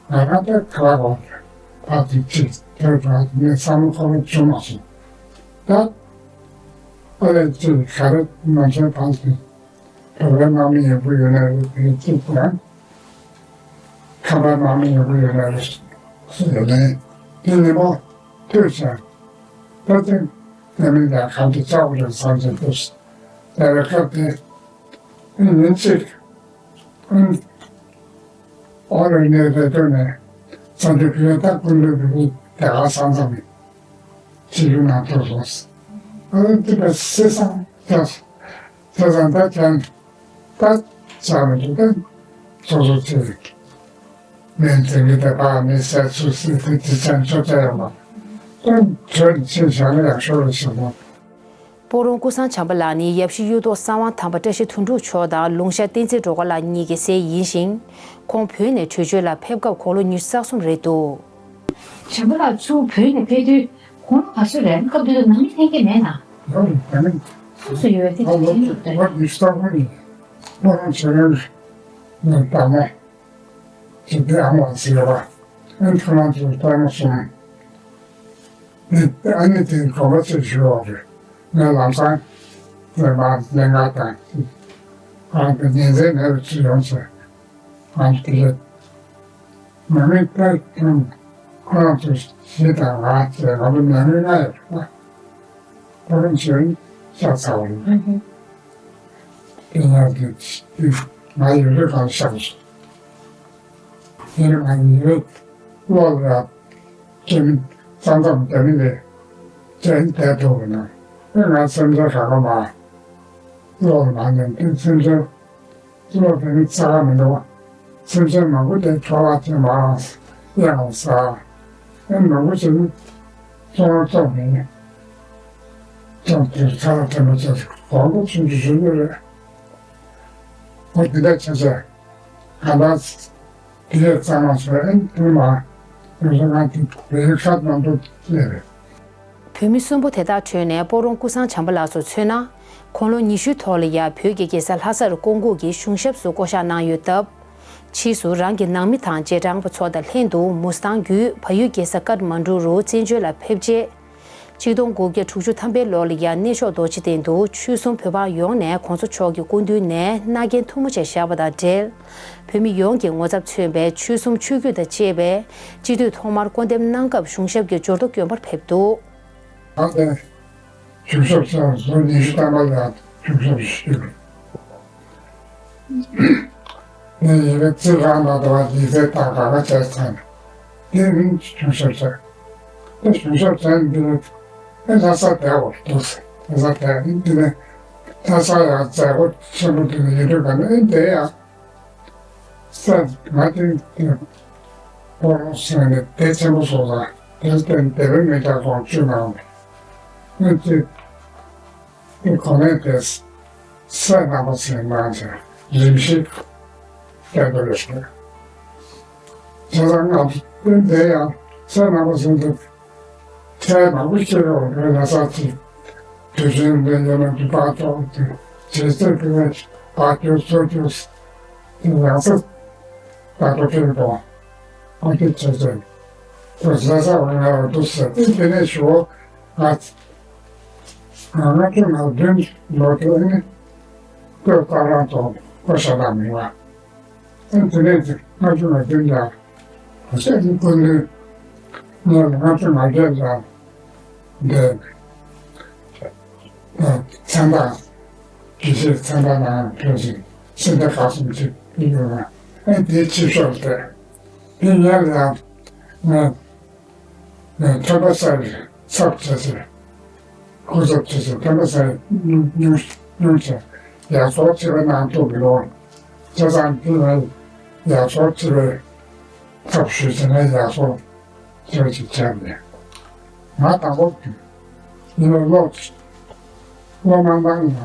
ང་རང་ད་ག་བ་གོ་ཕ་དེ་ཅི་དེ་ར་ངས་བསམ་བློ་ཁོ་རང་བྱུང་མ་སོང་། ད་ཨ་ལས་ཅི་ག་རེ་ནང་ཆེན་ཕང་ཞིང་བོད་པའི་དམག་མི་ཡོད་པོ་ཡོད་ན་རེད་དེ་ཅི་ཀྱང་ཁམས་པའི་དམག་མི་ཡོད་པོ་ཡོད་ན་རེད་ཟེར་ཡོད་ནས་དེ་ནི་མོ་ཐོས་ཤག་ད་ཅི་དེ་མིན་ཀྱང་གང་དུ་ཆགས་པ་རེད་བསམ་གྱི་འདུག་དེ་བའི་སྐབས་དེ་ཉིན་གཅིག་ཨོ་ལོ་ནས་རེ་ལྟོས་ནས་བཙན་བྱོལ་བོད་ད་ཀུན་ལུགས་བོད་དེ་ག་ས་མཚམས་ཅི་ཡུལ་ནང་དུ་སོང་། ཨོ་ལོ་དེ་བས་སེ་སང་ཅག་སེ་སང་ད་ཅན་ད་ཅག་མི་འདུག་ད་སོ་སོ་ཚེ་རིག་མེན་ཚེ་གི་དེ་བ་མི་སད་སུ་སི་དེ་དེ་ཅན་ཆོ་ཅ་ཡོང་བ་ད་ཚོད་ཆེ་བཞག་ན་ཡག་ཤོས་རེད་ཞེས་མོ། སྤོ་རོང་ཀུན་བཟང་བྱམས་པ་ལགས་ནི་ཡབ་གཞིས་གཡུ་ཐོག་གསང་བ་དམ་པ་བཀྲ་ཤིས་དོན་གྲུབ་མཆོག་དང་ལུང་ཤར་བསྟན་འཛིན་སྒྲོལ་དཀར་ལགས་གཉིས་ཀྱི་སྲས་ཡིན་ཞིང་། ཁོང་བོད་ནས་བྲོས་བྱོལ་ལ་ཕེབས་སྐབས་དགུང་ལོ་ཉི་ཤུ་རྩ་གསུམ་རེད་འདུག་བྱམས་པ་ལགས་ཚུར་བོད་ནས་ཕེབས་དུས་དགུང་ལོ་ག་ཚོད་རེད། སྐབས་དེ་དུས་ནང་མི་འཐེན་གྱི་མེད་ན། ཡོད་རེད། ད་ནི་སུ་སུ་ཡོད་དེ་ད་ལོ་དྲན་ཡོད་དེ། ལོ་ཉི་ཤུ་རྩ་དགུ་ནས་སྤོ་རོང་བྱེད་རིང་ནས་བདག་མོ། ཅིག་དེ་ཨ་མ་ཟེར་བ། ཨན་ཁོ་རང་ཚོའི་ལྟད་མོ་སོང་། ནི་ཨ་ནི་དེ་གོམ་པ་ཚོས་ཞུ་བ་རེད། ང་ལམ་སང་ལས་མ་ལས་ང་དང་། ཨ་དེ་ཉིན་མཚན་མེད་པ་ཅི་ཡོང་ཟེར། ཨ་དེ་རེད། མ་མི་ལྟར་ཀྱང་ཁོ་རང་ཚོ་ཞི་དང་ང་ཚོའི་ང་ཚོ་མ་མི་ང་ཡོད་རེད། ཁོ་རང་ཚོའི་ཤག་ཚ་བ་རེད། དེ་ཡང་དེ་ང་ཡོད་རེད་གང་ཤག་སོང་། དེ་ང་ཡོད་བློ་ལ་ཀྱེ་མི་ཙམ་ཙམ་དེ་མི་ལས་ཅན་དེ་ཐོག་ན་དེ་ང་སེམས་ཚོར་ཧྲ་ག་མ་བློ་ལ་མ་ནན་དེ་སེམས་ཚོར་བློ་དེ་ནི་རྩ་བ་མི་འདུག་སེམས་ཚོར་མང་པོ་དེ་འཕྲོ་བ་དེ་མ་ཡང་ས་ཨེ་མང་པོ་ཞིག་ནི་ཙོང་ཙོང་མི་ཙོང་དེ་ཚ་བ་དེ་མ་ཚོར་གོང་པོ་ཆུང་ཆུང་ཞུ་རྒྱུ་རེད། ཁོ་འདི་འདྲ་བྱས་ཚེ་ག་ད་དེ་ཡས་གཙང་མ་བཟོས་ཨེ་དུ་མ་ཡོད་ས་ང་དེ་བོད་ཡིག་ཁ་ནང་དུ་སླེབས་རེད། བོད་མི་གསོན་པོ་དེ་དག་ཁྲོད་ནས་སྤོ་རོང་ཀུན་བཟང་བྱམས་པ་ལགས་སུ་མཚོན་ན། དགུང་ལོ་ཉི་ཤུའི་ཐོག་ལ་ཡང་བོད་ཀྱི་རྒྱལ་ས་ལྷ་སར་སྐུ་འཁོར་གྱི་གཞུང་ཞབས་སུ་བསྐོ་བཞག་གནང་ཡོད་སྟབས། ཕྱིས་སུ་རང་གི་ནང་མི་དང་རྗེས་འབྲང་པ་ཚོ་དང་ལྷན་དུ་མུ་སི་ཐང་བརྒྱུད་བལ་ཡུལ་རྒྱལ་ས་ཀཏ་མན་གྲུ་རུ་བཙན་བྱོལ་ལ་ཕེབས་རྗེས། ཆིག་སྟོང་དགུ་བརྒྱ་དྲུག་ཅུ་ཐམ་པའི་ལོ་ལ་ཡང་གནས་མཆོག་རྡོ་རྗེ་གདན་དུ་ཆོལ་གསུམ་བོད་འབངས་ཡོངས་ནས་གོང་ས་མཆོག་གི་སྐུ་མདུན་ནས་མནའ་གན་ཐུང་མོ་ཞིག་བཞག་པ་དང་འབྲེལ། བོད་མི་ཡོངས་ཀྱི་ངོ་ཚབ་མཚོན་པའི་ཆོལ་གསུམ་ཆོས་བརྒྱུད་དང་བཅས་པའི་སྤྱི་འཐུས་ཐོག་མར་སྐུ་འདེམས་གནང་སྐབས་གཞུང་ཞབས་ཀྱི་འབྱོར་ཐོ་འགོད་པར་ཕེབས་འདུག། ད་ལྟའི་གཞུང་ཞབས་ཚོ་ལོ་ཉི་ཤུ་ཐམ་པ་ལ་གཞུང་ཞབས་ཞུས། ནས་ཡི་གེ་རྩིས་ཁང་ནང་དུ་བ་ཡིག་ཚད་དང་ག་ག་བྱས་ཚར། དེ་རིང་གཞུང་ཞབས་ཚོ། དེ་གཞུང་ཞབས་ཚོ་འདི་ནི་ཨེ་ལྷ་ས་དེ་འོ་འདུག་ཟེར། ལྷ་ས་དེ་འདི་ནི་ལྷ་ས་ཡང་མཛད་སྒོ་ཆེན་པོ་འདི་ནི་ཡིན་འདུག་ག་ནི་ཨེ་འདི་ཡང་། སེམས་ང་དེ་དེ་སྤོ་རོང་སོང་ནས་དེ་ཆེན་པོ་སོང་ཙང་དེ་བརྟེན་དེ་བས་མི་འདྲ་གོང་བཅུ་ནང་ནས་དེ་དེ་གོ་གནས་དེ་སྲས་རྣམ་པ་ཚོའི་ནང་ནས་རིམ་བཞིན་བསྟན་པ་ཡོད་རེད། བྱས་ཙང་ང་དེ་ཡང་སྲས་རྣམ་པ་ཚོ་འདི། ཁྱེད་མང་པོ་ཤེས་རོགས་རེད་ལ་ས་ཚིགས། དུས་ཆེན་འདི་ཡོད་ན་འདི་པར་ཐོག་དེ་བྱེད་ཚད་དེ་ནས་པར་སྐྱོར་ཚོགས་སྐྱོར་དེ་ཡང་སེ་ད་ལྟ་ཁྱེད་དང་ཨ་ཁྱེད་བྱེད་ཚད་དུ་ལ་ས་བ་ང་ར་འདུག་ཟེར་ཏེ་དེ་ནས་ཞུ་ང་ང་ཚོ་ང་བདུན་ལོ་དེ་ནི་སྐྱོ་བཏང་རང་དང་ཁོ་ཤ་ད་མི་བ། ཨ་དེ་ནས་ང་ཚོ་ང་བདུན་ལ། ཁོ་ཤ་ཚིག་ཀུན་ནས་ང་ལ་ང་ཚོ་ང་རྒྱལ་ལ་འདི་མཚན་རྟགས་དགེ་བཤེས་མཚན་རྟགས་ནང་ཕེབས་ཤིང་སེམས་དེ་ཁག་གསུམ་གཅིག་ཡོད་ན་ཨེ་དེའི་ཆེ་ཤོས་དེ་དེ་ཡན་ལ་ཡང་ང་ཐོན་པ་སར་ཚབ་བྱས་ཟེར། སྐུ་ཚབ་བྱས་ཟེར་ཐོན་པ་སར་སྙུང་སྙུང་བྱས་ཡག་བཟོ་བྱས་པ་གནང་ཐུབ་ཡོད། བྱས་ཙང་དེ་ལ་ཡག་བཟོ་བྱས་པའི་ཐབས་ཞུས་ཟེར་ན་ཡག་བཟོ་ཅིག་ཅིག་བྱས་ནས། ང་དང་པོ་ཡིན་ན་སློབ་སློབ་མ་མང་ན་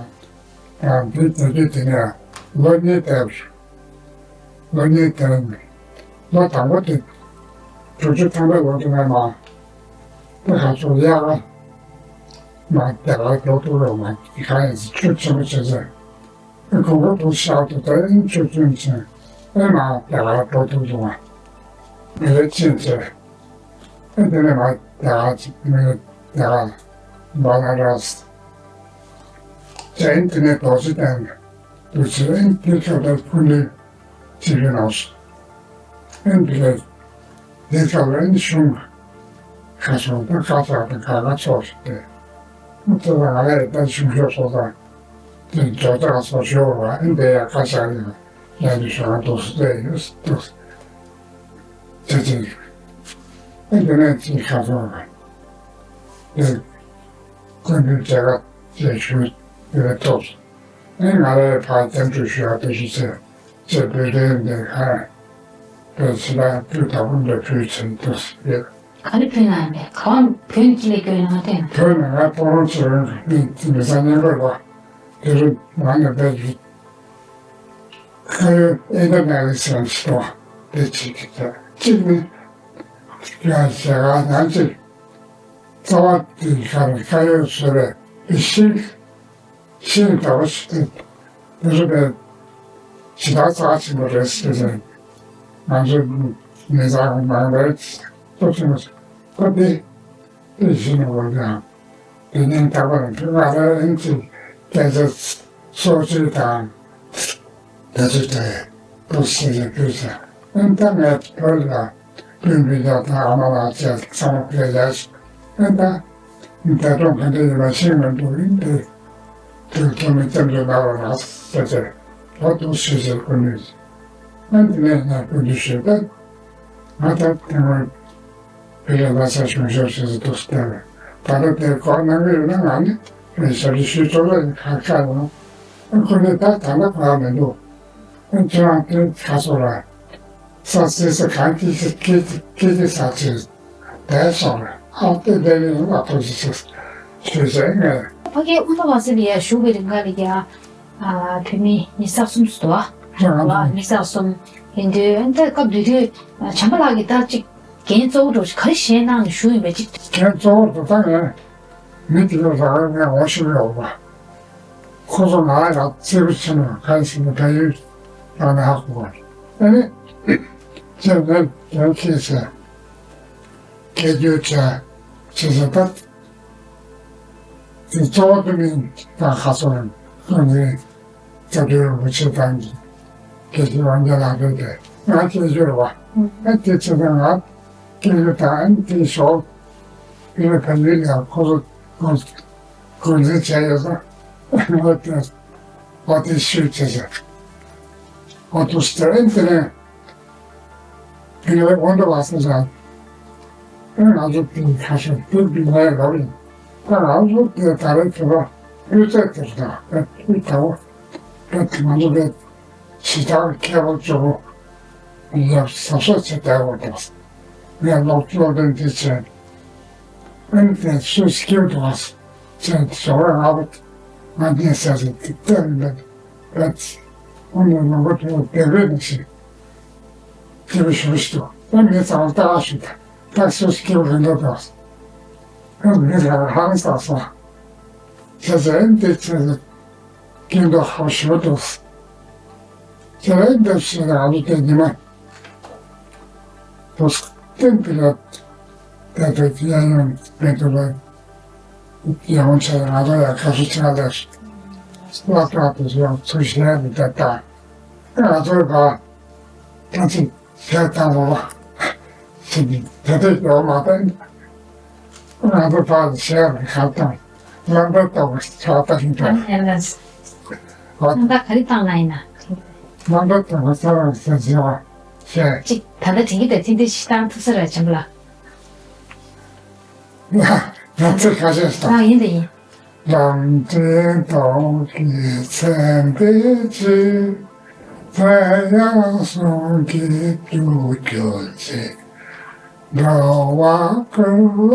ཡང་འདི་དེ་དུས་དེ་ནས་ལོ་གཉིས་བསྡད། ལོ་གཉིས་བསྡད་ནས་ལོ་དང་པོ་དེ་དྲུག་ཅུ་ཐམ་པའི་ལོ་དེ་ནས་མ་དེ་ཁ་ཚུར་གཡག་མ་དེ་གར་འགྲོ་ཐུབ་རོགས་མ་གང་ཡིན་ཆུ་ཆེན་པོ་བྱས་ཚེ། ཨེ་གོང་བུ་དུ་ཤར་དུ་དེ་ཨེ་ཆུ་ཆུན་ཆེན་ཨེ་མ་དེ་ག་འགྲོ་ཐུབ་སོང་བ། མི་རེ་ཕྱིན་ཚེ་ཨེ་དེ་ནས་མ་དེ་ག་མི་རེ་དེ་ག་བ་ལ་ར་སི་ཅན་དེ་ནས་རྡོ་རྗེ་གདན་དུ་ཚེ་ཨེ་དེ་ཁྱོད་དར་ཕུ་ནུས་ཅི་རེད་ནོ། ཨེ་འདི་ལས་འདི་ཚོ་ལ་ཨེ་གཞུང་ཁ་སོང་དང་ཁ་ཚ་དང་ཁ་ཁ་ཚོགས་སུ་བལྟས། ཨེ་ཚོ་ལ་ང་ལས་ད་གཞུང་ཤོག་སོགས་དང་དེ་ཇོ་ཙག་སོགས་ཤོར་བ་ཨེ་འདི་ཡ་ཁ་ཤག་ཡིན་ཡ་འདི་ཤོག་ང་འདུག་སུ་བལྟས་ཡོད་འདུག་ཅེས་ཅེས་ཨེ་འདི་ནས་ཅི་ཁ་སོང་བ་དེ་ཀུན་གྱི་མཇལ་ཁ་ཅེས་ཞུ་དེ་ལས་ཐོག་ཨེ་ང་ལས་ཕར་སྐྱབས་འཇུག་ཞུ་ཡ་དེ་ཞུ་ཚེ། ཅེས་བོད་དོན་འདི་ཁ་བོད་ཕྱི་ལ་བོད་དང་པོ་འདི་བོད་ཆེན་དུ་ཡོད། ག་རེ་བོད་ནང་ནས་ག་བ་བོད་ཅི་ལས་སྐྱོན་ཡོང་དེ། བོད་ནང་ང་སྤོ་རོང་ཆེ་བོད་མི་ས་གནས་པར་བ་དེ་རུ་ང་ནས་བོད་ཡིན། ཁ་ཡོད་ཨེ་འདྲ་ནང་ལས་སེམས་སྟོང་དེ་ཅིག་གི་ད་གཅིག་ནི་ཡང་ཞེ་ག་ནང་གཅིག་རྩ་བ་དེ་ཁ་ནས་ཁ་ཡོད་བཟོ་རེད་ཤིག་ཤིང་འདྲ་བོ་ཞིག་སྟེ། འདི་རུ་པའི་ཇི་ལྟར་རྩ་ཆེན་པོ་རེད་ཟེར་ནས་ང་ཚོ་མི་ཚང་མང་པོས་སྟོབས་ཆེན་པོ་ཞིག་ཁོ་དེ་དེ་བཞིན་ནོ་ཡང་དེ་ཉིན་རྟག་པར་ང་རང་ཨིན་ཅི་སྐད་ཆ་སོ་སོའི་དང་། ད་ཅི་ཏེ་པུ་སི་ལ་ཀུ་ས་ཨན་ད་ངས་བོད་ལ་སྤུན་པའི་ཡག་དང་ཨ་མ་ལགས་བཅས་ཚང་མ་ཕེ་ལས་ཨན་ད་འདས་གྲོངས་ག་འདྲ་ཡིན་པ་ཤེས་མི་འདུག་ཨིན་དེ་དུས་ཐོག་མའི་སྐྱབས་འཇུག་གནང་རོགས་གནང་ཟེར་ཏེ་ལོ་དུ་ཤེས་ཟེར་ཀུན་ནས་ཨན་དེ་ནས་ང་ཀུན་ཏུ་ཞུས་ཏེ་ང་ད་དེ་སྔོན། བོད་ལ་ལྷ་ས་གཞུང་ཞབས་ཞེས་སུ་འདུག་སྟེ། ད་ལྟ་དེར་གོ་གནང་གི་ཡོད་ན་ང་ནི་ཞབས་ཕྱི་ཞུས་ཆོག་ལ་ཁ་ཁ་ཡོང་། ཁོ་ནི་ད་ད་ལྟ་གོ་མི་འདུག་ཁྱེད་རང་དེ་ཁ་སོ་ར་ས་སེ་ས་གང་གི་ས་ཀི་ཀི་ཀི་ས་ཆེ་དེ་སོང་ར་ཨ་ཏི་དེ་ནི་ཡོང་ལ་ཐུགས་རྗེ་ཆེ་ཞུས་ཟེར་ངས། ཕ་གིའི་དབུ་མཐའ་བ་སི་ལ་ཡ་བཞུགས་པའི་རིང་ག་ལ་ཡ། བོད་མི་ཉི་ཤུ་རྩ་གསུམ་ཟེར་དོ། ཉི་ཤུ་རྩ་གསུམ་ཡིན་དུས་ཨ་ནི་ད་སྐབས་དེ་དུས་བྱམས་པ་ལགས་ཀྱིས་ད་ཅིག་འགན་གཙོ་བོ་འདྲ་ག་རེ་བཞེས་གནང་ནས་བཞུགས་ཡིན་པས་ཅིག་འགན་གཙོ་བོ་དེ་ད་ངས་མི་དེ་ཚོ་ལ་ངས་ངོ་ཤེས་ཡོད་པ། ཁོ་ཚོ་ང་ལ་བརྩི་བཀུར་ཆེན་པོ་ག་ཡོད་ལ་ནས་ཧ་གོ་བ། ཨ་ནི་ཁྱེད་ངས་དོན་ཁྱེད་ཚེ་སྐད་སྒྱུར་བྱས་བྱས་ཚེ་ད། དེ་གཙོ་བོ་དེ་ནི་ད་ཁ་སང་ཀུན་གཟིགས་རྩ་བརྒྱུད་རིན་པོ་ཆེ་དང་གི་དགེ་བཤེས་དབང་རྒྱལ་ལགས་རེད་དེ། ང་སྐད་སྒྱུར་བ། ཨ་དེ་བྱས་ཙང་ང་སྐད་སྒྱུར་དང་ཨ་དེ་ཞོག་ཨ་ནི་ཕ་ཡུལ་ལ་ཁོ་ཚོ་ཀུན་གཟིགས་བྱས་ཡོད་ཙང་ཨ་དེ་ཨ་དེ་ཤུལ་བྱས་བྱས། ཨ་དུ་སྟེ་ཨ་དེ་ནས། དེ་ནས་དབོན་པོ་ལགས་ཟེར་ཡང་། ཨེ་ང་ཚོ་དེ་ཁ་ཤས་དེ་འདི་ངའི་ལོ་ཡིན། ད་ང་ཚོ་དེ་ད་རེས་དེ་བ་སྤུས་ཚད་དེར་དང་ཨེ་དེ་ད་བོ། ད་དེ་ང་ཚོ་གི་ཞི་དྲག་མཁས་པ་གཙོ་བོ་ཡབ་གཟབ་གཟབ་བྱེད་བསྡད་དགོས་འདུག་ངས་སློབ་སློབ་སྟོན་དེ་བྱས། ཨེ་དེ་སུས་སྐྱེལ་འདུག་ཟེར་ཞོགས་པ་ང་བ་ང་གཉིས་ཟེར་ཟེར་དེ་གཏན་ལ་ཨེ་ཨ་ནི་ལུང་པ་དེ་བ་བེ་བེ་ནི་ཞིག་དེ་བས་ཞུ་ཞུ། ད་མི་ཚང་མ་ལྟ་ཞུ། ད་སུ་སྐྱེ་བོ་རེད་འདུག་ད་མི་ཚང་མ་ཧང་སངས་སོང་། ཁྱེད་ཚོས་འདི་ཚོ་སྐྱེ་འདུག་ཧ་ཞུ་འདུག་ཁྱེད་རང་འདི་ཞིག་ལ་ཨ་ལུ་དེ་ཉི་མ་དུ་སྟེང་དུ་ལ་དེ་ཚོ་གཡས་གཡོན་མེད་དུ་ལ་ཡང་ཆེ་ང་ཚོ་ཡང་ཁ་ཤས་ཆེ་ལ་སློབ་གྲྭ་དུ་ཡང་ཚུར་བཞེས་ནས་ད་ད་ང་ཚོའི་བ་ད་ཅི། ཞལ་དང་བ་ཞིག་གིས་དེ་དུས་ཡོང་མ་པས། ང་ཚོ་ཕར་ཞལ་ལ་ཁ་བཏང་། ལམ་བར་ལྟ་བུ་ཕྱག་བཏང་ད། ཨ་ནི་ཨ་ལ། ཨ་ལམ་བར་ག་རེ་བཏང་ན་ཡིན་ན། ལམ་བར་ལྟ་བུ་ས་རང་ས་བྱེ་བ་ཞལ། ཅིག་ད་ལྟ་དྲན་གྱི་འདུག་ཚིག་འདི་ཞིག་བཏང་ཐུབ་ས་རེད་བྱམས་པ་ལགས། ང་ཚོ་ཁ་ཤས་ཤིག་བཏང་། ཨ་ཡིན་དེ་ཡིན། ལམ་འབྲས་རྟོག་གེའི་མཚན་དཔེའི་ཕྱིར། དེ་ཡང་གསུང་གི་རྒྱུ་གྱུར་ཅིག་འགྲོ་བ་ཀུན་ལ་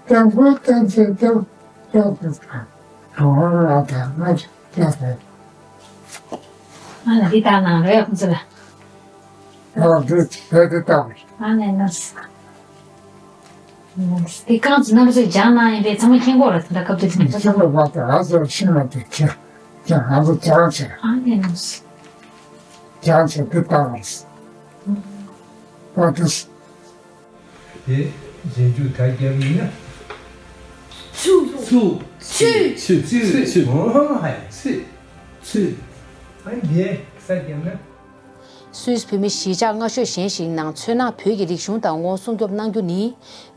སྐྱབས་མགོན་བསྟན་འཛིན་སྐྱབས་སྐྱབས་སུ་དང་གང་བ་ང་དང་ང་སྐྱབས་སུ། ཨ་ལ་འདི་ལྟར་ནང་རེ་ཁོང་ཚོ་ལ། ཨ་འདི་བྱས་ཏེ་བཏང་། ཨ་ནས་ནོར། དེ་རྐང་ཚོ་རྣམ་པ་ཚོས་སྦྱང་གནང་ཡིན་པས་ཚང་མ་མཁྱེན་གོ་ར། དེ་འདྲ་སྐབས་དེ་དེ་འདྲ་ཤིང་ལ་བ་དང་ང་ཚོ་ཤིང་ལ་དེ་ཁྱེད་ཀྱང་ང་ཚོ་སྦྱང་བྱས། ཨ་ནས་ནོར། སྦྱང་བྱས་དེ་བཏང་བ་རེད། ཨ་དེ། དེ་རྗེས་འཇུག་ད་རྒྱབ་ཡིན་ན། ཚུ། ཚུ། ཚུ། ཚུ། ཚུ། ཚུ། ཨོ་ཧ་ཡ། ཚུ། ཚུ། ཨ་ནི་དེ་ས་རྒྱབ་ན། སུད་སི་བོད་མི་གཞིས་ཆགས་སྔ་ཤོས་གཞན་ཞིག་ནང་ཚོད་ནག་བོད་ཀྱི་རིག་གཞུང་དང་ངོ་བོ་སྲུང་སྐྱོབ་གནང་རྒྱུ་ནི་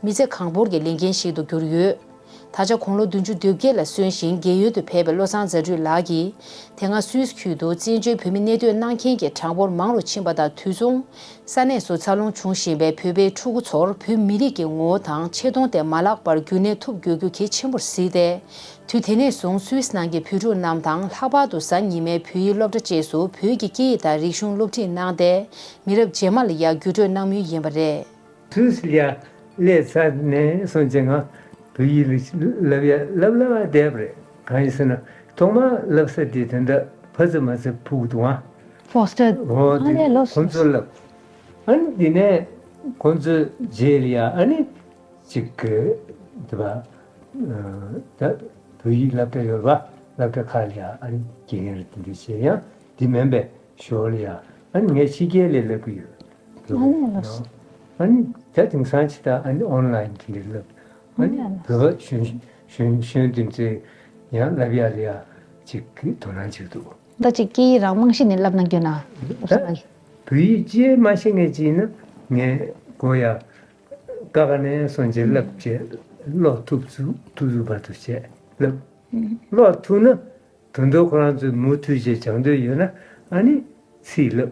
མི་ཚེ་གང་བོར་གྱི་ལས་འགན་ཞིག་ཏུ་གྱུར་ཡོད། ད་ཆ་དགུང་ལོ་བདུན་ཅུ་དོན་བརྒྱད་ལ་སོན་ཞིང་རྒས་ཡོལ་དུ་ཕེབས་པའི་བློ་བཟང་རྫ་སྤྲུལ་ལགས་ཀྱིས་དེ་སྔ་སུད་སི་ཁུལ་དུ་བཙན་བྱོལ་བོད་མི་གནས་སྡོད་གནང་མཁན་གྱི་གྲངས་འབོར་མང་རུ་ཕྱིན་པ་དང་དུས་མཚུངས། ས་གནས་སུ་འཚར་ལོངས་བྱུང་བཞིན་པའི་བོད་པའི་ཕྲུ་གུ་ཚོར་བོད་མི་རིགས་ཀྱི་ངོ་བོ་དང་ཆེ་མཐོང་དེ་མ་བརླག་པར་རྒྱུན་གནས་ཐུབ་དགོས་རྒྱུ་གལ་ཆེན་པོར་གཟིགས་ཏེ། དུས་དེ་ནས་བཟུང་སུད་སི་ནང་གི་བོད་ཕྲུག་རྣམས་དང་ལྷག་པར་དུ་གཟའ་ཉི་མའི་བོད་ཡིག་སློབ་གྲྭ་བཅས་སུ་བོད་ཀྱི་སྐད་ཡིག་དང་རིག་གཞུང་སློབ་ཁྲིད་གནང་སྟེ། མི་རབས་རྗེས་མ་ལ་ཡང་བརྒྱུད་སྤྲོད་གནང་མུས་ཡིན་པ་རེད། སུད་སི་ལ་ཡ་སླེབས་ཚར་ནས་བཟུང་བྱས་ང་བོད་ཡིག་ལ་བསླབ་ཡ་བསླབ་བསླབ་བསྡད་པ་རེད། གང་ཡིན་ཟེར་ན་ཐོག་མར་བསླབ་ས་དེ་དེ་འདྲ་ཕ་ཚ་མ་ཚ་ཕུག་འདུག་ཨ། ཧོ་སི་ཊེལ། ཨོ་དེ་ཨ་ལས་ལོ་ཁོང་ཚོ་བསླབ། ཨ་ནི་དེ་ནས་ཁོང་ཚོ་རྗེས་ལ་ཡ་ཨ་ནི་ཅིག་གི་དེ་བ་ད་བོད་ཡིག་སློབ་གྲྭ་ཡོད་པ་སློབ་གྲྭ་ཁག་ལ་ཡ་ཨ་ནི་དགེ་རྒན་རེ་དེ་འདྲ་བྱས། ཡང་དེ་མིན་པའི་ཞོར་ལ་ཡ་ཨ་ནི་ངས་ཕྱི་རྒྱལ་ལ་སླེབས་ཀྱི་ཡོད། ཨ་ནི་ལགས་སོ། ཨ་ནི་ད་དེང་སང་ཅི་ལྟར་ཨ་ནི་ཨོན་ལའིན་དེ་འདྲ་བསླབ། ཨ་ནི་ཨ་ནི་བོད་པ་གཞོན་གཞོན་གཞོན་དེ་ཚོས་ཡང་བསླབ་ཡ་ལ་ཡ་ཅིག་གི་དོ་སྣང་བྱེད་འདུག་ད་ཅིག་སྐད་ཡིག་རང་རྨང་གཞི་ནས་བསླབ་གནང་རྒྱུ་ན། ད་བོད་ཡིག་ཅིག་མ་ཤེས་མཁན་ཅིག་ཡིན་ན་ངས་གོ་ཡ། ཀ་ཁ་ནས་སོང་རྗེས་བསླབ་བྱས་ཀློག་ཐུབ་ཚུགས་ཐུབ་ཚུགས་བར་དུ་བྱས་བསླབ། ཀློག་ཐུབ་ན། ད་དུང་ཁོ་རང་ཚོས་མུ་མཐུད་བྱས་སྦྱང་འདོད་ཡོད་ན་ཨ་ནི་ཚིག་བསླབ།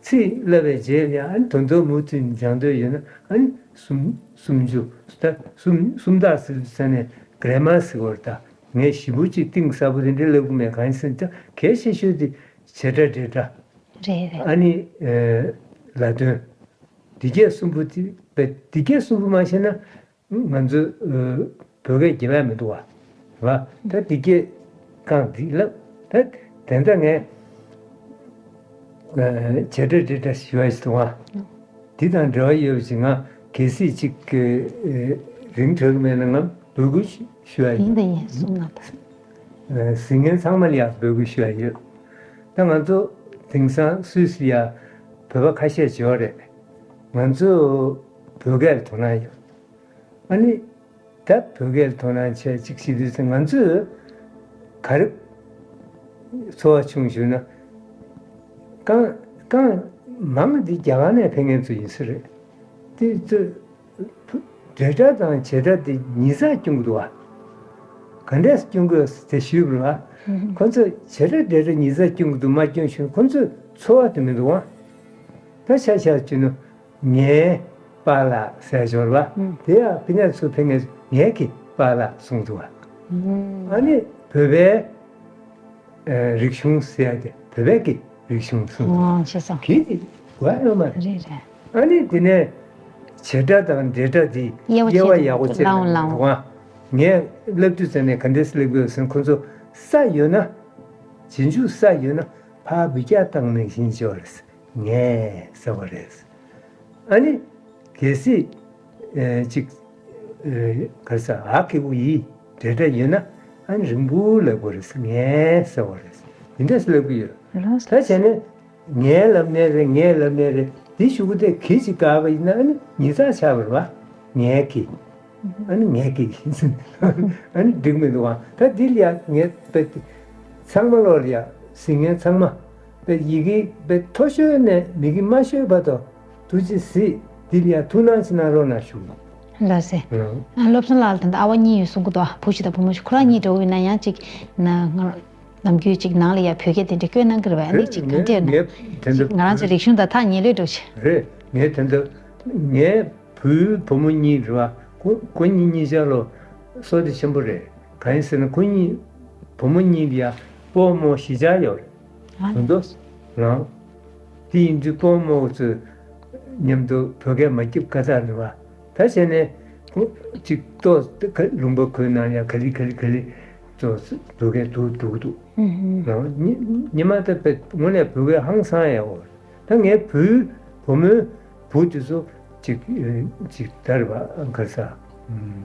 ཚིག་བསླབ་པའི་རྗེས་ལ་ཨ་ནི་ད་དུང་མུ་མཐུད་སྦྱང་འདོད་ཡོད་ན་ཨ་ནི་སུམ་སུམ་ཅུ་ད་སུམ་སུམ་རྟགས་ཟེར་ས་ནས་གྷ་རེ་མར་ཟེར་བ་རེད། ད་ངས་ཞིབ་པོ་ཅིག་གཏིང་ཟབ་པོ་དེ་འདྲ་བསླབ་གི་མེད། གང་ཡིན་ཟེར་ན་ད་གལ་ཆེ་ཤོས་དེ་བྱེད་སྒྲ་འབྲེལ་སྒྲ། རེད་རེད། ཨ་ནི་ལ་དོན། འདི་གས་གསུམ་པོ་དེ་བས་འདི་གས་གསུམ་པོ་མ་ཤེས་ན། ང་ཚོ་བོད་སྐད་རྒྱབ་ཡ་མི་འདུག་བ། བ། ད་འདི་སྐད་རྐང་འདི་ལབ། ད་དེ་འདྲ་ངས་བྱེད་སྒྲ་འབྲེལ་སྒྲ་ཞུ་བ་ཞིག་འདུག་བ། འདི་དང་འབྲེལ་བ་ཡོད་པ་ཞིག་ང་གལ་སྲིད་ཅིག་རིང་དྲགས་མེད་ན་ངམ་འབོད་སྐུལ་ཞུ་ཡ་ཡིན། ཡིན་ད་ཡིན་གསུངས་གནང་དང་། གཟིགས་མཁན་ཚང་མ་ལ་ཡང་འབོད་སྐུལ་ཞུ་ཡ་ཡོད། ད་ང་ཚོ་དེང་སང་སུད་སི་ལ་ཡ་བོད་པ་ཁ་ཤས་ཡོད་རེད། ང་ཚོ་བོད་སྐད་ལ་དོ་སྣང་ཡོད། ཨ་ནི། ད་ ད་བོད་སྐད་ལ་དོ་སྣང་བྱས་ཅིག་བྱེད་དུས་ཙང་ང་ཚོས་ག་རེ་ཚོར་བ་བྱུང་ཞུ་ན། རྐང་རྐང་མང་འདི་རྒྱ་གར་ནས་ཕེབས་མཁན་ཚོ་ཡིན་ས་རེད། དེ་ཚོས་འབྲེལ་སྒྲ་དང་བྱེད་སྒྲ་དེ་ཉིས་བརྩེགས་སྐྱོང་གི་འདུག་བ། ག་འདྲས་སྐྱོང་དགོས་དེ་ཞུས་པ་རེད་བ། ཁོ་ཚོས་བྱེད་སྒྲ་འབྲེལ་སྒྲ་ཉིས་བརྩེགས་སྐྱོང་གི་འདུག་མ་སྐྱོང་ཞུས་ན་ཁོ་ཚོས་ཚོར་བ་དེ་མི་འདུག་བ། ད་ཆ་བཞག་བྱས་ན། ངའི་པཱ་ལགས་ཟེར་ཞོར་བ། ཨུམ། དེ་ཡང་ཕི་ནས་ཚུར་ཕེབས་མཁན་ངའི་གི་པཱ་ལགས་གསུངས་འདུག་བ། ཨུམ། ཨ་ནི་བོད་པའི་ཨ་རིག་གཞུང་ཟེར་ཡ་དེ་བོད་པའི་གི་རིག་གཞུང་གསུངས་འདུག་ཨོ་བ། ཤེས་སོང་། གི་དེ་དགོས་ཡོད་མ་རེད། རེད་རེད། ཨ་ནི་དེ་ནས་བྱེད་སྒྲ་དང་འབྲེལ་སྒྲ་དེ་དབྱེ་བ་དབྱེ་བ་ཕྱེ་ཡག་པོ་བྱེད་ལའང་ན་ལའང་འདུག་བ། ངས་བསླབ་དུས་ཙམ་ནས་ག་འདྲས་སླེབས་དགོས་ཟེར་ན་ཁོ་ཚོ་ས་ཡོད་ན། རྗེས་འཇུག་ས་ཡོད་ན་ཕར་འབུད་རྒྱག་བཏང་ནས་བཞིན་འབྱོར། ངས་ཟེར་བ་རེད། ཨ་ནི་གལ་སྲིད་ཨེ་ཅིག་ཨེ་ག་རེ་ཟ་ཨ་གི་གུ་ཡི་འབྲེལ་སྒྲ་ཡོད་ན་ཨ་ནི་རིང་པོ་ལབ་དགོས་རེད། ངས་ཟེར་བ་རེད། འདི་འདྲ་ལབ་གི་ཡོད། ལགས། ད་བྱས་ནས་ངས་ལབ་ནའི་རེད། ངས་ལབ་ནའི་རེད། འདི་ཞུ་གི་དེ་གི་ཅིག་དགར་བ་ཡིན་ན་ཨ་ནི་ཉིས་བརྩེགས་ཆགས་པ་རེད་བ། ངས་གི། ཨ་ནི་ངས་གི། ཨ་ནི་འགྲིག་མི་འདུག་ཨ། ད་འདི་ལ་ཡ་ངས་དཔེ་ཚང་མ་ལོག་ལ་ཡ་གཟིགས་མཁན་ཚང་མ་དཔེ་ཡི་གེ་དཔེ་མཐོ་ཤོས་ནས་མི་གི་དམའ་ཤོས་བར་དུ་ཐུགས་རྗེ་གཟིགས། འདི་ལ་ཡ་ཐུགས་སྣང་ཅིག་གནང་རོགས་གནང་ཞུ། ལགས་སེ། ཨ། ཨ་བློ་བཟང་ལགས་ལ་ད་ལྟ་ཨ་བ་གཉིས་ཡོད་གསུང་གི་འདུག་ཨ། བུ་གཅིག་དང་བུ་མོ་གཅིག་ཁོ་རང་གཉིས་འདྲ་བོ་ཡིན་ན་ཡང་ཅིག་ན་ང་ནམ་རྒྱུན་ཅིག་ནང་ལ་ཡ་བོད་སྐད་དེ་འདྲ་བཀོད་གནང་གི་རེད་བ། ཨ་ནི་ཅིག་གང་འདྲས་ན་ང་རང་ཚོའི་རིག་གཞུང་དང་ཐག་ཉེ་ལོས་འགྲོ་ཆེ། རེད། ངས་དེ་འདྲ་ངས། བུའི་བུ་མོ་གཉིས་རེད་བ། ཁོ་ཁོ་གཉིས་གཉིས་ཆ་ལོ་བསོད་བདེ་ཆེན་པོ་རེད། གང་ཡིན་ཟེར་ན་ཁོ་གཉིས་བུ་མོ་གཉིས་ལ་ཡ་སྤོ་རྨོ་བཞི་ཆ་ཡོད་རེད། ཨ་ནི། དོན་དུ་རང་། དེ་ཡིན་དུས་སྤོ་རྨོ་ཚོས་མཉམ་དུ་བོད་སྐད་མ་སྐྱིད་ཀ་ཚ་རེད་བ། ད་བྱས་ནས་ཁོ་གཅིག་ཏོག་ལུང་པ་ཁོའི་ནང་ཡ་ག་ལེ་ག་ལེ་ག་ལེ་ཚོ་བོད་སྐད་འདུག་འདུག་འདུག་ཨུ་ཨུ། རང་ཉི་ཉི་མ་ད་དཔེ་དངོས་གནས་བོད་སྐད་ཧང་སང་ཡག་པོ་རེད། ད་ངའི་བུའི་བུ་མོའི་བུ་དེ་ཚོ་ཅིག་ཅིག་ད་རེད་པ་ག་རེ་ཟ། ཨམ།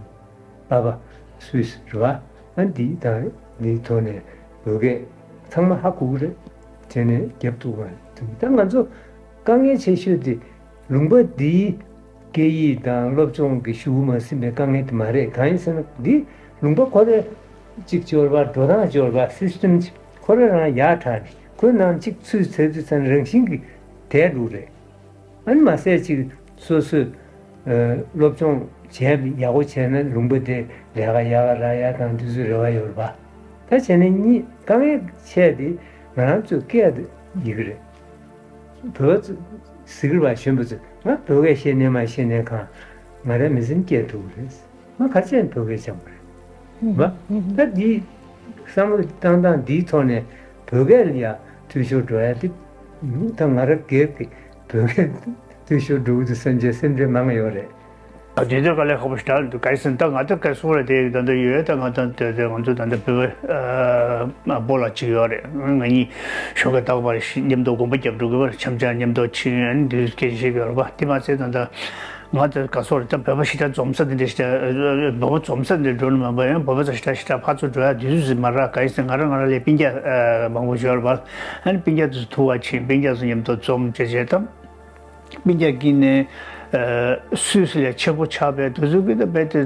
པ་ཕ་སུད་སི་རེད་པ། ཨ་འདི་དང་འདིའི་ཐོག་ནས་བོད་སྐད་ཚང་མ་ཧ་གོ་གི་རེད། དེ་ནས་རྒྱབ་ཏུ་བ་ད་ང་ཚོ་དཀའ་ངལ་ཆེ་ཤོས་དེ་ལུང་པ་འདིའི་སྐད་ཡིག་དང་སློབ་སྦྱོང་གི་ཤུགས་མ་ཟིན་པའི་དཀའ་ངལ་དེ་མ་རེད། གང་ཡིན་ཟེར་ན་འདི་ལུང་པ་ཁོ་རེ་གཅིག་འབྱོར་བ་འགྲོ་སྟངས་འབྱོར་བ་སིས་ཊེམ་ཁོ་རང་ཡར་དྲགས་ནས་ཁོའི་ནང་གཅིག་ཚུད་ཚར་དུས་ཙམ་རང་བཞིན་གྱིས་དེ་འགྲོ་རེད། ཨ་ནི་མ་ཟད་ཅིག་སོ་སོས་ཨ་སློབ་སྦྱོང་བྱས་ཡག་པོ་བྱས་ན་ལུང་པ་དེ་ལས་ཀ་ཡག་ག་རག་ཡག་དང་དེ་ཚོའི་རེ་བ་ཡོད་རེད་པ། ད་བྱས་ན་གཉིས་དཀའ་ངལ་ཆེ་དེ་ང་རང་ཚོའི་སྐད་དེ་ཡི་གེ་རེད། བོད་ཟེར་གི་རེད་པ། གཞོན་པ་ཚོས་ང་བོད་སྐད་ཤེས་ནས་མ་ཤེས་ནས་གང་ང་རའི་མི་ཚེ་སྐྱེལ་ཐུབ་ཀྱི་རེད། ང་ག་ཚད་བོད་སྐད་སྦྱང་དགོས་རེད་བ། ད་འདི་བསམ་བློ་བཏང་སྟངས་འདིའི་ཐོག་ནས་བོད་སྐད་ལ་ཡ་འཐུས་ཤོར་འགྲོ་ཡ་དེ་ད་ང་རང་སྒེར་གྱི་བོད་སྐད་འཐུས་ཤོར་འགྲོ་གི་འདུག་བསམ་བྱས་སེམས་ཁྲལ་མང་ཡོད་རེད། ཨ་དེ་ཚོ་དཀའ་ལས་ཁག་པོ་ཞེ་དྲག་འདུག་ག་རེ་ཟེར་ན་ད་ང་ད་ག་སོང་རེད་དེ་ད་ལྟ་ཡོད་ད་ང་ད་དེ་དེ་ང་ཚོ་ད་ལྟ་བོད་པ་ཨ་སྤོ་ལགས་གཅིག་ཡོད་རེད། ང་གཉིས་ཞོགས་ཀས་རྟག་པར་མཉམ་དུ་དགོན་པ་རྒྱབ་འགྲོ་གི་བར་འཆམ་འཆམ་མཉམ་དུ་ཕྱིན་ཨ་ནི་འདི་སྐད་ཆ་བཤད་གི་ཡོད་རེད་པ། དེ་མ་ཚད་ད་ལྟ་ང་ད་ག་སོང་རེད་ད་བོད་པ་ཞེ་དྲག་འཛོམས་ས་དེ་འདྲ་ཞེ་དྲག་བོད་པ་འཛོམས་ས་དེ་འདྲ་འགྲོ་ནི་མ་པ་ཡང་བོད་པ་ཚོ་ཞེ་དྲག་ཞེ་དྲག་ཕར་ཚུར་འགྲོ་ཡ་དུས་ཚོད་ཟིན་མ་རག་ག་ཡིན་ཟེར་ང་རང་ང་རང་ལས་སྤུན་ཀྱག་མང་པོ་ཡོད་རེད་པ། ཨ་ནི་སྤུན་ཀྱག་ཚོ་ཐུག་པ་ཕྱིན་སྤུན་ཀྱག་ཚོ་མཉམ་དུ་འཛོམས་བྱས་བྱས་ད། སྤུན་ཀྱག་གིས་ནས་སུད་སི་ལ་ཆེ་པོ་ཆགས་པའི་དུས་ཚོད་ཀྱི་ད་བས་ཏེ་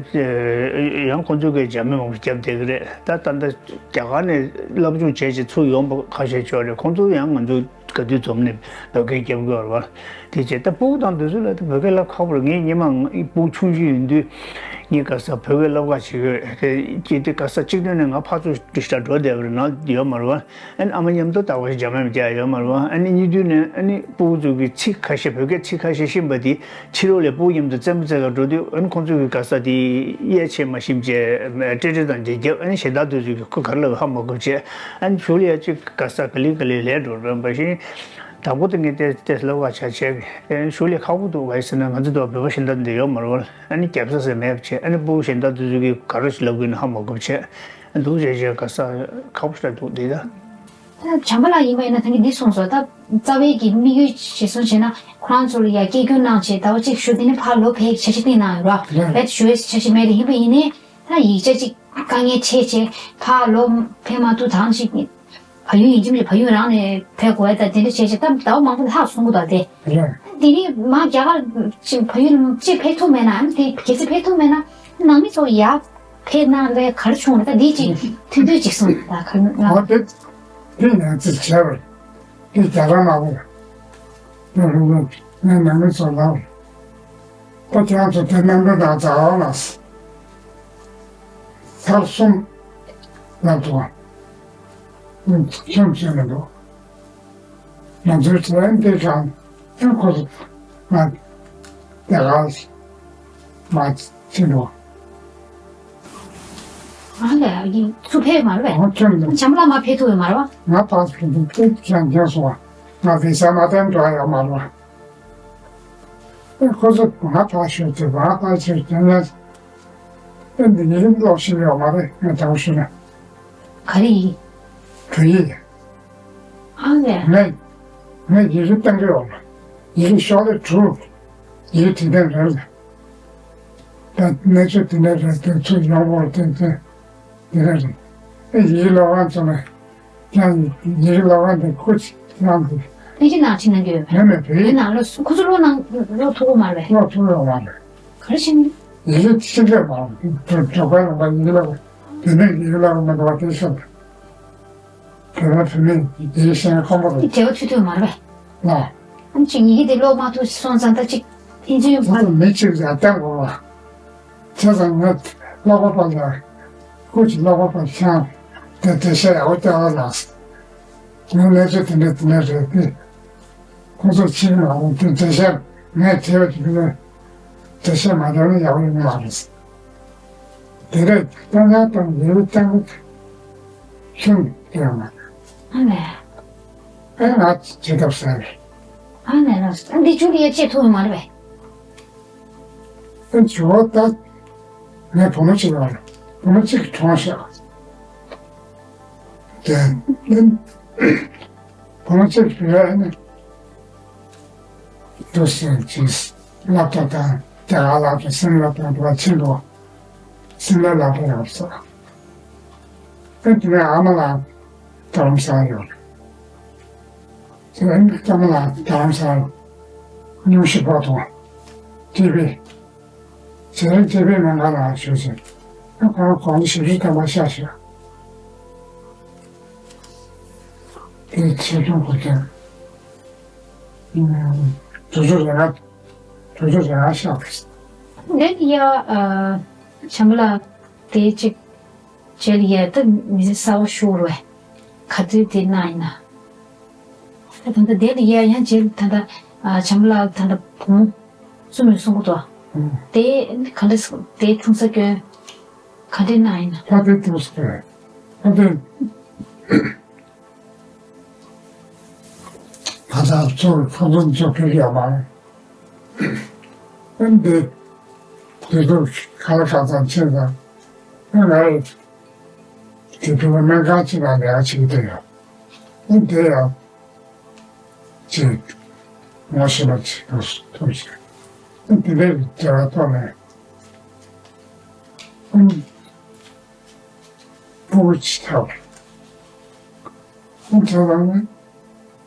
ཡང་ཁོང་ཚོ་གི་རྒྱ་མི་མང་པོ་བརྒྱབ་བསྡད་ཀྱི་རེད། ད་ད་ལྟ་རྒྱ་གར་ནས་སློབ་སྦྱོང་བྱས་བྱས་ཚུར་ཡོང་པ་ཁ་ཤས་ཡོད་རེད། ཁོང་ཚོ་ཡང་ང་ཚོ་ག་དུས་འཛོམས་ནས་བོད་སྐད་རྒྱབ་ཀྱི་ཡོད་རེད་བ། དེ་བྱས་ད་སྤུ་གུ་དང་དུས་ཚོད་ལ་ད་བོད་སྐད་བསླབ་ཁག་པོ་རེད། ངས་སྔོན་མ་སྤུ་གུ་ཆུང་ཆུང་ཡིན་དུས་ངས་ག་ས་བོད་སྐད་བསླབ་ག་བྱེད་ཀྱི་ཡོད་དེ་ཅི་སྟེ་ག་ས་གཅིག་སྟོན་ནས་ང་ཕར་ཚུར་འགྲོ་བསྡད་པ་རེད་ན་ཡོད་མ་རེད་བ། ཨ་ནི་ཨ་མ་མཉམ་དུ་ལྟ་བ་ཞིག་འཇམ་མཉམ་རྒྱག་ཡོད་མ་རེད་བ། ཨ་ནི་གཉིས་དུས་ནས་ཨ་ནི་སྤུ་གུ་ཚོ་གི་ཚིག་ཁ་ཤས་བོད་སྐད་ཚིག་ཁ་ཤས་ཤེས་པ་དེ་ཕྱི་ལོགས་ལ་སྤུ་གུ་མཉམ་དུ་རྩེད་མོ་རྩེ་ག་འགྲོ་དུས་ཨ་ནི་ཁོང་ཚོ་གི་ག་ས་དེ་གཡས་ཆེ་མ་ཤེས་བྱས་ཀྲེ་ཀྲེ་དང་རྒྱག་རྒྱབ། ཨ་ནི་གཞན་དག་དུས་ཚོད་ཀྱི་ཁོ་ག་རེ་ལབ་ཧ་མ་གོ་བྱས། ཨ་ནི་གཞུག་ལ་ཡ་གཅིག་ག་ས་ག་ལེ་ག་ལེ་ལས་འགྲོ་རན་པ་བཞིན་དང་པོ་དེ་ངས་ཏེ་ཏེ་ལབ་ག་བྱ་བྱས་ཨ་ནི་གཞུག་ལ་ཁག་པོ་འདུག་ག་ཡིན་ཟེར་ན་ང་ཚོ་དུ་བོད་པ་གཞན་དག་འདི་ཡོད་མ་རེད་བ། ཨ་ནི་རྒྱབ་ས་ཟེར་མེད་པ་བྱས། ཨ་ནི་སྤུ་གུ་གཞན་དག་དུས་ཚོད་ཀྱི་ག་རེ་ཞིག་ལབ་དགོས་ན་ཧ་མ་གོ་བྱས། འདུག་བྱས་བྱས་ག་ས་ཁག་པོ་ཞིག་འདུག་འདི་ད། ད་བྱམས་པ་ལགས་ཡིན་པ་ཡིན་ན་ད་གིན་འདི་གསུངས་སོང་། ད་རྩ་བའི་གི་དམིགས་ཡུལ་ཞིག་གསུངས་བྱས་ན་ཁོ་རང་ཚོ་ལ་ཡ་སྐད་སྒྱུར་གནང་བྱས་ཟླ་བ་གཅིག་བཞུགས། དེ་ནས་ཕར་ལོག་ཕེབས་འཆར་གཞི་བཏིང་གནང་ཡོད་ར། རྦད་དེ་བཞུགས་ཡས་འཆར་གཞི་མེད་རེད། ཡིན་པ་ཡིན་ནའི་ད་ཡིག་ཆ་གཅིག་དཀའ་ངལ་འཕྲད་བྱས་ཕར་ལོག་ཕེབས་མ་ཐུབ་ཐང་ཞིག་བལ་ཡུལ་ཡིན་གཅིག་མིན་གཅིག་བལ་ཡུལ་རང་ནས་ཕེབས་དགོས་ཡ་ད་དེ་འདྲ་བྱས་བྱས་ད་ཟླ་བ་མང་པོ་ལྷག་སོང་གི་འདུག་སྟེ། དེ་ནས་མ་རྒྱ་གར་ཅིག་བལ་ཡུལ་ཅིག་ཕེབས་ཐུབ་མེད་ན་ཨ་ནི་དེ་གལ་སྲིད་ཕེབས་ཐུབ་མེད་ན། ནང་མི་ཚོ་ཡར་ཕེབས་ན་ལས་ག་རེ་བྱུང་རེད། ད་འདི་ཅིག་ཐུང་ཐུང་ཅིག་གསུངས་ད་ག་རེ་ང་། འོ་དེ་དེ་ཡང་ཅིག་བྱས་པ་རེད། དེ་རྒྱ་གར་མང་པོ་ལ་ལུག་ལུག་ངའི་ནང་མི་ཚོ་ལ་ད་ཁྱེད་རང་ཚོ་དེ་གནམ་གྲུ་ནང་འཛེགས་རོགས་གནང་། ཚར་གསུམ་ལབ་འདུག་ཁྱོད་བྱས་མི་འདུག་ང་ཚོའི་དྲན་དེ་ཀྱང་ཨེ་ཁོ་ཚོ་ང་དེ་ག་མ་ཕྱིན་འགྲོ། ང་ལ་ཡིན་ཚུར་ཕེབས་མ་རེད་པས། ཨོ་ཁྱོད་ནི་བྱམས་པ་ལགས་མ་ཕེབས་ཐུབ་ཡོད་མ་རེད་པ། ང་ཕར་ཕེབས་དུས་ཏིག་ཀྱང་འགྱངས་སོང་བ། ང་བི་ས་མ་བཏོན་འགྲོ་ཡོད་མ་རེད་པ། ཨེ་ཁོ་ཚོ་ང་ཕར་ཤོད་དེ་ང་ཕར་ཤོད་དེ་ནས་ཨེ་འདི་ཡིན་ལོག་ཤེས་ཡོད་མ་རེད། ང་དྲང་ཤོད་ན། ག་རེ་ཡིན། བོད་ཡིག་ཨ་ལས། ངས་ངས་ཡི་གེ་བཏང་གི་ཡོད་ལ། ཡི་གེ་ཤོག་ལེ་དྲུག་ཡི་གེ་བྲིས་དོན་རེད་ལ། ད་གནས་ཚུལ་དེ་འདྲ་རེད་དེ་ཚུར་ཡོང་བར་བརྟེན་ཏེ་དེ་འདྲ་རེད། ཨེ་ཡི་གེ་ཀློག་ཁང་ཚོ་ལ་ཡང་ཡི་གེ་ཀློག་ཁང་དེ་སྐུ་ཚེ་གནང་དེ། ཕལ་ཆེར་ནང་ཁྲིད་གནང་གི་ཡོད་པས། མེད་མེད་བོད་ཡིག་ནང་ལ་ཁོ་ཚོ་ཀློག་གནང་ཀློག་ཐུབ་ཀྱི་མ་རེད་པས། ཀློག་ཐུབ་ཡོད་མ་རེད། ག་རེ་བྱས་ནས། ཡི་གེ་ཕྱི་འབྲེལ་མ་རེད། གྲོགས་པོའི་ལུང་པ་ཡི་གེ་ཀློག་བོད་ནས་ཡི་གེ་ཀློག་མི་འདུག་པ་དེ་ཤོད། བོད་པ་བོད་མི་དེའི་སེམས་ཁོང་པོ་རེད། འབྲེལ་བ་མཐུད་ཐུབ་མ་རེད་པས། ལགས། ཨ་ཅིག་ཡི་གེ་དེ་ཀློག་མ་ཐུབ་སོང་ཙང་ད་ཅིག་ཕན་ཚུན་ད་ལྟ་མི་གཅིག་ལ་བསྟན་དགོས་པ། བྱས་ཙང་ངས་ཀློག་པ་པ་ལ་སྐུ་མཁྱེན་ཀློག་པ་པ་ཁྱེད་དེ་འགྲེལ་བཤད་ཡག་པོ་རྒྱག་རོགས་གནང་། ངས་གནས་ཚུལ་དེ་འདྲ་དེ་འདྲ་རེད་དེ། ཁོང་ཚོ་ཕྱིར་མ་འོང་དུས་འགྲེལ་བཤད་ངས་བྲིས་པ་དེ་ནི་འགྲེལ་བཤད་མ་བརྒྱབ་ན་ཡག་པོ་ཡོང་གི་མ་རེད། དེ་རེད། སྟོན་ཁ་དང་ཡུལ་སྟོན་ཁ་ཤུན་ཡོང་མ་རེད། ཨ་ལས། ཨེ་ང་བྱེད་ཐབས་ཟེར། ཨ་ལས་ལགས་སོ། འདི་ཆུ་ལི་ཡ་བྱེད་ཐུབ་ཡོད་མ་རེད་པས། ཨེ་ཇོ་ད་ངས་བུ་མོ་གཅིག་ལ་བུ་མོ་གཅིག་གྲོངས་ཤག་དེ་ནི་བུ་མོ་གཅིག་བུད་ནས་འདུག་སེ་ཅིག་སློབ་གྲྭ་དང་རྒྱ་གར་སློབ་གྲྭ་སེམས་སློབ་གྲྭ་འདུག་ཕྱིན་འགྲོ། སེམས་སློབ་སློབ་གྲྭ་ཡོད་ས། ཨེ་དེ་ནས་ཨ་མ་ལགས་རྡ་རམ་ས་ལ་ཡོད་རེད། དེ་ཨེ་ཨ་མ་ལགས་རྡ་རམ་ས་ལ་སྙུང་གཞི་ཕོག་དང་ཊི་བི། ཇེ་རིང་ཇེ་བེད་མན་ག་ལ་ཞུ་ཟེར། ཁོང་གོང་ཞིབ་ཞིབ་ཐམ་པ་ཤ་ཤ། དེ་ཆེ་ཆུང་གོ་ཅན། དུ་ཚོ་རེ་ང་དུ་ཚོ་རེ་ང་ཤ་བས། འདི་ཡ་བྱམས་ལ་དེ་གཅིག་བྱེད་ཡ་ད་མི་གསར་བ་ཤོར་བས། ག་དུས་དེ་ན་ཡིན་ན། ད་ལྟ་དེ་ལ་ཡ་ཡང་རྗེས་ད་ལྟ་བྱམས་ལགས་ད་ལྟ་བུ་མོ་གསུམ་ཡོད་གསུང་གི་འདུག་དེ་ག་འདྲ་དེ་འཁྲུངས་ས་སྐྱོན་ག་འདྲ་ན་ཡིན་ན། ད་དེ་འཁྲུངས་ས་སྐྱོན་ད་དེ་ད་ལྟ་ཚོར་ཁོང་ཚོ་འཇོག་གི་ཡོད་མ་རེད། ཨ་འདི་དེ་ཚོ་ག་ལ་ག་ཚང་ཕྱིན་ཙང་ཨ་ང་རེད། དེ་ཕུ་བོ་སྨན་ཁང་གཅིག་ལ་ལས་ཀ་བྱེད་ཀྱི་ཡོད། ཨ་འདི་ཡང་ཅིག་ངོ་ཤེས་པ་ཅིག་ཐུག་ཅིག་ཨ་འདི་འདྲའི་འབྲེལ་བ་ཐོག་ནས་ཨ་ཕྲུ་གུ་ཅིག་ཐོག་ཨ་ཐོག་ལ་ནི།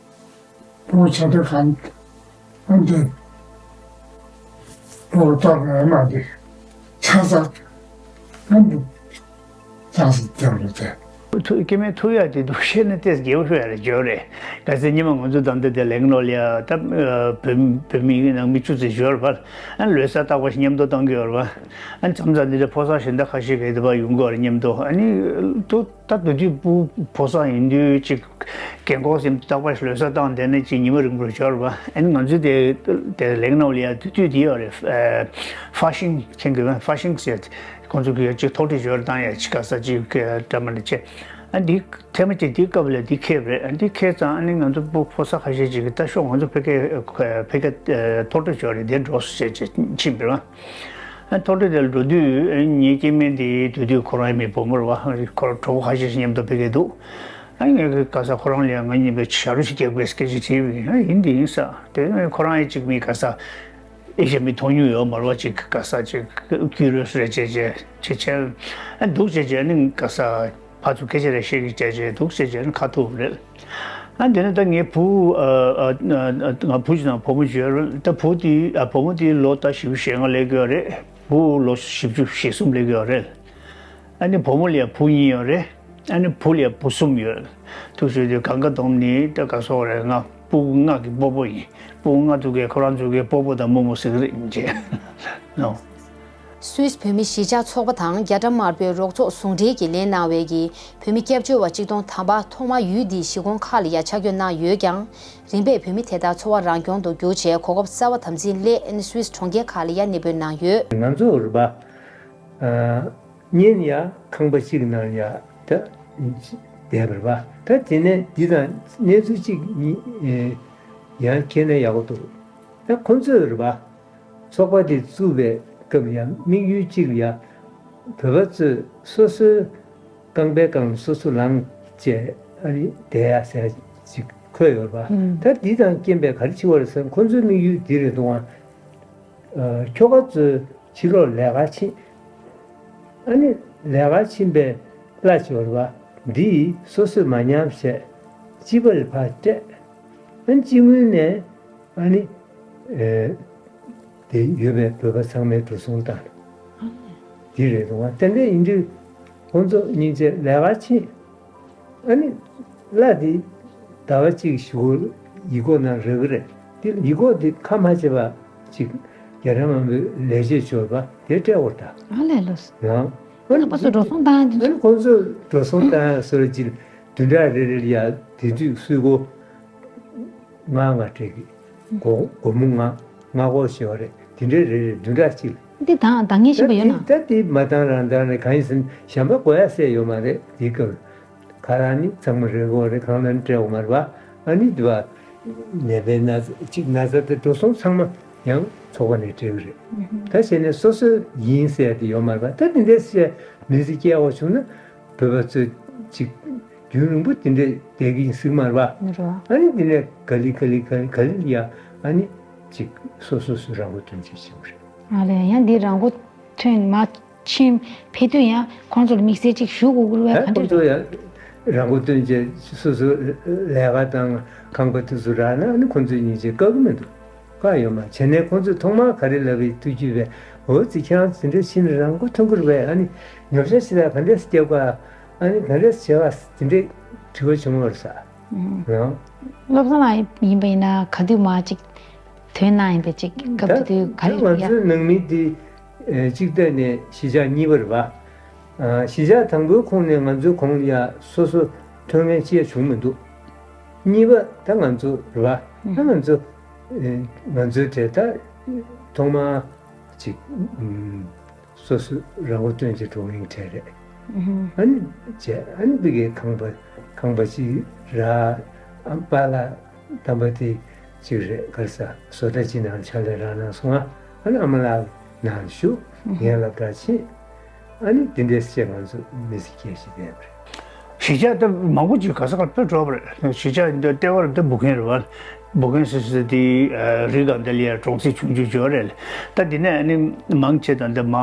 ཕྲུ་གུ་ཆེ་དུས་གང་ཨ་འདི་ཕྲུ་གུ་ལྟོགས་ནས་མ་འདི་ཆ་ཚང་ཨ་འདི་ཆགས་སུ་བསྡད་རེད་དེ། ཐུ་སྐྱེ་དམན་ཐུག་ཡག་དེ་འདུག་བཤད་ན་ཏོག་ཙམ་རྒྱལ་པོ་ཤོར་ཡག་རེད་འཇོག་རེད། ག་ཚོད་སྔོན་མ་ང་ཚོ་ད་ལྟ་དེ་ལས་ཀ་ནང་ལ་ཡ་ད་བོད་བོད་མི་ནང་མི་བཅུ་ཙམ་ཡོད་རེད་པ། ཨ་ལོ་གསར་རྟག་པར་མཉམ་དུ་གཏོང་གི་ཡོད་རེད་པ། ཨ་མཚམས་མཚམས་འདི་འདྲ་ཕོ་གསར་གཞན་དག་ཁ་ཤས་ཀྱིས་དེ་པར་ཡོང་གི་ཡོད་རེད་མཉམ་དུ། ཨ་ནི་ཏོག་ད་དུས་དུས་སྤུ་ཕོ་གསར་ཡིན་དུས་ཅིག་རྒན་གོག་ཟེར་རྟག་པར་ལོ་གསར་བཏང་བསྡད་ན་ཅིག་ཉི་མ་རིང་པོར་འབྱོར་བ། ཨ་ནི་ང་ཚོའི་དེ་དེ་ལེགས་ནོ་ལི་ཡ་དུས་དུས་དེ་ཡོད་རེད། ཨ་ཧྥ་ཤིང་མཁྱེན་གི་ཧྥ་ཤིང་ཟེར་ཁོང་ཚོ་གི་ཅིག་ཐོག་ཁྲིད་འབྱོར་བཏང་ཡ་ཅིག་ག་ས་ཅིག་འདྲ་མ་འདྲ་བྱས། ཨ་འདི་ཐེངས་མ་གཅིག་འདི་སྐབས་ལ་འདི་ཁེལ་རེད། ཨ་འདི་ཁེལ་ཙང་ཨ་ནི་ང་ཚོ་སྤུ་ཕོ་གསར་ཁ་ཤས་ཅིག་གིས་ད་ཤོག་ང་ཚོ་ཕ་གི་ཕ་གི་ཐོག་ཁྲིད་འབྱོར་རེད་དེ་འགྲོ་ཟེར་བྱས་ཕྱིན་པ་རེད། ཨ་ཐོག་ཁྲིད་དེ་ལ་འགྲོ་དུས་ངའི་སྐྱེ་དམན་དེ་དུས་དུས་ཁོ་རང་ཡང་མི་བུ་མོ་རེད་བ། ཁོ་རང་གྲོགས་པོ་ཁ་ཤས་ཤིག་མཉམ་དུ་ཕ་གིར་འདུག་ཨ་ངས་ག་ས་ཁོ་རང་ལ་ཡང་ང་གཉིས་པོས་ཞབས་བྲོ་ཞིག་རྒྱག་དགོས་སྐད་ཆ་དྲིས་པ་ཡིན། ཨ་ཡིན་འདི་ཡིན་ས། དེ་ཁོ་རང་ཡང་ཅིག་མི་ག་ས་ཨེ་ཤ་མི་མཐོང་མྱོང་ཡོད་མ་རེད་བ། ཅིག་ག་ས་ཅིག་ཀུ་རི་ཡོ་སི་རེད་བྱས་བྱས་བྱས་བྱས་ཨ་འདུག་བྱས་བྱས་ནི་ག་ས་ཕར་ཚུར་སྐད་ཆ་རེ་བཤད་ཀྱི་བྱས་བྱས་འདུག་བྱས་བྱས་ནི་ཁ་ཐུག་རེད། ཨ་དེ་ནས་ད་ངའི་བུ་ཨ་ཨ་ང་བུ་ཞིག་དང་བུ་མོ་ཞིག་ཡོད་རེད། ད་བུ་དེ་ཨ་བུ་མོ་དེ་ལོ་ད་བཞི་བཅུ་ཞེ་ལྔ་སླེབས་ཀྱི་ཡོད་རེད། བུ་ལོ་བཞི་བཅུ་ཞེ་གསུམ་སླེབས་ཡོད་རེད། ཨ་ནི་བུ་མོ་ལ་ཡ་བུ་གཉིས་ཡོད་རེད། ཨ་ནི་བུ་ལ་ཡ་བུ་གསུམ་ཡོད། ཐུགས་ཞུ་དུས་གང་ག་སྡོམ་ནི་ད་ག་སོག་རེད། ང་སྤུ་གུ་ལྔ་གི་སྤོ་སྤོ་ཡིན། སྤུ་གུ་ལྔ་འདུག་གས། ཁོ་རང་ཚོ་གི་སྤོ་སྤོ་དང་རྨོ་མོ་ཟེར་གི་རེད་མཇལ་ནོ། སུད་སི་བོད་མི་གཞིས་ཆགས་ཚོགས་པ་དང་རྒྱ་གྲམ་དམར་པོའི་རོགས་ཚོགས་ཟུང་འབྲེལ་གྱིས་ལེན་གནང་བའི་གི་བོད་མི་སྐྱབས་བཅོལ་བ་གཅིག་སྟོང་ཐམ་པ་ཐོག་མར་ཡུལ་འདིའི་གཞིས་ཁོངས་ཁག་ལ་ཡ་ཆ་བསྐྱོད་གནང་ཡོད་ཀྱང་། རིམ་པས་བོད་མི་དེ་དག་འཚོ་བ་རང་སྐྱོང་དུ་གྱུར་བྱས། གོ་སྐབས་གསར་བ་དམ་འཛིན་སླད་སུད་སི་གྲོང་ཁྱེར་ཁག་ལ་ཡ་གནས་སྤོས་གནང་ཡོད། ང་ཚོ་རུ་བ། ཨ། གཉེན་ཡ་ཁང་པ་གཅིག་ནང་ཡ་ད་བསྡད་པ་རེད་པ། ད་དེ་ནས་འདི་དང་གནས་ཚུལ་གཅིག་གཉིས་ཡང་ཁྱེར་ན་ཡག་པོ་འདུག་ད་ཁོང་ཚོས་རེད་པ། ཚོགས་པ་དེ་བཙུགས་པའི་སྐབས་ཡ་དམིགས་ཡུལ་གཅིག་ལ་ཡ། བོད་པ་ཚོས་སོ་སོའི་རྐང་པའི་སྒང་ལ་སོ་སོ་ལངས་བྱས་ཨ་ནི་བསྡད་ཡ་ཟེར་ཅིག་འཁོད་ཡོད་རེད་པ། ད་འདི་དང་རྐྱེན་པས་ག་རེ་བྱེད་པ་རེད་ཟེར་ན། ཁོང་ཚོའི་དམིགས་ཡུལ་འདི་རེད་འདུག་ཨ། ཨ། ཁྱོ་ག་ཚོའི་ཕྱི་ལོགས་ལས་ཀ་ཕྱིན། ཨ་ནི་ལས་ཀ་ཕྱིན་པའི་གླ་ཅིག་ཡོད་རེད་པ། འདི་སོ་སོས་མ་ཉར་བྱས་སྤྱི་པ་ལ་ཕར་སྤྲད། ཨ་ནི་སྤྱི་དངུལ་ནས་ཨ་ནི་ཨེ་དེ་ཡོད་པའི་བོད་པ་ཚང་མའི་འགྲོ་སོང་བཏང་། འདི་རེད་འདུག་ཨ། དེ་འདྲ་ཡིན་དུས་ཁོང་ཚོ་སྙིང་རྗེ་ལས་ཀ་ཕྱིན། ཨ་ནི་གླ་དེ་ཟླ་བ་གཅིག་གཞུག་གུ་ཡིག་སྐོགས་ནང་རག་གི་རེད། དེ་ཡིག་སྐོགས་དེ་ཁ་མ་ཕྱེ་བ་ཅིག་རྒྱ་གྲམ་དམར་པོའི་ལས་བྱེད་ཚོས་པ་དེ་སྤྲད་དགོས་ད། ཨ་ལས་ལོས། ཡང་། ཨ་ནི་ཁོ་ཚོ་འགྲོ་སོང་བཏང་ཡ་དེ་ཨ་ཚོ། ནི་ཁོང་ཚོ་འགྲོ་སོང་བཏང་ཡ་སོ་ཅིག་བདུན་ཕྲག་རེ་རེ་ལ་ཡ་དེ་དུས་སུས་གོ་ང་ང་སྤྲད་གི། སྒོར་སྒོར་མོ་ལྔ་ལྔ་སྒོར་ཞེས་པ་རེད། དེ་འདྲའི་རེ་རེ་བདུན་ཕྲག་གཅིག་ལ། འདི་དང་འདང་ངེས་ཤིག་པ་ཡོད་ན། ད་དེ་མ་བཏང་རང་བཏང་ནས་གང་ཡིན་ཟེར་ན་གཞན་པ་དགོས་ཡ་ཟེར་ཡོད་མ་རེད། དེའི་སྐབས་ཁ་རང་ནི་ཚང་མ་རེ་དགོས་རེད། གང་ལ་ནི་སྤྲད་དགོས་མ་རེད་པ། ཨ་ནི་དེ་བ་ནད་པའི་ན་ཚ་གཅིག་ན་ཚ་དེ་འགྲོ་སོང་ཚང་མ་ཡང་ཚོགས་པ་ནས་སྤྲད་གི་རེད། ད་བྱས་ནས་སོ་སོ་ཡིན་ཟེར་ཡ་དེ་ཡོད་མ་རེད་པ། ད་དེ་འདྲའི་བཤད་མི་ཚེ་སྐྱེལ་དགོས་བྱུང་ན་བོད་པ་ཚོས་གཅིག་རྒྱུན་རིང་པོ་དེ་འདྲས་བསྡད་ཀྱི་ཡིན་ཟེར་གི་མ་རེད་པ། རེད་བ། ཨ་ནི་དེ་ནས་ག་ལེ་ག་ལེ་ག་ལེ་ག་ལེ་ཡ་ཨ་ནི་ཅིག་སོ་སོ་སོ་རང་མགོ་ཐོན་ཅིག་བྱེད་དགོས་རེད། ཨ་ལས། ཡང་འདི་རང་མགོ་ཐོན་མ་ཕྱིན་ཕེབས་དུས་ཡང་ཁོང་ཚོ་ལ་དམིགས་བསལ་ཅིག་ཞུ་དགོས་ཀྱི་རེད་བས། ཨ་ག་ཁོང་འདྲ་ཚོ་ཡང་རང་མགོ་ཐོན་བྱས་སོ་སོ་ལས་ཀ་དང་ཁང་པ་དེ་ཚོ་རག་ན་ཨ་ནི་ཁོང་ཚོའི་སྙིང་རྗེ་བཀག་གི་མི་འདུག་བཀག་ཡོད་མ་བྱས་ནས་ཁོང་ཚོས་ཐོག་མར་ག་རེ་ལབ་པའི་ཐུགས་རྒྱུས་པས། འོ་ཙི་ཁྱེད་རང་དེ་འདྲས་ཕྱིན་ནས་རང་མགོ་ཐོན་གྱི་རེད་པས། ཨ་ནི་ཉོ་ཆ་ཞིག་ལ་ག་འདྲས་སེ་རྒྱབ་ག་ཨ་ནི་ག་འདྲས་སེ་བྱེད་ག་དེ་འདྲས་དྲི་བ་བྱུང་བ་རེད་ས། ཨང་། བློ་བཟང་ལགས་ཡིན་པ་ཡིན་ན་ག་དུས་མ་ཅིག་ཐོན་གནང་ཡིན་པས། ཅིག་སྐབས་དེ་དུས་ག་རེ་ང་ཡ། ཚོའི་ནང་མི་དེ་ཨེ་གཅིག་ལྟ་ནས་གཞིས་ཆགས་གཉིས་པ་རེད་པ། ཨ་གཞིས་ཆགས་དང་པོའི་ཁོངས་ནས་ང་ཚོའི་ཁོངས་ལ་ཡ་སོ་སོ་ཐོན་མཁན་ཅི་ཡ་བྱུང་མི་འདུག་གཉིས་པ་ད་ང་ཚོ་རེད་པ། ད་ང་ཚོ་ཨེ་ང་ཚོའི་གྲས་ད་ཐོག་མ་ཅིག་ཨུམ། སོ་སོ་རང་མགོ་ཐོན་བྱས་འགྲོ་མཁན་གྲས་རེད། ཨ་ནི་བྱས་ཨ་ནི་འདི་གའི་ཁང་པ་ཁང་པ་ཅིག་རག་ཨ་པཱ་ལགས་དམ་པ་དེ་ཅིག་རེད། ག་རེ་ཟ་བཟོ་གྲྭ་ཅིག་ནང་ཕྱག་ལས་རག་གནང་སོང་ང་། ཨ་ནི་ཨ་མ་ལགས་ནང་བཞུགས་ངས་སློབ་གྲྭར་ཕྱིན། ཨ་ནི་འདི་འདྲས་བྱས་ང་ཚོ་མི་ཚེ་སྐྱེལ་བཞིན་བསྡད་པ་རེད། གཞིས་ཆགས་དེ་མང་པོ་ཅིག་ག་ས་གར་སྤོས་འགྲོ་བ་རེད། གཞིས་ཆགས་འདི་ལྟེ་བར་འདི་འབུ་ཁན་རེད་བ། འབུ་ཁན་ཟེར་ཟེར་དེ་རི་སྒང་འདི་ལ་ཡ་གྲོང་གསེབ་ཆུང་ཆུང་ཅིག་ཡོད་རེད། ད་འདི་ནས་ཨ་ནི་མང་ཆེ་ད་འདི་མ་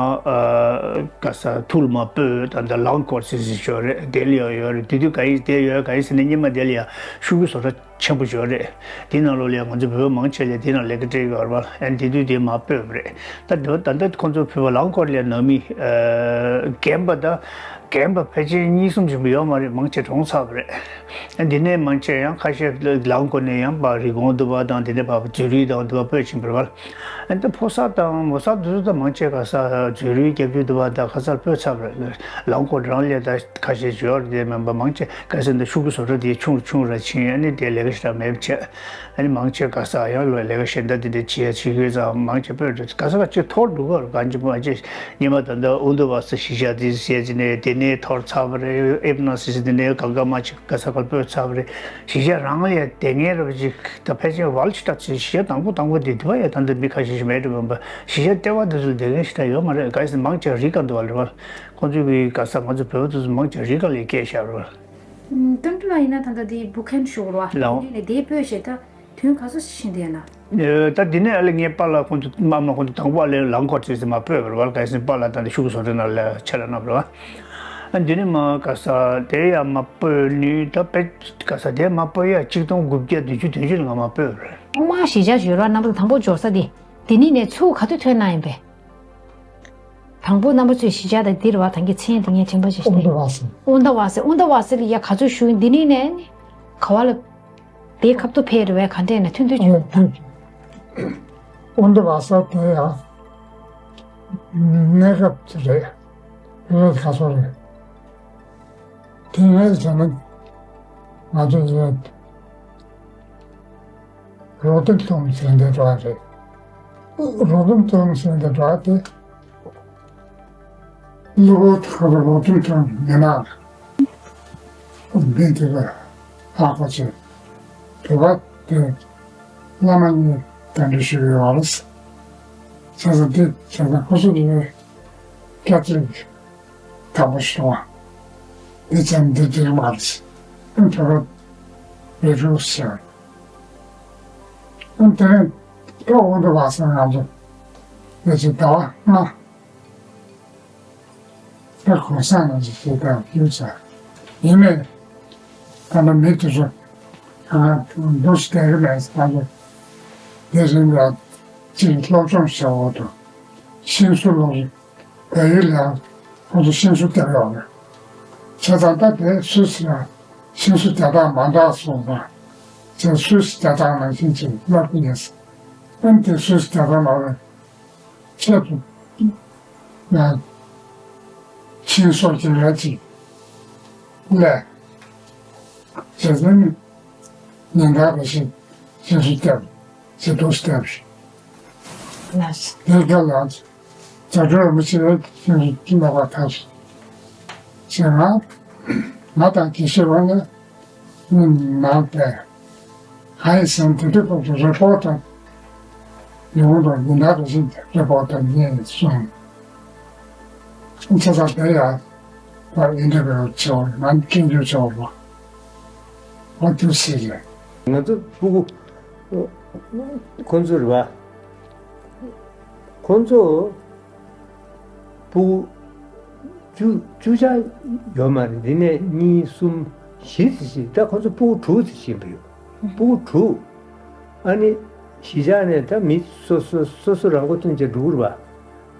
ག་ས་ཐུར་མ་སྤོས་ད་འདི་ལང་ཀོར་ཟེར་ཟེར་ཅིག་ཡོད་རེད། དེ་ལ་ཡ་ཡོད་རེད། དེ་དུས་ག་ཡིན་དེ་ཡོད་ག་ཡིན་ཟེར་ན་སྙེ་མ་དེ་ལ་ཡ་ཤུ་གུ་བཟོ་གྲྭ་ཆེན་པོ་ཅིག་ཡོད་རེད། དེའི་ནང་ལོགས་ལ་ཡ་ང་ཚོ་བོད་པ་མང་ཆེ་ལ་དེའི་ནང་ལས་ཀ་སྤྲད་ཡོད་རེད་བ། ཨ་ནི་དེ་དུས་དེ་མ་སྤོས་པ་རེད། ད་འདི་ད་ལྟ་ཁོང་ཚོ་བོད་པ་ལང་ཀོར་ལ་ཡ་ནང་མི་རྒན་པ་ད། རྒན་པ་ཕལ་ཆེར་གཉིས་གསུམ་ཅིག་ཡོད་མ་རེད། མང་ཆེ་གྲོངས་ཚར་བ་རེད། འདི་ནས་མང་ཆེ་ཡང་ཁ་ཤས་ལང་ཀོར་ནས་ཡང་ཕར་རི་ཀོན་དུ་བ་དང་དེ་ནས་ཕར་ཛུ་རིག་དང་དུ་བ་སྤོས་ཕྱིན་པ་རེད་བ། ད་ཕོ་གསར་དང་མོ་གསར་དེ་ཚོ་ད་མང་ཆེ་ག་ས་ཛུ་རིག་རྒྱབ་ཀྱི་དུ་བ་དང་ག་སར་སྤོས་ཚར་བ་རེད། ལང་ཀོར་རང་ལ་ད་ཁ་ཤས་ཡོད་རེད། དེ་མིན་པ་མང་ཆེ་ག་ས་འདི་ཤུ་གུ་བཟོ་གྲྭ་དེ་ཆུང་ཆུང་ར་ཕྱིན། ཨ་ནི་དེ་ལས་ཀ་ཞེ་དྲག་མེད་པ་བྱས། ཨ་ནི་མང་ཆེ་ག་ས་ཡང་ལོ་ལས་ཀ་གཞན་དག་དེ་འདྲ་བྱེད་ཡ་བྱེད་དགོས་ཙང་མང་ཆེ་སྤོས་འགྲོ། ག་ས་ག་ཅིག་འཐོར་འདུག་ག་གང་ཅི་མ་ཅི་ཉི་མ་ད་ལྟ་ཨུ་དུ་བ་སི་གཞིས་ཆགས་དེ་ཟེར་གྱི་ནས་དེ་ནས་འཐོར་ཚར་བ་རེད། ཨེབ་ན་སི་སི་དེ་ནས་ག་ག་མ་ཅིག་ག་ས་ག་སྤོས་ཚར་བ་རེད། གཞིས་ཆགས་རང་ལ་ཡ་དེ་ངའི་རབ་ཅིག་ད་ཕལ་ཆེར་ཝལ་ཆི་ཏག་ཅིག་གཞིས་ཆགས་དང་པོ་དང་པོ་དེ་དེ་བ་ཡ་ད་ལྟ་མི་ཁ་ཤས་ཤིག་མེད་འགྲོ་མིན་པ། གཞིས་ཆགས་ལྟེ་བ་དེ་ཚོ་ལ་དེ་ག་ཞིག་ད་ཡོད་མ་རེད། ག་ཡིན་ཟེར་མང་ཆེ་རི་སྒང་དུ་བ་རེད་བ། ཁོང་ཚོའི་གི་ག་ས་ང་ཚོ་བོད་པ་དེ་ཚོ་མང་ཆེ་རི་སྒང་ལ་སྐྱེས་བཞག་རེད་བ། ཀྲང་ཀྲི་ལགས་ཡིན་ན་ད་ལྟ་དེ་བུ་ཁན་ཞུ་རོ། ལའོ། དེ་ནས་དེ་སྤོས་བྱས་ད་དུས་ག་ཚོད་ཕྱིན་དེ་ཡིན་ན། ད་དེ་ནས་ཨ་ལེ་ངའི་པཱ་ལགས་ཁོང་ཚོ་མ་མ་ཁོང་ཚོ་དང་པོ་ཨ་ལེ་ལང་ཀོར་ཅེས་ཟེར་མ་སྤོས་པ་རེད་བ། ག་ཡིན་ཟེར་པཱ་ལགས་ད་ལྟ་ཤུ་གུ་བཟོ་གྲྭ་ནང་ལ་ཕྱག་ལས་གནང་བ་རེད་བ། ཨ་དེ་ནས་མ་ག་ས་དེ་ཡ་མ་སྤོས་ནི་ད་དཔེ་ག་ས་དེ་མ་སྤོས་ཡ་གཅིག་སྟོང་དགུ་བརྒྱ་བདུན་ཅུ་དོན་བཞི་ལ་ང་མ་སྤོས་པ་རེད། ཐོག་མར་གཞིས་ཆགས་ཡོད་ར་རྣམ་པ་དང་པོ་འབྱོར་ས་དེ་དེ་ནི་ནས་ཚུར་ག་དུས་ཐོན་གནང་ཡིན་པས། དང་པོ་རྣམ་པ་ཚོས་གཞིས་ཆགས་དང་འདིར་བ་དང་གི་མཚན་དེ་ངས་དྲན་པ་ཅིག་ཨོ་འདི་བ་སི། ཨོ་འདི་བ་སི། ཨོ་འདི་བ་སི་ལ་ཡ་ག་ཚོད་བཞུགས་འདི་ནས་ནས་ནི་ག་བ་ལ་དེའི་ཁབ་ཏུ་ཕེབས་རེ་བས་ག་འདྲས་ན་མཐུན་མཐུན་བྱུང་། ཨོ་འདི་བ་སི་དེ་ཡང་གནས་སྐབས་ཅིག་རེད། རེད་ག་ཚོད་རེད། དེ་ངས་བྱས་ན་ང་ཚོ་ཡོད། རོགས་དེབ་གཏོང་ཟེར་འདི་འགྲོ་བ་རེད། རོགས་དེབ་གཏོང་ཟེར་འདི་འགྲོ་བ་དེ། གློ་བུར་དུ་ཁ་རོགས་དེབ་གཏོང་མི་ན། འདི་དེ་ག་ཧ་གོ་ཆེ། དེ་བ་དེ་བླ་མ་གཉིས་གདན་འདྲེན་ཞུས་ཡོད་རེད། བྱས་ཙང་དེ་བྱས་ཙང་ཁོ་ཚོ་གི་སྐྱབས་རྗེ་དག་པོ་ཞུ་བ། འདི་ཙམ་འདི་འདིར་མ་རེད། ཨ་ནི་ཕ་ག་བེ་ཕྲུག་ཟེར། ཨ་ནི་དེ་རིང་ད་འོ་འདི་བ་སང་ང་ཚོ་ལས་ཚོ་ཟླ་བ་ལྔ་ད་གོང་ས་ང་ཚོ་དེ་ལྟར་ཡོད་ས་ཡིན་ནས། ད་ནི་མི་དེ་ཚོ་ང་འདུག་སྟེར་གི་མེད་ས་ཚོ། དེ་རིང་ལ་ཅིག་སློབ་སྦྱོང་བྱེད་འོག་ཏུ་ཤིང་བཟོ་སློབ་བོད་ཡིག་ལ་ཁོང་ཚོ་ཤིང་བཟོ་བརྒྱབ་ཡོད་རེད། བྱས་ཙང་ད་དེ་སུད་སི་ལ་ཤིང་བཟོ་རྒྱག་སྟངས་མ་འདྲ་སོང་ཙང་། ཅིག་སུད་སི་རྒྱག་སྟངས་ནང་བཞིན་ཅིག་སློབ་ཀྱི་ཡིན། ཨ་ནི་དེ་སུད་སི་རྒྱག་སྟངས་ནང་ལ་ཆེད་དུ་ང་ཤིང་བཟོ་བྱེད་ཡ་ཅིག་ལས། བྱས་ཙང་ནི་ཉིན་ལྟར་རེ་བཞིན་ཤིང་བཟོ་བརྒྱབ། ཅིག་འདུག་སྟེར། ལགས། དེ་ག་ལ་རྫ་སྤྲུལ་རིན་པོ་ཆེ་ལ་ཤིང་བཟོ་ལོག་པར་ཐར། ཞེས་ང་ང་དང་དགེ་བཤེས་རང་ལ་ནང་པའི་ཧའི་སན་དེ་དུས་སྐབས་སུ་རི་པོར་ཊར་ཡོང་དང་ཡིན་ད་རེ་བཞིན་རི་པོར་ཊར་ཉན་སོང་། ཚེ་ས་དེ་ཡང་ད་ཨིན་ཊར་བིའུ་བྱེད་པ་ང་སྐད་འབོད་བྱེད་པ་ཨ་དུ་སི་རེད། ང་ཚོ་སྤུ་གུ་ཁོ་ཚོ་རེད་བ། ཁོ་ཚོ་སྤུ་གུ་བཅུ་བཅུ་ཆ་ཡོད་མ་རེད། དེ་ནས་གཉིས་གསུམ་བཞི་ཙམ་ཞིག་ད་ཁོ་ཚོ་སྤུ་གུ་དྲུག་ཙམ་ཞིག་ཡིན་པ་ཡོད། སྤུ་གུ་དྲུག་ཨ་ནི་གཞིས་ཆགས་ནས་ད་མི་སོ་སོ་སོ་སོ་རང་མགོ་ཐོན་བྱས་འགྲོ་གི་རེད་བ།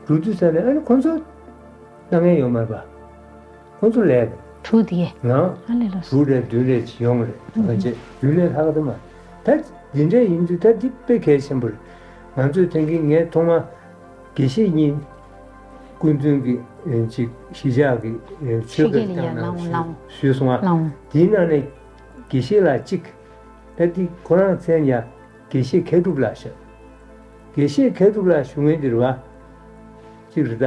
འགྲོ་དུས་ཙ་ནས་ཨ་ནི་ཁོ་ཚོ་ལྟ་མཁན་ཡོད་མ་རེད་པ། ཁོ་ཚོ་ལས་དྲུག་དེ་ཡང་ཨ་ལས་ལོ་དྲུག་རེ་བདུན་རེ་ཅིག་ཡོང་རེད། ང་བཅས་རྒྱུན་ལས་ལྷག་ཏུ་མ། ད་འདི་འདྲས་ཡིན་དུས་ད་འདི་དཔེ་གལ་ཆེན་པོ་རེད། ང་ཚོས་དེང་གི་ངས་ཐོག་མ་དགེ་བཤེས་གཉིས་སྐུ་མདུན་གྱི་ཨེ་ཅིག་གཞིས་ཆགས་ཀྱི་ཨེ་ཆོས་ཕྱི་རྒྱལ་སྐད་ལ་བཏང་ཡང་ན་ལང་ལང་ཞུས་སོང་ང་ལང་། དེའི་ནང་ནས་དགེ་བཤེས་ལགས་གཅིག་ད་འདི་ཁོ་རང་མཚན་ཡང་དགེ་བཤེས་མཁས་གྲུབ་ལགས་ཤག་དགེ་བཤེས་མཁས་གྲུབ་ལགས་ཞུ་མཁན་འདི་རེད་བ། གཅིག་རེད་ད།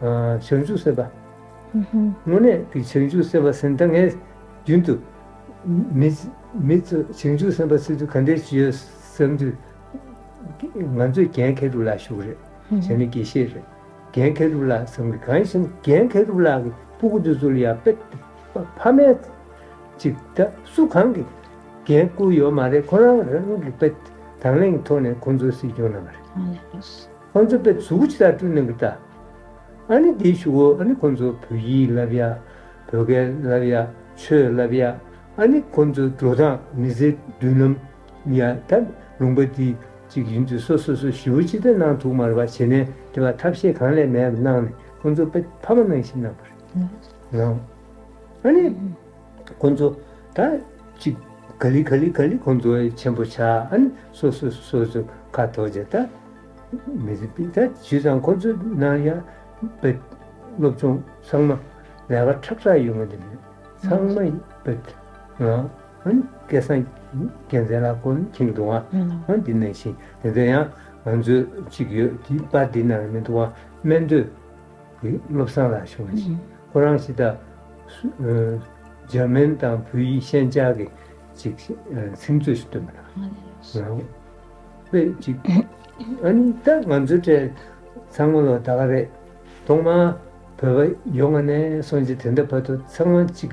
ཨ་བྱང་ཆུབ་སེམས་དཔའ། ཨུ་ཧུམ། དངོས་གནས་ཀྱི་བྱང་ཆུབ་སེམས་དཔའ་ཟེར་ད་ངས་རྒྱུན་དུ་མི་མི་ཚོ་བྱང་ཆུབ་སེམས་དཔའ་ཟེར་དུས་ག་འདྲས་ཞིག་ཡོད་བསམ་དུས། ང་ཚོས་རྒན་མཁས་གྲུབ་ལགས་ཞུ་གི་རེད། ཨུ་ཧུམ། བྱས་ནས་དགེ་བཤེས་རེད། རྒན་མཁས་གྲུབ་ལགས་ཟེར་གི་གང་ཡིན་ཟེར་ན་རྒན་མཁས་གྲུབ་ལགས་ཀྱི་སྤུ་གུ་འདི་ཚོ་ལ་ཡང་དཔེ་ཕ་མས་ཅིག་ད་སུ་གང་གིས་འགན་བསྐུར་ཡོད་མ་རེད། ཁོ་རང་རང་གིས་དཔེ་དང་ལེན་གྱི་ཐོག་ནས་ཁོ་ཚོ་སྲིད་སྐྱོང་གནང་བ་རེད། ཨ་ལས། ཁོ་ཚོ་དཔེ་གཟུགས་ཅིག་ལ་སྤྲུལ་གནང་གི་ད། ཨ་ནི་དེའི་གཞུག་གུ་ཨ་ནི་ཁོ་ཚོ་བོད་ཡིག་བསླབ་ཡ། བོད་སྐད་བསླབ་ཡ། ཆོས་བསླབ་ཡ། ཨ་ནི་ཁོ་ཚོ་འགྲོ་སྟངས་མི་ཚེ་མདུན་ལམ་ཡ་ད་ལུང་པ་འདི་གཅིག་ཡིན་དུས་སོ་སོ་སོ་ཞེ་པོ་ཅིག་ད་གནང་ཐུབ་མ་རེད་པ། བྱས་ནས་དེ་བ་ཐབས་ཤེས་གང་ལས་མེད་པ་གནང་ནས་ཁོ་ཚོ་དཔེ་ཕ་མ་ནང་བཞིན་གནང་བ་རེད། ཨ་ནི། ཁོ་ཚོ་ད་ཅིག་ག་ལེ་ག་ལེ་ག་ལེ་ཁོ་ཚོ་ཆེན་པོ་ཆགས། ཨ་ནི་སོ་སོ་སོ་སོ་ཁ་ཐོག་བྱས་ད་མི་ཚེ་སྤེལ། ད་བྱས་ཙང་ཁོ་ཚོ་ནང་ཡང་དཔེ་སློབ་སྦྱོང་ཚང་མ་ལས་ཀ་ཁྲག་ཁྲག་ཡོད་མཁན་དེ་མིན་ཚང་མ་དཔེ་ང་ཨ་ནི་སྐལ་བཟང་རྒྱལ་མཚན་ལགས་ཁོ་ནི་མཁྱེན་འདུག་ཨ། ཨ་འདི་ནང་བཞིན་དེ་ཚོ་ཡང་ང་ཚོའི་ཅིག་ཡོད་དེ་པར་འདི་ནང་མི་འདུག་ཨ། སྨན་དོན། གི་བློ་བཟང་ལགས་ཞུ་བ་ཞིག་ཁོ་རང་ཞིག་ད་སུ་ཨ་འཇར་མན་དང་བོད་ཡིག་ཤན་སྦྱར་གི་ཅིག་ཨ་ཚིག་མཛོད་ཞིག་འདོན་པ་དང་། དཔེ་ཅིག་ཨ་ནི་ད་ང་ཚོའི་གྲས་ཚང་མ་ལོ་ད་ག་རེད། ཐོག་མར་བོད་པ་ཡོང་བ་ནས་སོང་ཅིག་དེ་འདྲ་བར་དུ་ཚང་མ་ཅིག་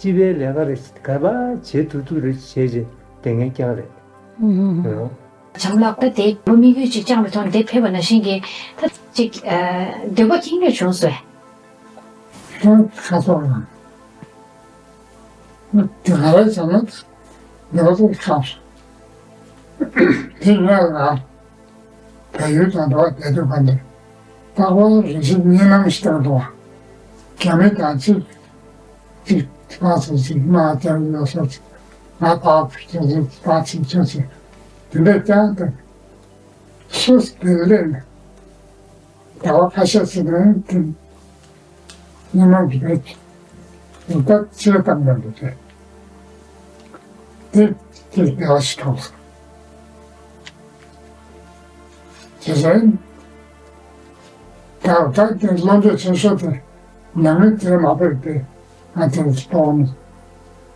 སྤྱི་པའི་ལས་ཀ་རེ་ག་པར་བྱེད་ཐུབ་ཐུབ་རེ་བྱས་རྗེས་དེ་ངས་ཀྱང་རེད། ཨུ་ཧུ་ཧུ། བྱམས་ལགས་ད་དེ་བུ་དམིགས་ཡུལ་ཅིག་བཅངས་པའི་ཐོག་ནས་དེ་ཕེབས་པ་ནང་བཞིན་གྱི་ད་ཅིག་ཨ་འདོད་པ་ཁེངས་དྲེགས་བྱུང་སོང་། ད་ཁ་སོགས་ལ་ད་དེ་ག་རེ་བྱས་ན་འདོད་པ་ཚོ་ཁེངས་སོང་། དེ་ང་ལ་བལ་ཡུལ་དང་འགྲོ་བ་བསྡད་དུས་ག་འདིར་ རྟག་པར་རེ་ཞིག་གཉིད་ལམ་ཞིག་བཏང་འདུག་རྒྱ་མི་དང་གཅིག་གཅིག་ཕར་ཚུར་གཅིག་དམག་རྒྱག་ཡོད་ས་ཅིག་ང་ཕར་ཕྱོགས་ཅིག་ཕར་ཕྱིན་ཕྱོགས་ཅིག་དེ་འདྲ་ཀྱང་དང་། སུས་དེ་ལས་ནས་ཟླ་བ་ཁ་ཤས་ཤིག་ནས་དེ་སྔོན་མ་གི་རེད། དེ་ལྟར་ཅི་ལྟར་མི་འདུག་སྟེ། དེ་དེ་བདེ་བ་ཞིག་ཐོབ་སོང་། བྱས་ཙང་ད་ལྟ་དེ་བློ་འདོད་ཆེ་ཤོས་དེ་ནང་མི་དེར་མ་ཕེབས་ཏེ་ང་དེར་སྤོ་བོ་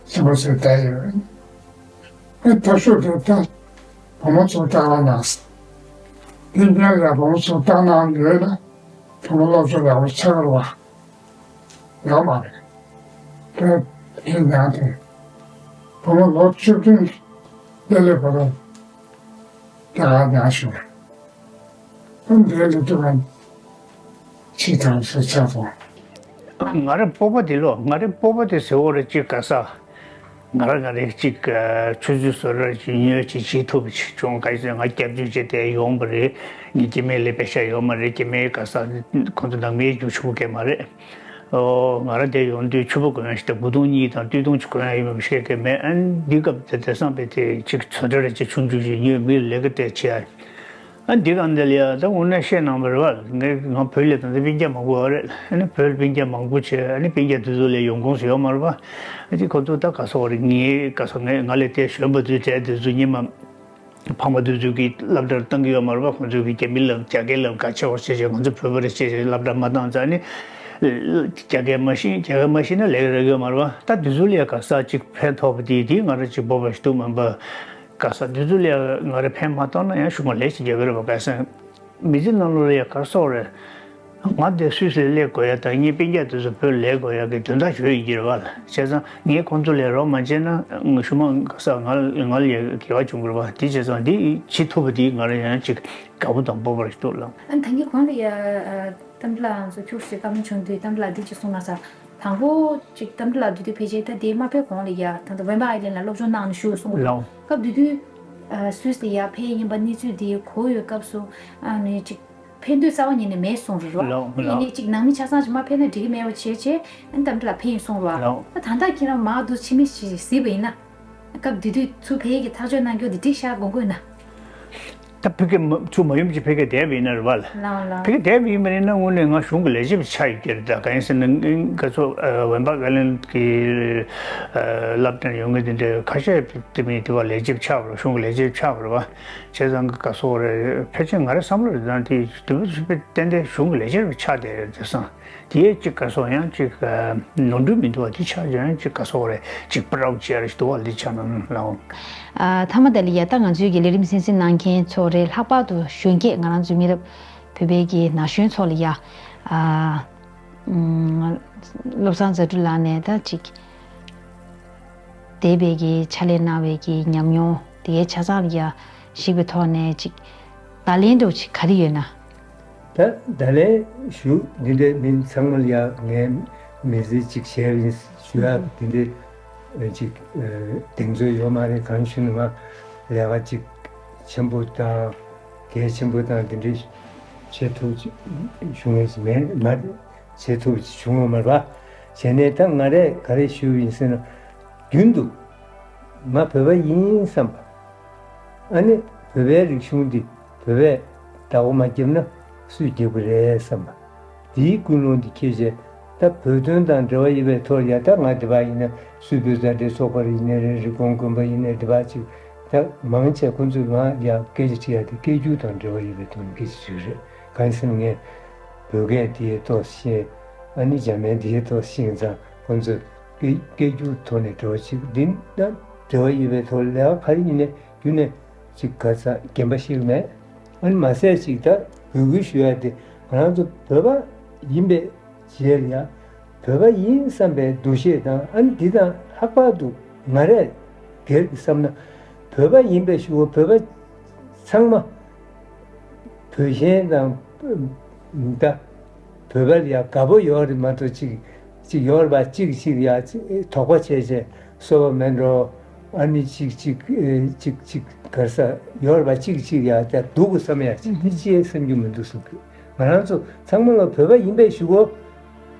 ཆེན་པོ་ཚོས་བསྡད་ཡོད། ཨེ་ད་ཤོད་དེ་ད་བུ་མོ་ཚོ་བཏང་གནང་སོང་། དེ་སྔོན་ལ་བུ་མོ་ཚོ་བཏང་གནང་ཡོད་ན་བུ་མོ་སློབ་གསོ་ཡག་པོ་ཆགས་རོགས་ཡོད་མ་རེད། དེ་ཡིན་ཡང་དེ་བུ་མོ་ལོ་བཅུ་བདུན་སླེབས་སླེབས་བར་དུ་རྒྱ་གར་ཡང་བཞུགས། ཨ་འདིའི་ལས་དོན་ཕྱི་དང་ཕྱི་ཆགས་སོང་། ང་རའི་སྤོབས་པ་དེ་ལོ། ང་རའི་སྤོབས་པ་དེ་ཟེར་བ་རེད། ཅིག་ག་ས་ང་ར་ང་རེ་ཅིག་ཆུ་ཚོད་བཟོ་གྲྭར་ཅིག་ཉོས་ཅིག་བྱེད་ཐུབ་པ་ཅིག་བྱུང་། ག་ཡིན་ཟེར་ང་སྐྱབས་བཅོལ་བྱས་ཏེ་ཡོང་བ་རེད། ངའི་སྐྱེ་དམན་ལས་པེ་ཤ་ཡོད་མ་རེད། སྐྱེ་དམན་ག་ས་ཁོང་ཚོ་ནང་མིའི་རྒྱུག་ཆུང་གས་མ་རེད། ཨོ། ང་རང་དེ་ཡོང་དུས་ཕྱུ་པ་གོན་ཡ་ཞིག་དང་སྐུ་གདུང་གཉིས་དང་སྟོད་ཐུང་གཅིག་གོན་ཡ་ཡོད་མེད་ཤེས་ཀྱི་མེད། ཨ་ནི་འདི་སྐབས་དེ་དེང་སང་དཔེ་དེ་ཅིག་བཟོ་གྲྭ་རེ་ཅིག་ཆུང་ཆུང་ཞིག་ཉོས། མི་ལས་ཀ་དེ་བྱེད་ཡ། ཨ་འདི་གང་དེ་ལ་ཡ་ད་དངོས་གནས་བཤད་གནང་བ་རེད་བ། ངས་ང་བོད་ལ་ད་ལྟ་སྤུན་ཀྱག་མང་པོ་ཡོད་རེད། ཨ་ནི་བོད་ལ་སྤུན་ཀྱག་མང་པོ་བྱས། ཨ་ནི་སྤུན་ཀྱག་དེ་ཚོ་ལ་ཡོང་ཁུངས་སུ་ཡོད་མ་རེད་བ། ཨ་ཅིག་ཁོ་ཚོ་ད་ག་སོག་རེད། ངའི་ག་སོག་ང་ང་ལས་དེ་གཞོན་པ་དུས་དེ་དེ་ཚོ་སྙེ་མ། ཕ་མ་དེ་ཚོ་གིས་སློབ་གྲྭར་བཏང་གི་ཡོད་མ་རེད་པ། ཁོང་ཚོ་གིས་རྒྱ་མི་སློབ། རྒྱ་སྐད་སློབ་ག་ཆེ་བ་བྱས་བྱས། ང་ཚོ་བོད་པ་རེད་བྱས་བྱས་སློབ་གྲྭར་མ་བཏང་ཙང་ནི། རྒྱ་སྐད་མ་ཤེས། རྒྱ་སྐད་མ་ཤེས་ན་ལས་ཀ་རག་གི་ཡོད་མ་རེད་པ། ད་དེ་ཚོ་ལ་ཡ་ག་ས་ཅིག་ཕན་ཐོགས་པ་དེ་དེ་ང་རང་ཅིག་སྤོབས་པ་ཞིག་འདུག་མིན་པ། ག་ས་དེ་ཚོ་ལ་ཡ་ང་རང་ཕན་མ་ཐོགས་ན་ཡང་གཞུག་མ་ལས་ཅིག་རྒྱག་གི་རེད་པ། ག་ས་མི་ཚེ་ནང་ལོགས་ལ་ཡ་ག་སོག་རེད། ང་འདིར་སུད་སིར་སླེབས་དགོས་ཡ་དང་ངའི་སྤུན་ཀྱག་དེ་ཚོ་བོད་སླེབས་དགོས་ཡ་གི་དོན་དག་ཞིག་ཡོད་ཀྱི་རེད་བ། བྱས་ཙང་ངས་ཁོང་ཚོ་ལ་རོགས་མ་བྱས་ན་ང་གཞུག་མ་ག་ས་ང་ང་ལ་ཡ་དགེ་བ་འབྱུང་གི་རེད་བ། དེ་བྱས་ཙང་འདི་བྱེད་ཐུབ་པ་དེ་ང་རང་ཡང་ཅིག་དགའ་པོ་དང་སྤོབས་པ་རེད་འདུག་ལགས། ཨ་ནི་ད་གིན་གོང་ལ་ཡ་ཨ་གཏམ་བདེ་ལགས་ཚོ་ཁྱུག་ཞིག་བཀའ་མོལ་བྱུང་དུས་གཏམ་བདེ་ལགས་འདི་ཅིག་གསུངས་གནང་སོང་། དང་པོ་ཅིག་གཏམ་བདེ་ལགས་དེ་དུས་ཕལ་ཆེར་ད་དེ་མ་ཕེབས་གོང་ལ་ཡ་ད་ལྟ་ཝེན་པ་ཨའི་ལན་ལ་སློབ་སྦྱོང་གནང་ནས་བཞུགས་གསུངས། ལགས། སྐབས་དེ་དུས་ཨ་སུད་སི་ཡར་ཕེབས་ཡིན་པ་གནས་ཚུལ་དེ་གོ་ཡོད་སྐབས་སུ་ཨ་ནི་ཅིག་ཕན་ཐོགས་རྩ་བ་ཉིད་ནས་མེད་གསུངས་རེད་བ། ལགས། ཡིན་ནའི་ཅིག་ནང་མི་ཆ་ཚང་ཅིག་མ་ཕེབས་ན་འགྲིག་གི་མེད་པ་བྱས་བྱས་ཨ་ནི་གཏམ་བདེ་ལགས་ཕེབས་ཡིན་གསུངས་རེད་བ། ལགས། ད་ད་ལྟ་ཁྱེད་རང་མར་འདུག་ཕྱི་མིག་ཅིག་གཟིགས་པ་ཡིན་ན། སྐབས་དེ་དུས་ཚུར་ཕ་ཡུལ་གྱི་ཐག་གཅོད་གནང་རྒྱུ་དེ་འགྲིག་ཤག་དགོངས་དགོས་ན། ད་ཕ་གི་མ་ཚུར་མ་ཡོང་ཅིག་ཕ་གི་བསྡད་པ་ཡིན་ན་རེད་བ། ལགས་ལགས། ཕ་གི་བསྡད་པ་ཡིན་པ་ཡིན་ན་དངོས་གནས་ང་གཞུང་གི་ལས་བྱེད་པ་ཆགས་ཡོད་ཀྱི་རེད། ད་གང་ཡིན་ཟེར་ན་ང་ཚོ་ཝེན་པ་ཨའི་ལན་གྱི་སློབ་གྲྭར་ཡོང་མཁན་དེ་འདྲ་ཁ་ཤས་དེ་མིན་དེ་བ་ལས་བྱེད་པ་ཆགས་པ་རེད། གཞུང་གི་ལས་བྱེད་པ་ཆགས་པ་རེད་བ། བྱས་ཙང་ག་སོག་རེད། ཕལ་ཆེར་ང་རའི་བསམ་བློ་རེད། ད་དེ་དེ་བ་ཚུར་ཕ་ཏན་ཏན་གཞུང་གི་ལས་བྱེད་པ་ཆགས་བསྡད་ཡོད་དེ་སང་། དེའི་གཅིག་ག་སོག་ཡང་གཅིག་ནོར་འཁྲུལ་མི་འདུག་བ། དེ་ཆགས་ཀྱང་གཅིག་ག་སོག་རེད། གཅིག་པ་རག་ཅེར་ཞིག་འདུག་བ། འདི་ཆགས་ན་ལའོ། ཨ་མཐའ་མ་དེ་ལ་ཡ་ད་ང་ཚོའི་གི་ལས་རིམ་གསན་གཟིགས་གནང་མཁན་ཚོ་རེད། ལྷག་པར་དུ་གཞོན་སྐྱེས་ང་རང་ཚོའི་མི་རབས་བོད་པའི་གི་ན་གཞོན་ཚོ་ལ་ཡ་ཨ་ཨུམ་བློ་བཟང་མཛད་སྤྲུལ་ལགས་ནས་ད་གཅིག་འདས་པའི་གི་ཕྱག་ལས་གནང་བའི་གི་ཉམས་མྱོང་དེ་གའི་ཆ་ཚང་ལ་ཡ་གཞིགས་པའི་ཐོག་ནས་གཅིག་བརྡ་ལན་འདྲ་བོ་ཅིག་ག་རེ་ཡོད་ན། ད་བརྡ་ལན་ཞུ་འདི་འདྲའི་མི་ཚང་མ་ལ་ཡ་ངས་མི་ཚེ་གཅིག་བྱས་པ་ཡིན་ཞུ་ཡ་འདི་འདྲའི་གཅིག་གདེང་ཚོད་ཡོད་མ་རེད། གང་ཞུ་ན་ང་ལས་ཀ་གཅིག་ཆེན་པོ་དང་གལ་ཆེན་པོ་དང་འདི་འདྲའི་བྱེད་ཐུབ་ཞུ་ངེས་ཤིག་མེད། མ་བྱེད་ཐུབ་བྱུང་ཡོད་མ་རེད་པ། བྱས་ནས་ད་ང་རས་ག་རེ་ཞུ་ཡིན་ཟེར་ན། རྒྱུན་དུ་ང་བོད་པ་ཡིན་བསམ་པ། ཨ་ནི་བོད་པའི་རིག་གཞུང་འདི་བོད་པས་བདག་པོ་མ་བརྒྱབ་ན་སུས་རྒྱབ་ཀྱི་རེད་བསམ་པ། དེའི་ཀུན་སློང་འདི་ཁྱེད་ཅག་ད་བོད་དོན་དང་འབྲེལ་བ་ཡོད་པའི་ཐོག་ཡ། ད་ང་འདི་པ་ཡིན་ན་སུད་བོད་མཛའ་འབྲེལ་ཚོགས་པ་ཡིན་ནའི་རེད། རི་ཀོན་དགོན་པ་ཡིན་ནའི་འདི་པ་ཅིག་ད་མང་ཆེ་ཁོ་ཚོས་ང་ཡ་སྐད་ཆ་དྲིས་ཡ་དེ་སྐད་སྒྱུར་དང་འབྲེལ་བ་ཡོད་པའི་ཐོག་ནས་སྐད་ཆ་དྲིས་རེད། གང་ཡིན་ཟེར་ན་ངས་བོད་སྐད་དེ་ཏོག་ཤེས། ཨ་ནི་འཇར་མན་དེ་ཏོག་ཤེས་ཙང་ཁོ་ཚོས་སྐད་སྐད་སྒྱུར་ཐོག་ནས་འབྲེལ་བ་ཅིག་འདི་ན་འབྲེལ་བ་ཡོད་པའི་ཐོག་ལས་ཀ་ག་རེ་ཡིན་ནའི་རྒྱུ་ནས་ཅིག་ག་ཚ་རྒན་པ་ཞིག་མེད། ཨ་ནི་མ་ཟད་ཅིག་ད་འབོད་སྐུལ་ཞུ་ཡ་དེ་ང་རང་ཚོ་བོད་པ་ཡིན་པའི་རྗེས་ལ་ཡང་བོད་པ་ཡིན་བསམ་པའི་འདུ་ཤེས་དང་། ཨ་ནི་འདི་དང་ལྷག་པར་དུ་ང་རས་སྒེར་གྱི་བསམ་ན་བོད་པ་ཡིན་པའི་ཞུ་བ་བོད་པ་ཚང་མ་བོད་ཞེན་དང་ད་བོད་པ་ལ་ཡང་དགའ་པོ་ཡོད་རེད་མ་གཏོགས་ཅིག་ཅིག་ཡོད་རེད་པ། ཅིག་ཅིག་ཡང་དོགས་པ་བྱས་བྱས་སོ་བ་མེད་འགྲོ། ཨ་ནི་ཅིག་ཅིག་ཨེ་ཅིག་ཅིག་ག་རེ་ཟ་ཡོད་རེད་པ། ཅིག་ཅིག་ཡང་ད་སྡུག་གི་བསམ་ཡ་ཅིག་དེ་ཅིའི་སེམས་རྒྱུད་མི་འདུག་བསམ་གི། ང་རང་ཚོ་ཚང་མ་ལ་བོད་པ་ཡིན་པའི་གཞུག་གུ་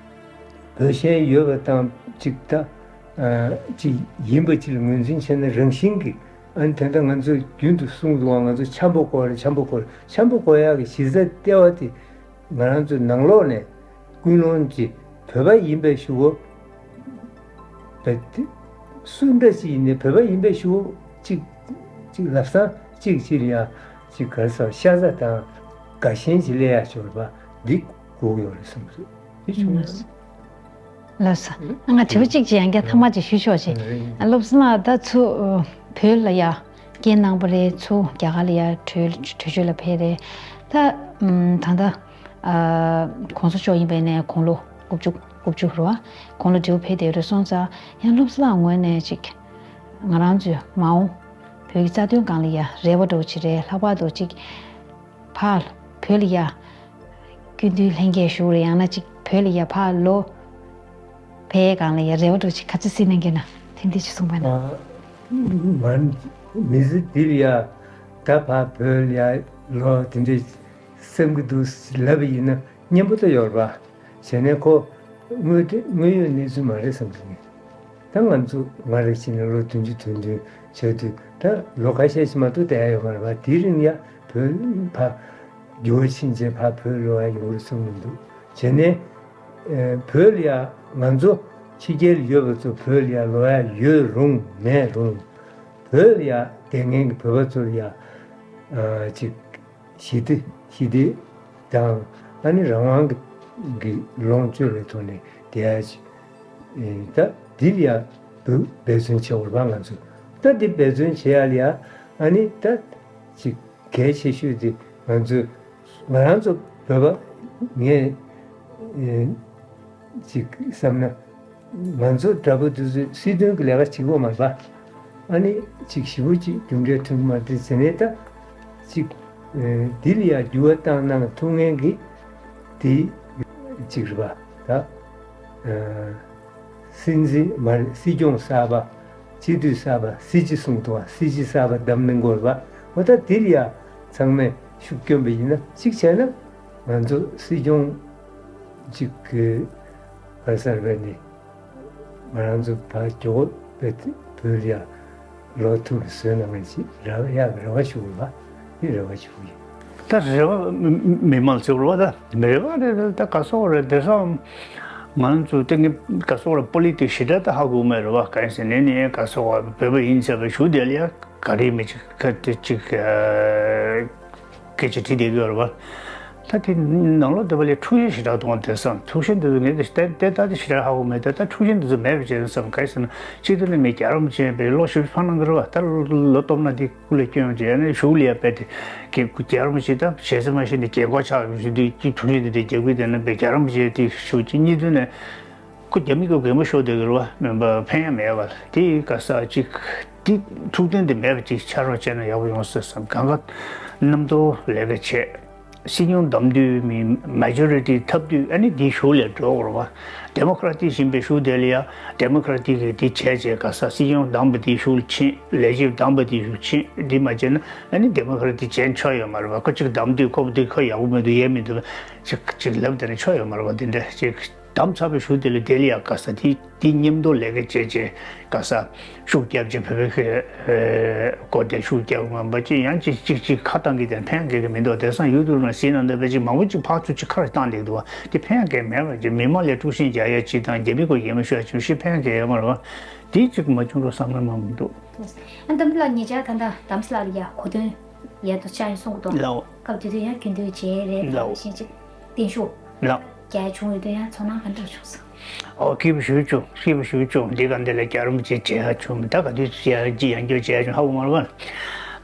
བོད་ཞེན་ཡོད་པ་དང་གཅིག་ད་གཅིག་ཡིན་པ་གཅིག་ལ་ངོས་འཛིན་བྱས་ན་རང་བཞིན་གྱིས་ཨ་ནི་དེ་འདྲ་ང་ཚོས་རྒྱུན་དུ་གསུངས་འདུག་བ། ང་ཚོ་འཆམ་པོ་དགོས་རེད། འཆམ་པོ་དགོས་རེད། འཆམ་པོ་དགོས་ཡག་གི་གཞི་རྩ་ལྟེ་བ་དེ་ང་རང་ཚོའི་ནང་ལོགས་ནས་ཀུན་སློང་གི་བོད་པ་ཡིན་པའི་གཞུག་གུ་བོད་དེ་སུ་འདྲ་ཞིག་ཡིན་ནའི་བོད་པ་ཡིན་པའི་གཞུག་གུ་གཅིག་གཅིག་ལབ་སང་གཅིག་གཅིག་ལ་ཡ་གཅིག་ག་རེ་ཟེར། ཤ་ཚ་དང་དགའ་ཞེན་ཞིག་སླེབས་ཡག་ཆོག་རེད་པ། འདི་དགོས་ཡོད་རེད་བསམ་གྱི་འདུག་དེ་བྱུང་ལགས་སོ། ལགས་སོ། ང་དྲི་བ་གཅིག་ཅིག་ཡང་བསྐྱར་ཐ་མག་ཅིག་ཞུ་ཆོག་ཅིག་སློབ་གསོ་ལགས་ད་ཚུར་བོད་ལ་ཡ་རྐྱེན་གནང་པ་རེད། ཚུར་རྒྱ་གར་ལ་ཡ་བྲོས་བྲོས་བྱོལ་ལ་ཕེབས་རེད། ད་ད་ལྟ་༸གོང་ས་མཆོག་ཡིན་པ་ཡིན་ནའི་དགུང་ལོ་དགུ་བཅུ་དགུ་བཅུ་རེད་པ། དགུང་ལོ་བགྲེས་པོ་ཕེབས་བསྡད་རེད་སོང་ཙང་ཡང་སློབ་གསོ་ལགས་ངོས་ནས་ཅིག་ང་རང་ཚོའི་མ་འོངས་བོད་ཀྱི་རྩ་དོན་སྒང་ལ་ཡ་རེ་བ་འདྲ་བོ་ཅིག་རེད། ལྷག་པར་དུ་ཅིག་ཕར་བོད་ལ་ཡ་སྐུ་མདུན་ལྷན་རྒྱས་བཞུགས་རེད། ཡང་ན་ཅིག་བོད་ལ་ཡ་ཕར་ལོག་ཕེབས་སྒང་ལ་ཡ་རེ་བ་འདྲ་བོ་ཅིག་ག་ཚོད་གཟིགས་གནང་གི་ན། ཐེངས་འདི་ཅིག་གསུངས་པ་ན། ང་མི་ཚེ་འདི་ལ་ཡ་ད་ཕར་བོད་ལ་ཡ་ལོག་དེ་འདྲའི་བསམ་གྱི་འདུག་ལབ་པ་ཡིན་ན་སྙན་པོ་ད་ཡོད་རེད་པ། བྱས་ནས་ཁོ་དངོས་དངོས་ཡོད་གནས་ཚུལ་མ་རེད་བསམ་གྱི་འདུག་ད་ང་ཚོ་ང་རེ་བྱས་ནས་ལོ་བདུན་ཅུ་དོན་བདུན་བྱས་དུས་ད་ལོ་ཁ་ཤས་ཤིག་མ་གཏོགས་བསྡད་ཡ་ཡོད་མ་རེད་པ། དེའི་རིང་ཡ་བོད་ཕར་འགྱུར་བ་ཕྱིན་རྗེས་ཕར་བོད་ལོག་ཡ་ཡོང་གི་རེད་བསམ་གྱི་འདུག་བྱས་ནས་བོད་ལ་ཡ་ང་ཚོ་ཕྱི་རྒྱལ་ལ་ཡོད་པ་ཚོ་བོད་ལ་ཡ་ལོག་ཡ་ཡོད་རུང་མེད་རུང་བོད་ལ་ཡ་བསྡད་མཁན་གྱི་བོད་པ་ཚོ་ལ་ཡ་ཅིག་ཞི་བདེ་ཞི་བདེ་དང་ཨ་ནི་རང་དབང་གི་གི་ལོངས་སྤྱོད་པའི་ཐོག་ནས་བསྡད་ཡ་ཅིག་ད་འདི་ལ་ཡ་འབད་བརྩོན་བྱེད་དགོས་རེད་པ་ང་ཚོ། ད་འདི་འབད་བརྩོན་བྱེད་ཡ་ལ་ཡ་ཨ་ནི་ད་ཅིག་གལ་ཆེ་ཤོས་དེ་ང་ཚོས་ང་རང་ཚོ་བོད་པ་ངས་ཅིག་བསམ་ན་ང་ཚོ་འདྲ་པོ་དེ་ཚོས་སྲིད་དོན་གྱི་ལས་ཀ་བྱེད་དགོས་མ་རེད་པ། ཨ་ནི་ཅིག་ཞི་བོ་ཅིག་རྒྱུ་འབྲས་མཐུན་གྱི་མ་རེད་དེ་བྱས་ནས་ད་ཅིག་འདི་ལ་ཡ་འགྱུར་བ་བཏང་གནང་ཐུབ་མཁན་གྱི་དེ་ཅིག་རེད་པ། ད་སྲིད་འཛིན་མ་རེད། སྲིད་སྐྱོང་གསར་པ། སྤྱི་འཐུས་གསར་པ། སྲིད་སྤྱི་གསུངས་འདུག་བ། སྲིད་སྤྱི་གསར་པ་བདམས་གནང་དགོས་རེད་པ། འོ་ད་འདིར་ཡ་ཚང་མས་ཤུགས་བསྐྱོན་པ་ཡིན་ན་གཅིག་བྱས་ན་ང་ཚོ་སྲིད་སྐྱོང་གཅིག་གི་ག་རེ་ཟེར་བས་ནི་ང་རང་ཚོ་ཕར་མགྱོགས་པོ་བོད་ལ་ཡ་ལོག་ཐུབ་པའི་བཟོས་གནང་མཁན་ཅིག་རག་ཡག་གི་རེ་བ་ཞུ་དགོས་པ་འདི་རེ་བ་ཞུ་གི་ཡོད། ད་རེ་བ་མི་མང་ཚོ་རེ་བ་ད་མི་རེ་བ་རེད། ད་ག་སོག་རེད་དེང་སང་ང་ཚོ་ལྟ་ངན་ག་སོག་རེད། པོ་ལི་ཊིག་ཞེ་དྲག་ད་ཧ་གོ་མེད་རེད་བ། གང་ཡིན་ཟེར་ནས་ནི་ག་སོག་བོད་པ་ཡིན་ཟེར་བའི་ཞུ་དེ་ལ་ཡ་ག་རེ་མི་ཅིག་ག་དེ་ཅིག་སྐད་ཆ་དྲིས་བསྡད་ཀྱི་ཡོད་རེད་བ། ད་དེ་ནང་ལོགས་དེ་བ་ལས་འཁྲུག་ཆེན་ཞེ་དྲག་གཏོང་བ་དེང་སང་འཁྲུག་ཆེན་དེ་ཚོ་ངས་དེ་ལྟ་དེ་ལྟ་དེ་ཞེ་དྲག་ཧ་གོ་མེད། དེ་ད་འཁྲུག་ཆེན་དེ་ཚོ་མེད་པ་བྱས་ན་བསམ། གང་ཡིན་ཟེར་ན་སྤྱི་བཏང་ནས་མི་རྒྱལ་རམ་ཆེན་པའི་བློ་ཞིབ་ཕར་གནང་གི་རེད་བ། ད་ལོ་ལོ་སྟོབས་ན་དེ། སྐུ་ལས་སྐྱོན་ཡོང་རྗེས་ནས་གཞུག་ལ་ཡ་བས་དེ་གེ་རྒྱལ་རམ་ཞིག་ད་ཞེ་ས་མ་ཞིག་ནས་རྒྱལ་སྒོ་ཆགས་ཡོང་ཞིག་དུས་ཀྱི་དུས་ཚོད་དེ་རྒྱལ་ཁུལ་དེ་ན་བས་རྒྱལ་རམ་ཞིག་དེ་ཞུ་ཅི་གཉིས་དུས་ནས་ཁོ་རྒྱ་མི་གི་རྒན་མོ་ཤོར་བསྡད་ཀྱི་རེད་བ། མིན་པ་ཕན་ཡང་མེད་བ། དེ་ག་ས་ཅིག་དེ་འཁྲུག་རྟེན་དེ་མེད་པ་ཅིག་ཕྱར་རོགས་བྱས་ན་ཡག་པོ་ཡོང་ས་བསམ། གང་ག་རྣམ་རྟོག་ལས་ཀ་བྱས། སྲིད་སྐྱོང་བདམས་དུས་མི་མེ་ཇོ་རི་ཊི་ཐོབ་དུས་ཨ་ནི་འདིའི་གཞུག་ལ་འགྲོ་དགོས་རེད་བ། ཌེ་མོ་ཀ་ར་ཊི་ཡིན་པའི་གཞུག་དེ་ལ་ཡ་ཌེ་མོ་ཀ་ར་ཊི་གི་འདི་བྱས་བྱས་ག་ས་སྲིད་སྐྱོང་བདམས་པ་འདིའི་གཞུག་ལ་ཕྱིན། ལས་བྱེད་བདམས་པ་འདིའི་གཞུག་ཕྱིན། འདི་མ་བྱས་ན་ཨ་ནི་ཌེ་མོ་ཀ་ར་ཊི་བྱས་ཆོག་ཡོད་མ་རེད་བ། ཁོ་གཅིག་བདམས་དུས་ཁོ་འདི་ཁོ་ཡག་པོ་མི་འདུག་ཡས་མི་འདུག་ཅིག་ཅིག་ལབ་དེ་ནས་ཆོག་ཡོད་མ་རེད་བ། འདི་འདྲ་ཅིག་བདམས་ཚར་བའི་གཞུག་དེ་ལ་དེ་ལ་ཡ་ག་ས་དེ་དེ་མཉམ་དུ་ལས་ཀ་བྱས་བྱས་ག་ས་ཤུགས་རྒྱབ་ཅིག་བོད་པའི་གི་སྐོར་དེ་ཤུགས་རྒྱབ་ངན་པ་ཅིག་ཡང་ཅིག་ཅིག་ཅིག་ཁ་བཏང་གི་དེ་ཕན་གི་གི་མི་འདུག་དེང་སང་ཡུ་ཊུབ་ནང་གཟིགས་ན་འདི་བས་ཅིག་མང་པོ་ཅིག་ཕར་ཚུར་ཅིག་ཁ་རེ་བཏང་བསྡད་འདུག་བ། དེ་ཕན་གི་མེད་པ་ཅིག་མི་མང་ལ་དཀྲུག་ཤིང་རྒྱག་ཡ་ཅིག་དང་རྒྱ་མི་ཁོ་ཡེ་མ་ཤོད་ཅིག་ཤི་ཕན་གི་ཡོད་མ་རེད་བ། དེ་ཅིག་མ་བྱུང་རོགས་བསམ་བློ་མང་པོ་འདུག་ཨ་དམ་ལ་ཉེ་ཆར་ད་ལྟ་དམ་སྲི་ལགས་ལ་ཡ་གོ་སྟོན་ཡ་དུ་ཆ་ཡིན་གསུང་གི་འདུག་ལའོ། སྐབས་དེ་དུས་ཡང་རྒྱུན་དུ་བྱས་རེད། ལའོ། ཤེས་ཅིག་བརྟན་བཞུགས་ལའོ། རྒྱ་བྱུང་ཡོད་དུས་ཡང་ཚོར་སྣང་ག་འདྲ་བྱུང་སོང་། ཨོ་སྐྱིད་པོ་ཞེ་པོ་བྱུང་། སྐྱིད་པོ་ཞེ་པོ་བྱུང་། འདི་ག་འདི་ལ་རྒྱ་རོམ་ཅིག་བྱེད་ཡ་བྱུང་། ད་ག་དུས་ཅི་ཡ་ཅི་ཡང་སྐྱོ་བྱེད་ཡ་བྱུང་ཧ་གོ་མ་རེད་བ།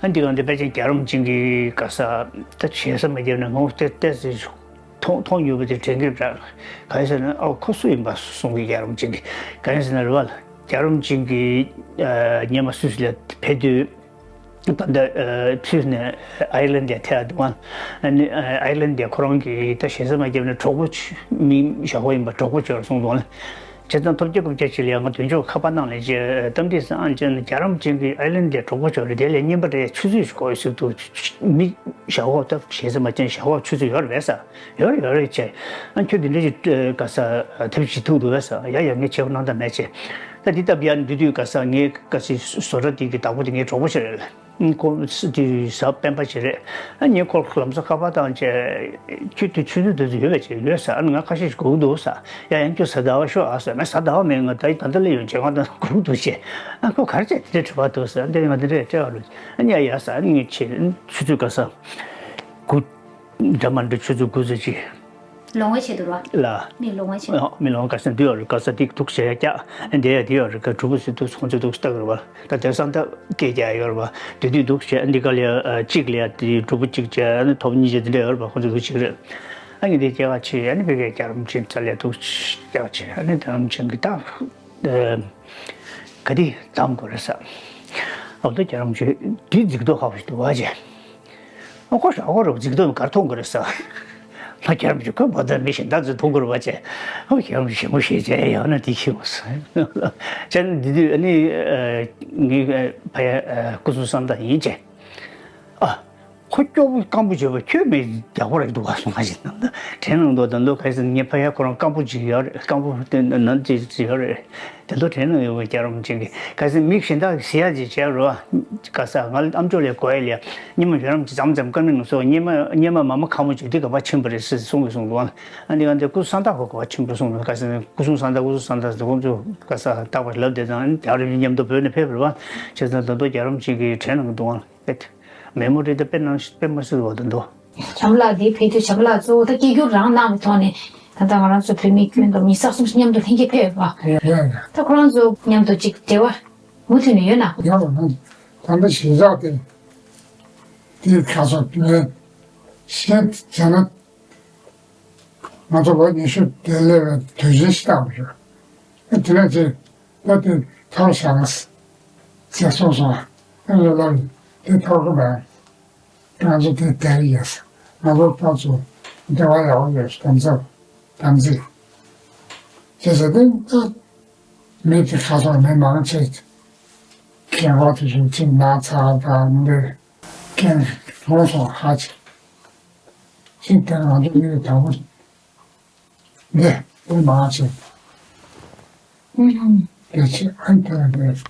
ཨ་འདི་ག་འདི་ཕལ་ཆེར་རྒྱ་རོམ་ཅིག་གི་ག་ས་ད་བྱེད་ས་མ་རྒྱབ་ན་ངོ་ཏེ་ཏེ་སི་མཐོང་མཐོང་མྱོང་བ་དེ་དྲན་གྱི་རེད། ག་ཡིན་ཟེར་ན་ཨོ་ཁོ་སུ་ཡིན་པ་གསུང་གི་རྒྱ་རོམ་ཅིག་གི་ག་ཡིན་ཟེར་ན་རེད་བ། རྒྱ་རོམ་ཅིག་གི་ཉེ་མ་སུད་སི་ལ་ཕེབས་དུས། ད་ལྟ་ཕྱིས་ནས་ཨའི་ལན་དེ་ཐད་འདུག་ཨ། ཨ་ནི་ཨའི་ལན་དེ་ཁོ་རང་གི་ད་ཞེ་ས་མ་བརྒྱབ་ནས་གྲོགས་པོ་མི་ཞག་པོ་ཡིན་པ་གྲོགས་པོ་བྱོས་གསུངས་འདུག་ཨ། བྱས་ཙང་ཐོབ་རྒྱལ་རྐུབ་བཀྱག་ཅིག་ལ་ཡང་ང་དོན་གཅོད་ཁ་པར་ནང་ལས་ཅེས་གཏམ་བདེ་སང་ཨང་ཅན་རྒྱ་རམ་ཅན་གྱི་ཨའི་ལན་དེ་གྲོགས་པོ་ཆོག་རེད། དེ་ལས་བརྙན་པ་རེད། ཆུ་ཚོད་ཞིག་གོ་ཟིག་ཏུ་མི་ཞག་འོག་ཏབ་ཞེས་ཟེར་མ་ཅན་ཞག་འོག་ཆུ་ཚོད་ཡོད་རེད་བས་ས། ཡོད་རེད་ཡོད་རེད་བྱས། ཨ་ཁྱོད་འདི་འདྲ་ཞིག་ག་ས་ཐབས་ཤིག་ཐུག་འདུག་བས་ས། ཡ་ཡ་ངས་བྱེད་པ་གནང་ད་མེད་བྱས། ད་འདི་ལྟ་བུ་ཡ་འདི་དུས་ག་ས་ངའི་ག་སི་བཟོ་གྲྭ་དེ་གི་བདག་པོ་དེ་ངའི་གྲོགས་པོ་ཞིག་རེད། ཁོ་དེ་གཟའ་སྤེན་པ་ཞིག་རེད། ཨ་ངས་ཁོར་ལམ་སང་ཁ་པར་བཏང་བྱས། ཁྱོད་དེ་ཆུ་ཚོད་དེ་ཚོ་ཡོད་པས་བྱས་ཡོད་ས། ཨ་ང་ཁ་ཤས་ཤིག་སྒུག་འདུག་ས། ཡ་ཡང་ཁྱོད་གཟའ་ཟླ་བ་ཤོག་ཨ་ས། ང་གཟའ་ཟླ་བ་མེད། ང་ད་ད་ལྟ་ལས་ཡོད་བྱས་ང་ད་སྒུག་འདུག་བྱས། ཨ་ཁོ་ག་རེ་བྱས་དེ་འདྲ་དྲི་བ་འདུག་ས། འདི་ང་འདི་འདྲས་སྤྲད་པ་རུ། ཨ་ཉ་ཡ་ས། ཨ་ངས་ཆེ་ཆུ་ཚོད་ག་ས་དགུ་འདྲ་མ་འདྲ་ཆུ་ཚོད་དགུ་ཙམ་ཅིག་ལོང་བ་བྱེད་དུ་ར། ལ། མི་ལོང་བ་བྱེད། ཨ་མི་ལོང་ག་ས་འདི་ཡོད་རེད། ག་ས་འདི་འདུག་བྱས་ཡ་སྐྱག་འདི་ཡ་འདི་ཡོད་རེད། ག་གྲུ་བུ་སི་འདུག་ཁོང་ཚོ་འདུག་སྟག་རེད་བ། ད་དེང་སང་ད་སྐད་རྒྱག་ཡོད་རེད་བ། དེ་དུས་འདུག་བྱས་འདི་ག་ལ་ཡ་གཅིག་ལ་ཡ་དེ་གྲུ་བུ་གཅིག་བྱས། ཨ་ནི་ཐོབ་གཉིས་བྱས་དེ་འདྲ་ཡོད་རེད་བ། ཁོང་ཚོ་འདུག་གཅིག་རེད། ཨ་ནི་དེ་སྐྱག་ཆེ། ཨ་ནི་བི་གའི་རྒྱ་རམ་ཅན་ཚ་ལས་འདུག་སྐྱག་ཆེ། ཨ་ནི་རྒྱ་རམ་ཅན་གྱི་ད་ག་དེ་བཏང་དགོས་རེད་ས། ཨ་ད་རྒྱ་རམ་ཅན་དེ་འཛིག་རྟོག་ཁག་པོ་ཞིག་འདུག་བ་བྱས། ཨ་ཁོ་ཞོག་ཁོ་རུ་འཛིག་དོན་གར་མཐོང་གི་རེད་ས། ལྷ་རྒྱ་རམ་ཅན་ཁོས་མ་ད་མི་གཞན་དག་ཚོས་མཐོང་གི་རེད་བ་བྱས། ཨ་རྒྱ་རམ་ཅན་ཞེ་མོ་ཞེ་བྱས་ཡང་ན་དེ་ཤི་བ་ས། བྱས་ན་འདི་དུས་ཨ་ནི་ངའི་ཕ་ཡ་སྐུ་སྲུང་བསམ་དང་ཡིན་བྱས། ཨ་ཁོ་སྐྱོ་པོ་སྐམ་པོ་བྱས་པ་ཁྱོད་མི་རྒྱག་པ་རེད་འདུག་བ་སོང་བ་ཞིག་ནང་དུ་དྲན་ནང་དུ་ད་འདུག་ག་ཟེར་ངའི་ཕ་ཡ་ཁོ་རང་སྐམ་པོ་ཅིག་ཡོད་རེད། སྐམ་པོ་དེ་ནང་ཅིག་ཡོད་རེད། དེ་ཚོ་དྲན་ནས་ཡོང་བའི་རྒྱ་རམ་ཅན་གྱི་ག་ཟེར་མི་གཞན་དག་ཟེར་ཡ་ཅིག་བྱས་རོ། ག་ས་ང་ཨམ་ཅོག་ལས་གོ་ཡ་ལས་སྙེ་མ་རྒྱ་རམ་ཅན་མཚམས་མཚམས་བཀའ་མིན་སོགས་སྙེ་མ་སྙེ་མ་མ་མ་ཁ་མོ་ཅིག་འདི་ག་པར་ཕྱིན་པ་རེད་ཟེར་གསུང་གི་གསུང་འདུག་ཨ་ནི་ང་འདི་སྐུ་སངས་དག་གོ་ག་པར་ཕྱིན་པ་གསུང་འདུག་ག་ཟེར་སྐུ་སྲུང་སངས་དག་སྐུ་སྲུང་སངས་དག་ཟེར་ཁོང་ཚོ་ག་ས་རྟག་པར་ལབ་བསྡད་ཙང་ཨ་ནི་རྒྱ་རམ་མཉམ་དུ་བོད་ནས་ཕེབས་པ་རེད་བ། བྱས་ཙང་ད་དུང་རྒྱ་རམ་ཅན་གྱི་དྲན་ནང་འདུག་ཨ། ཨེ། མེ་མོ་རི་དེ་དཔེ་གནང་དཔེ་མ་སྲིད་པ་དང་འདུག་བྱམས་པ་ལགས་འདི་ཕེབས་དུས་བྱམས་པ་ལགས་གཙོ་བོ་ད་སྐད་སྒྱུར་རང་གནང་བའི་ཐོག་ནས་ད་ལྟ་ང་རང་ཚོ་བོད་མི་ཁྱོན་བསྡོམས་ཉི་ཤུ་རྩ་གསུམ་མཉམ་དུ་ལྷན་རྒྱས་ཕེབས་པ། ཡ་ཡ། ད་ཁོ་རང་ཚོ་མཉམ་དུ་ཅིག་འབྲེལ་བ་མུ་མཐུད་ནས་ཡོད་ན། ཡོད་པ་ན་ད་ལྟ་གཞིས་ཆགས་དེ་དེའི་ཁ་ཕྱོགས་ངས་ཤེས་བྱས་ན་ང་ཚོ་ལོ་ཉི་ཤུ་དེ་སླེབས་པའི་དུས་ཆེན་ཞིག་བཏང་བ་རེད། ཨ་དེ་ནས་ཅིག་ད་དེ་ཐོར་བཞག་ན་ཟེར་གསུངས་སོང་། ཨ་ལོ་ལོ་དེ་ཐོར་གི་མེད། ང་ཚོ་དེ་དེར་ཡོད། ང་ཚོ་ཕར་ཚུར་འབྲེལ་བ་ཡག་པོ་ཡོད། དམ་ཚིག་དམ་ཚིག་བྱས་ཙང་དེ་ད་མི་དེ་ཁ་སང་མི་མང་ཆེ་རྒན་གོག་དེ་ཚོ་ཅིག་ན་ཚ་དང་འདི་རྐྱེན་ལོག་སོང་ཧ་ཅང་ཅིག་དེ་ང་ཚོ་མི་དང་པོ་འདི་མི་མང་ཆེ་དེ་ཅིག་ཨ་དེ་འདི་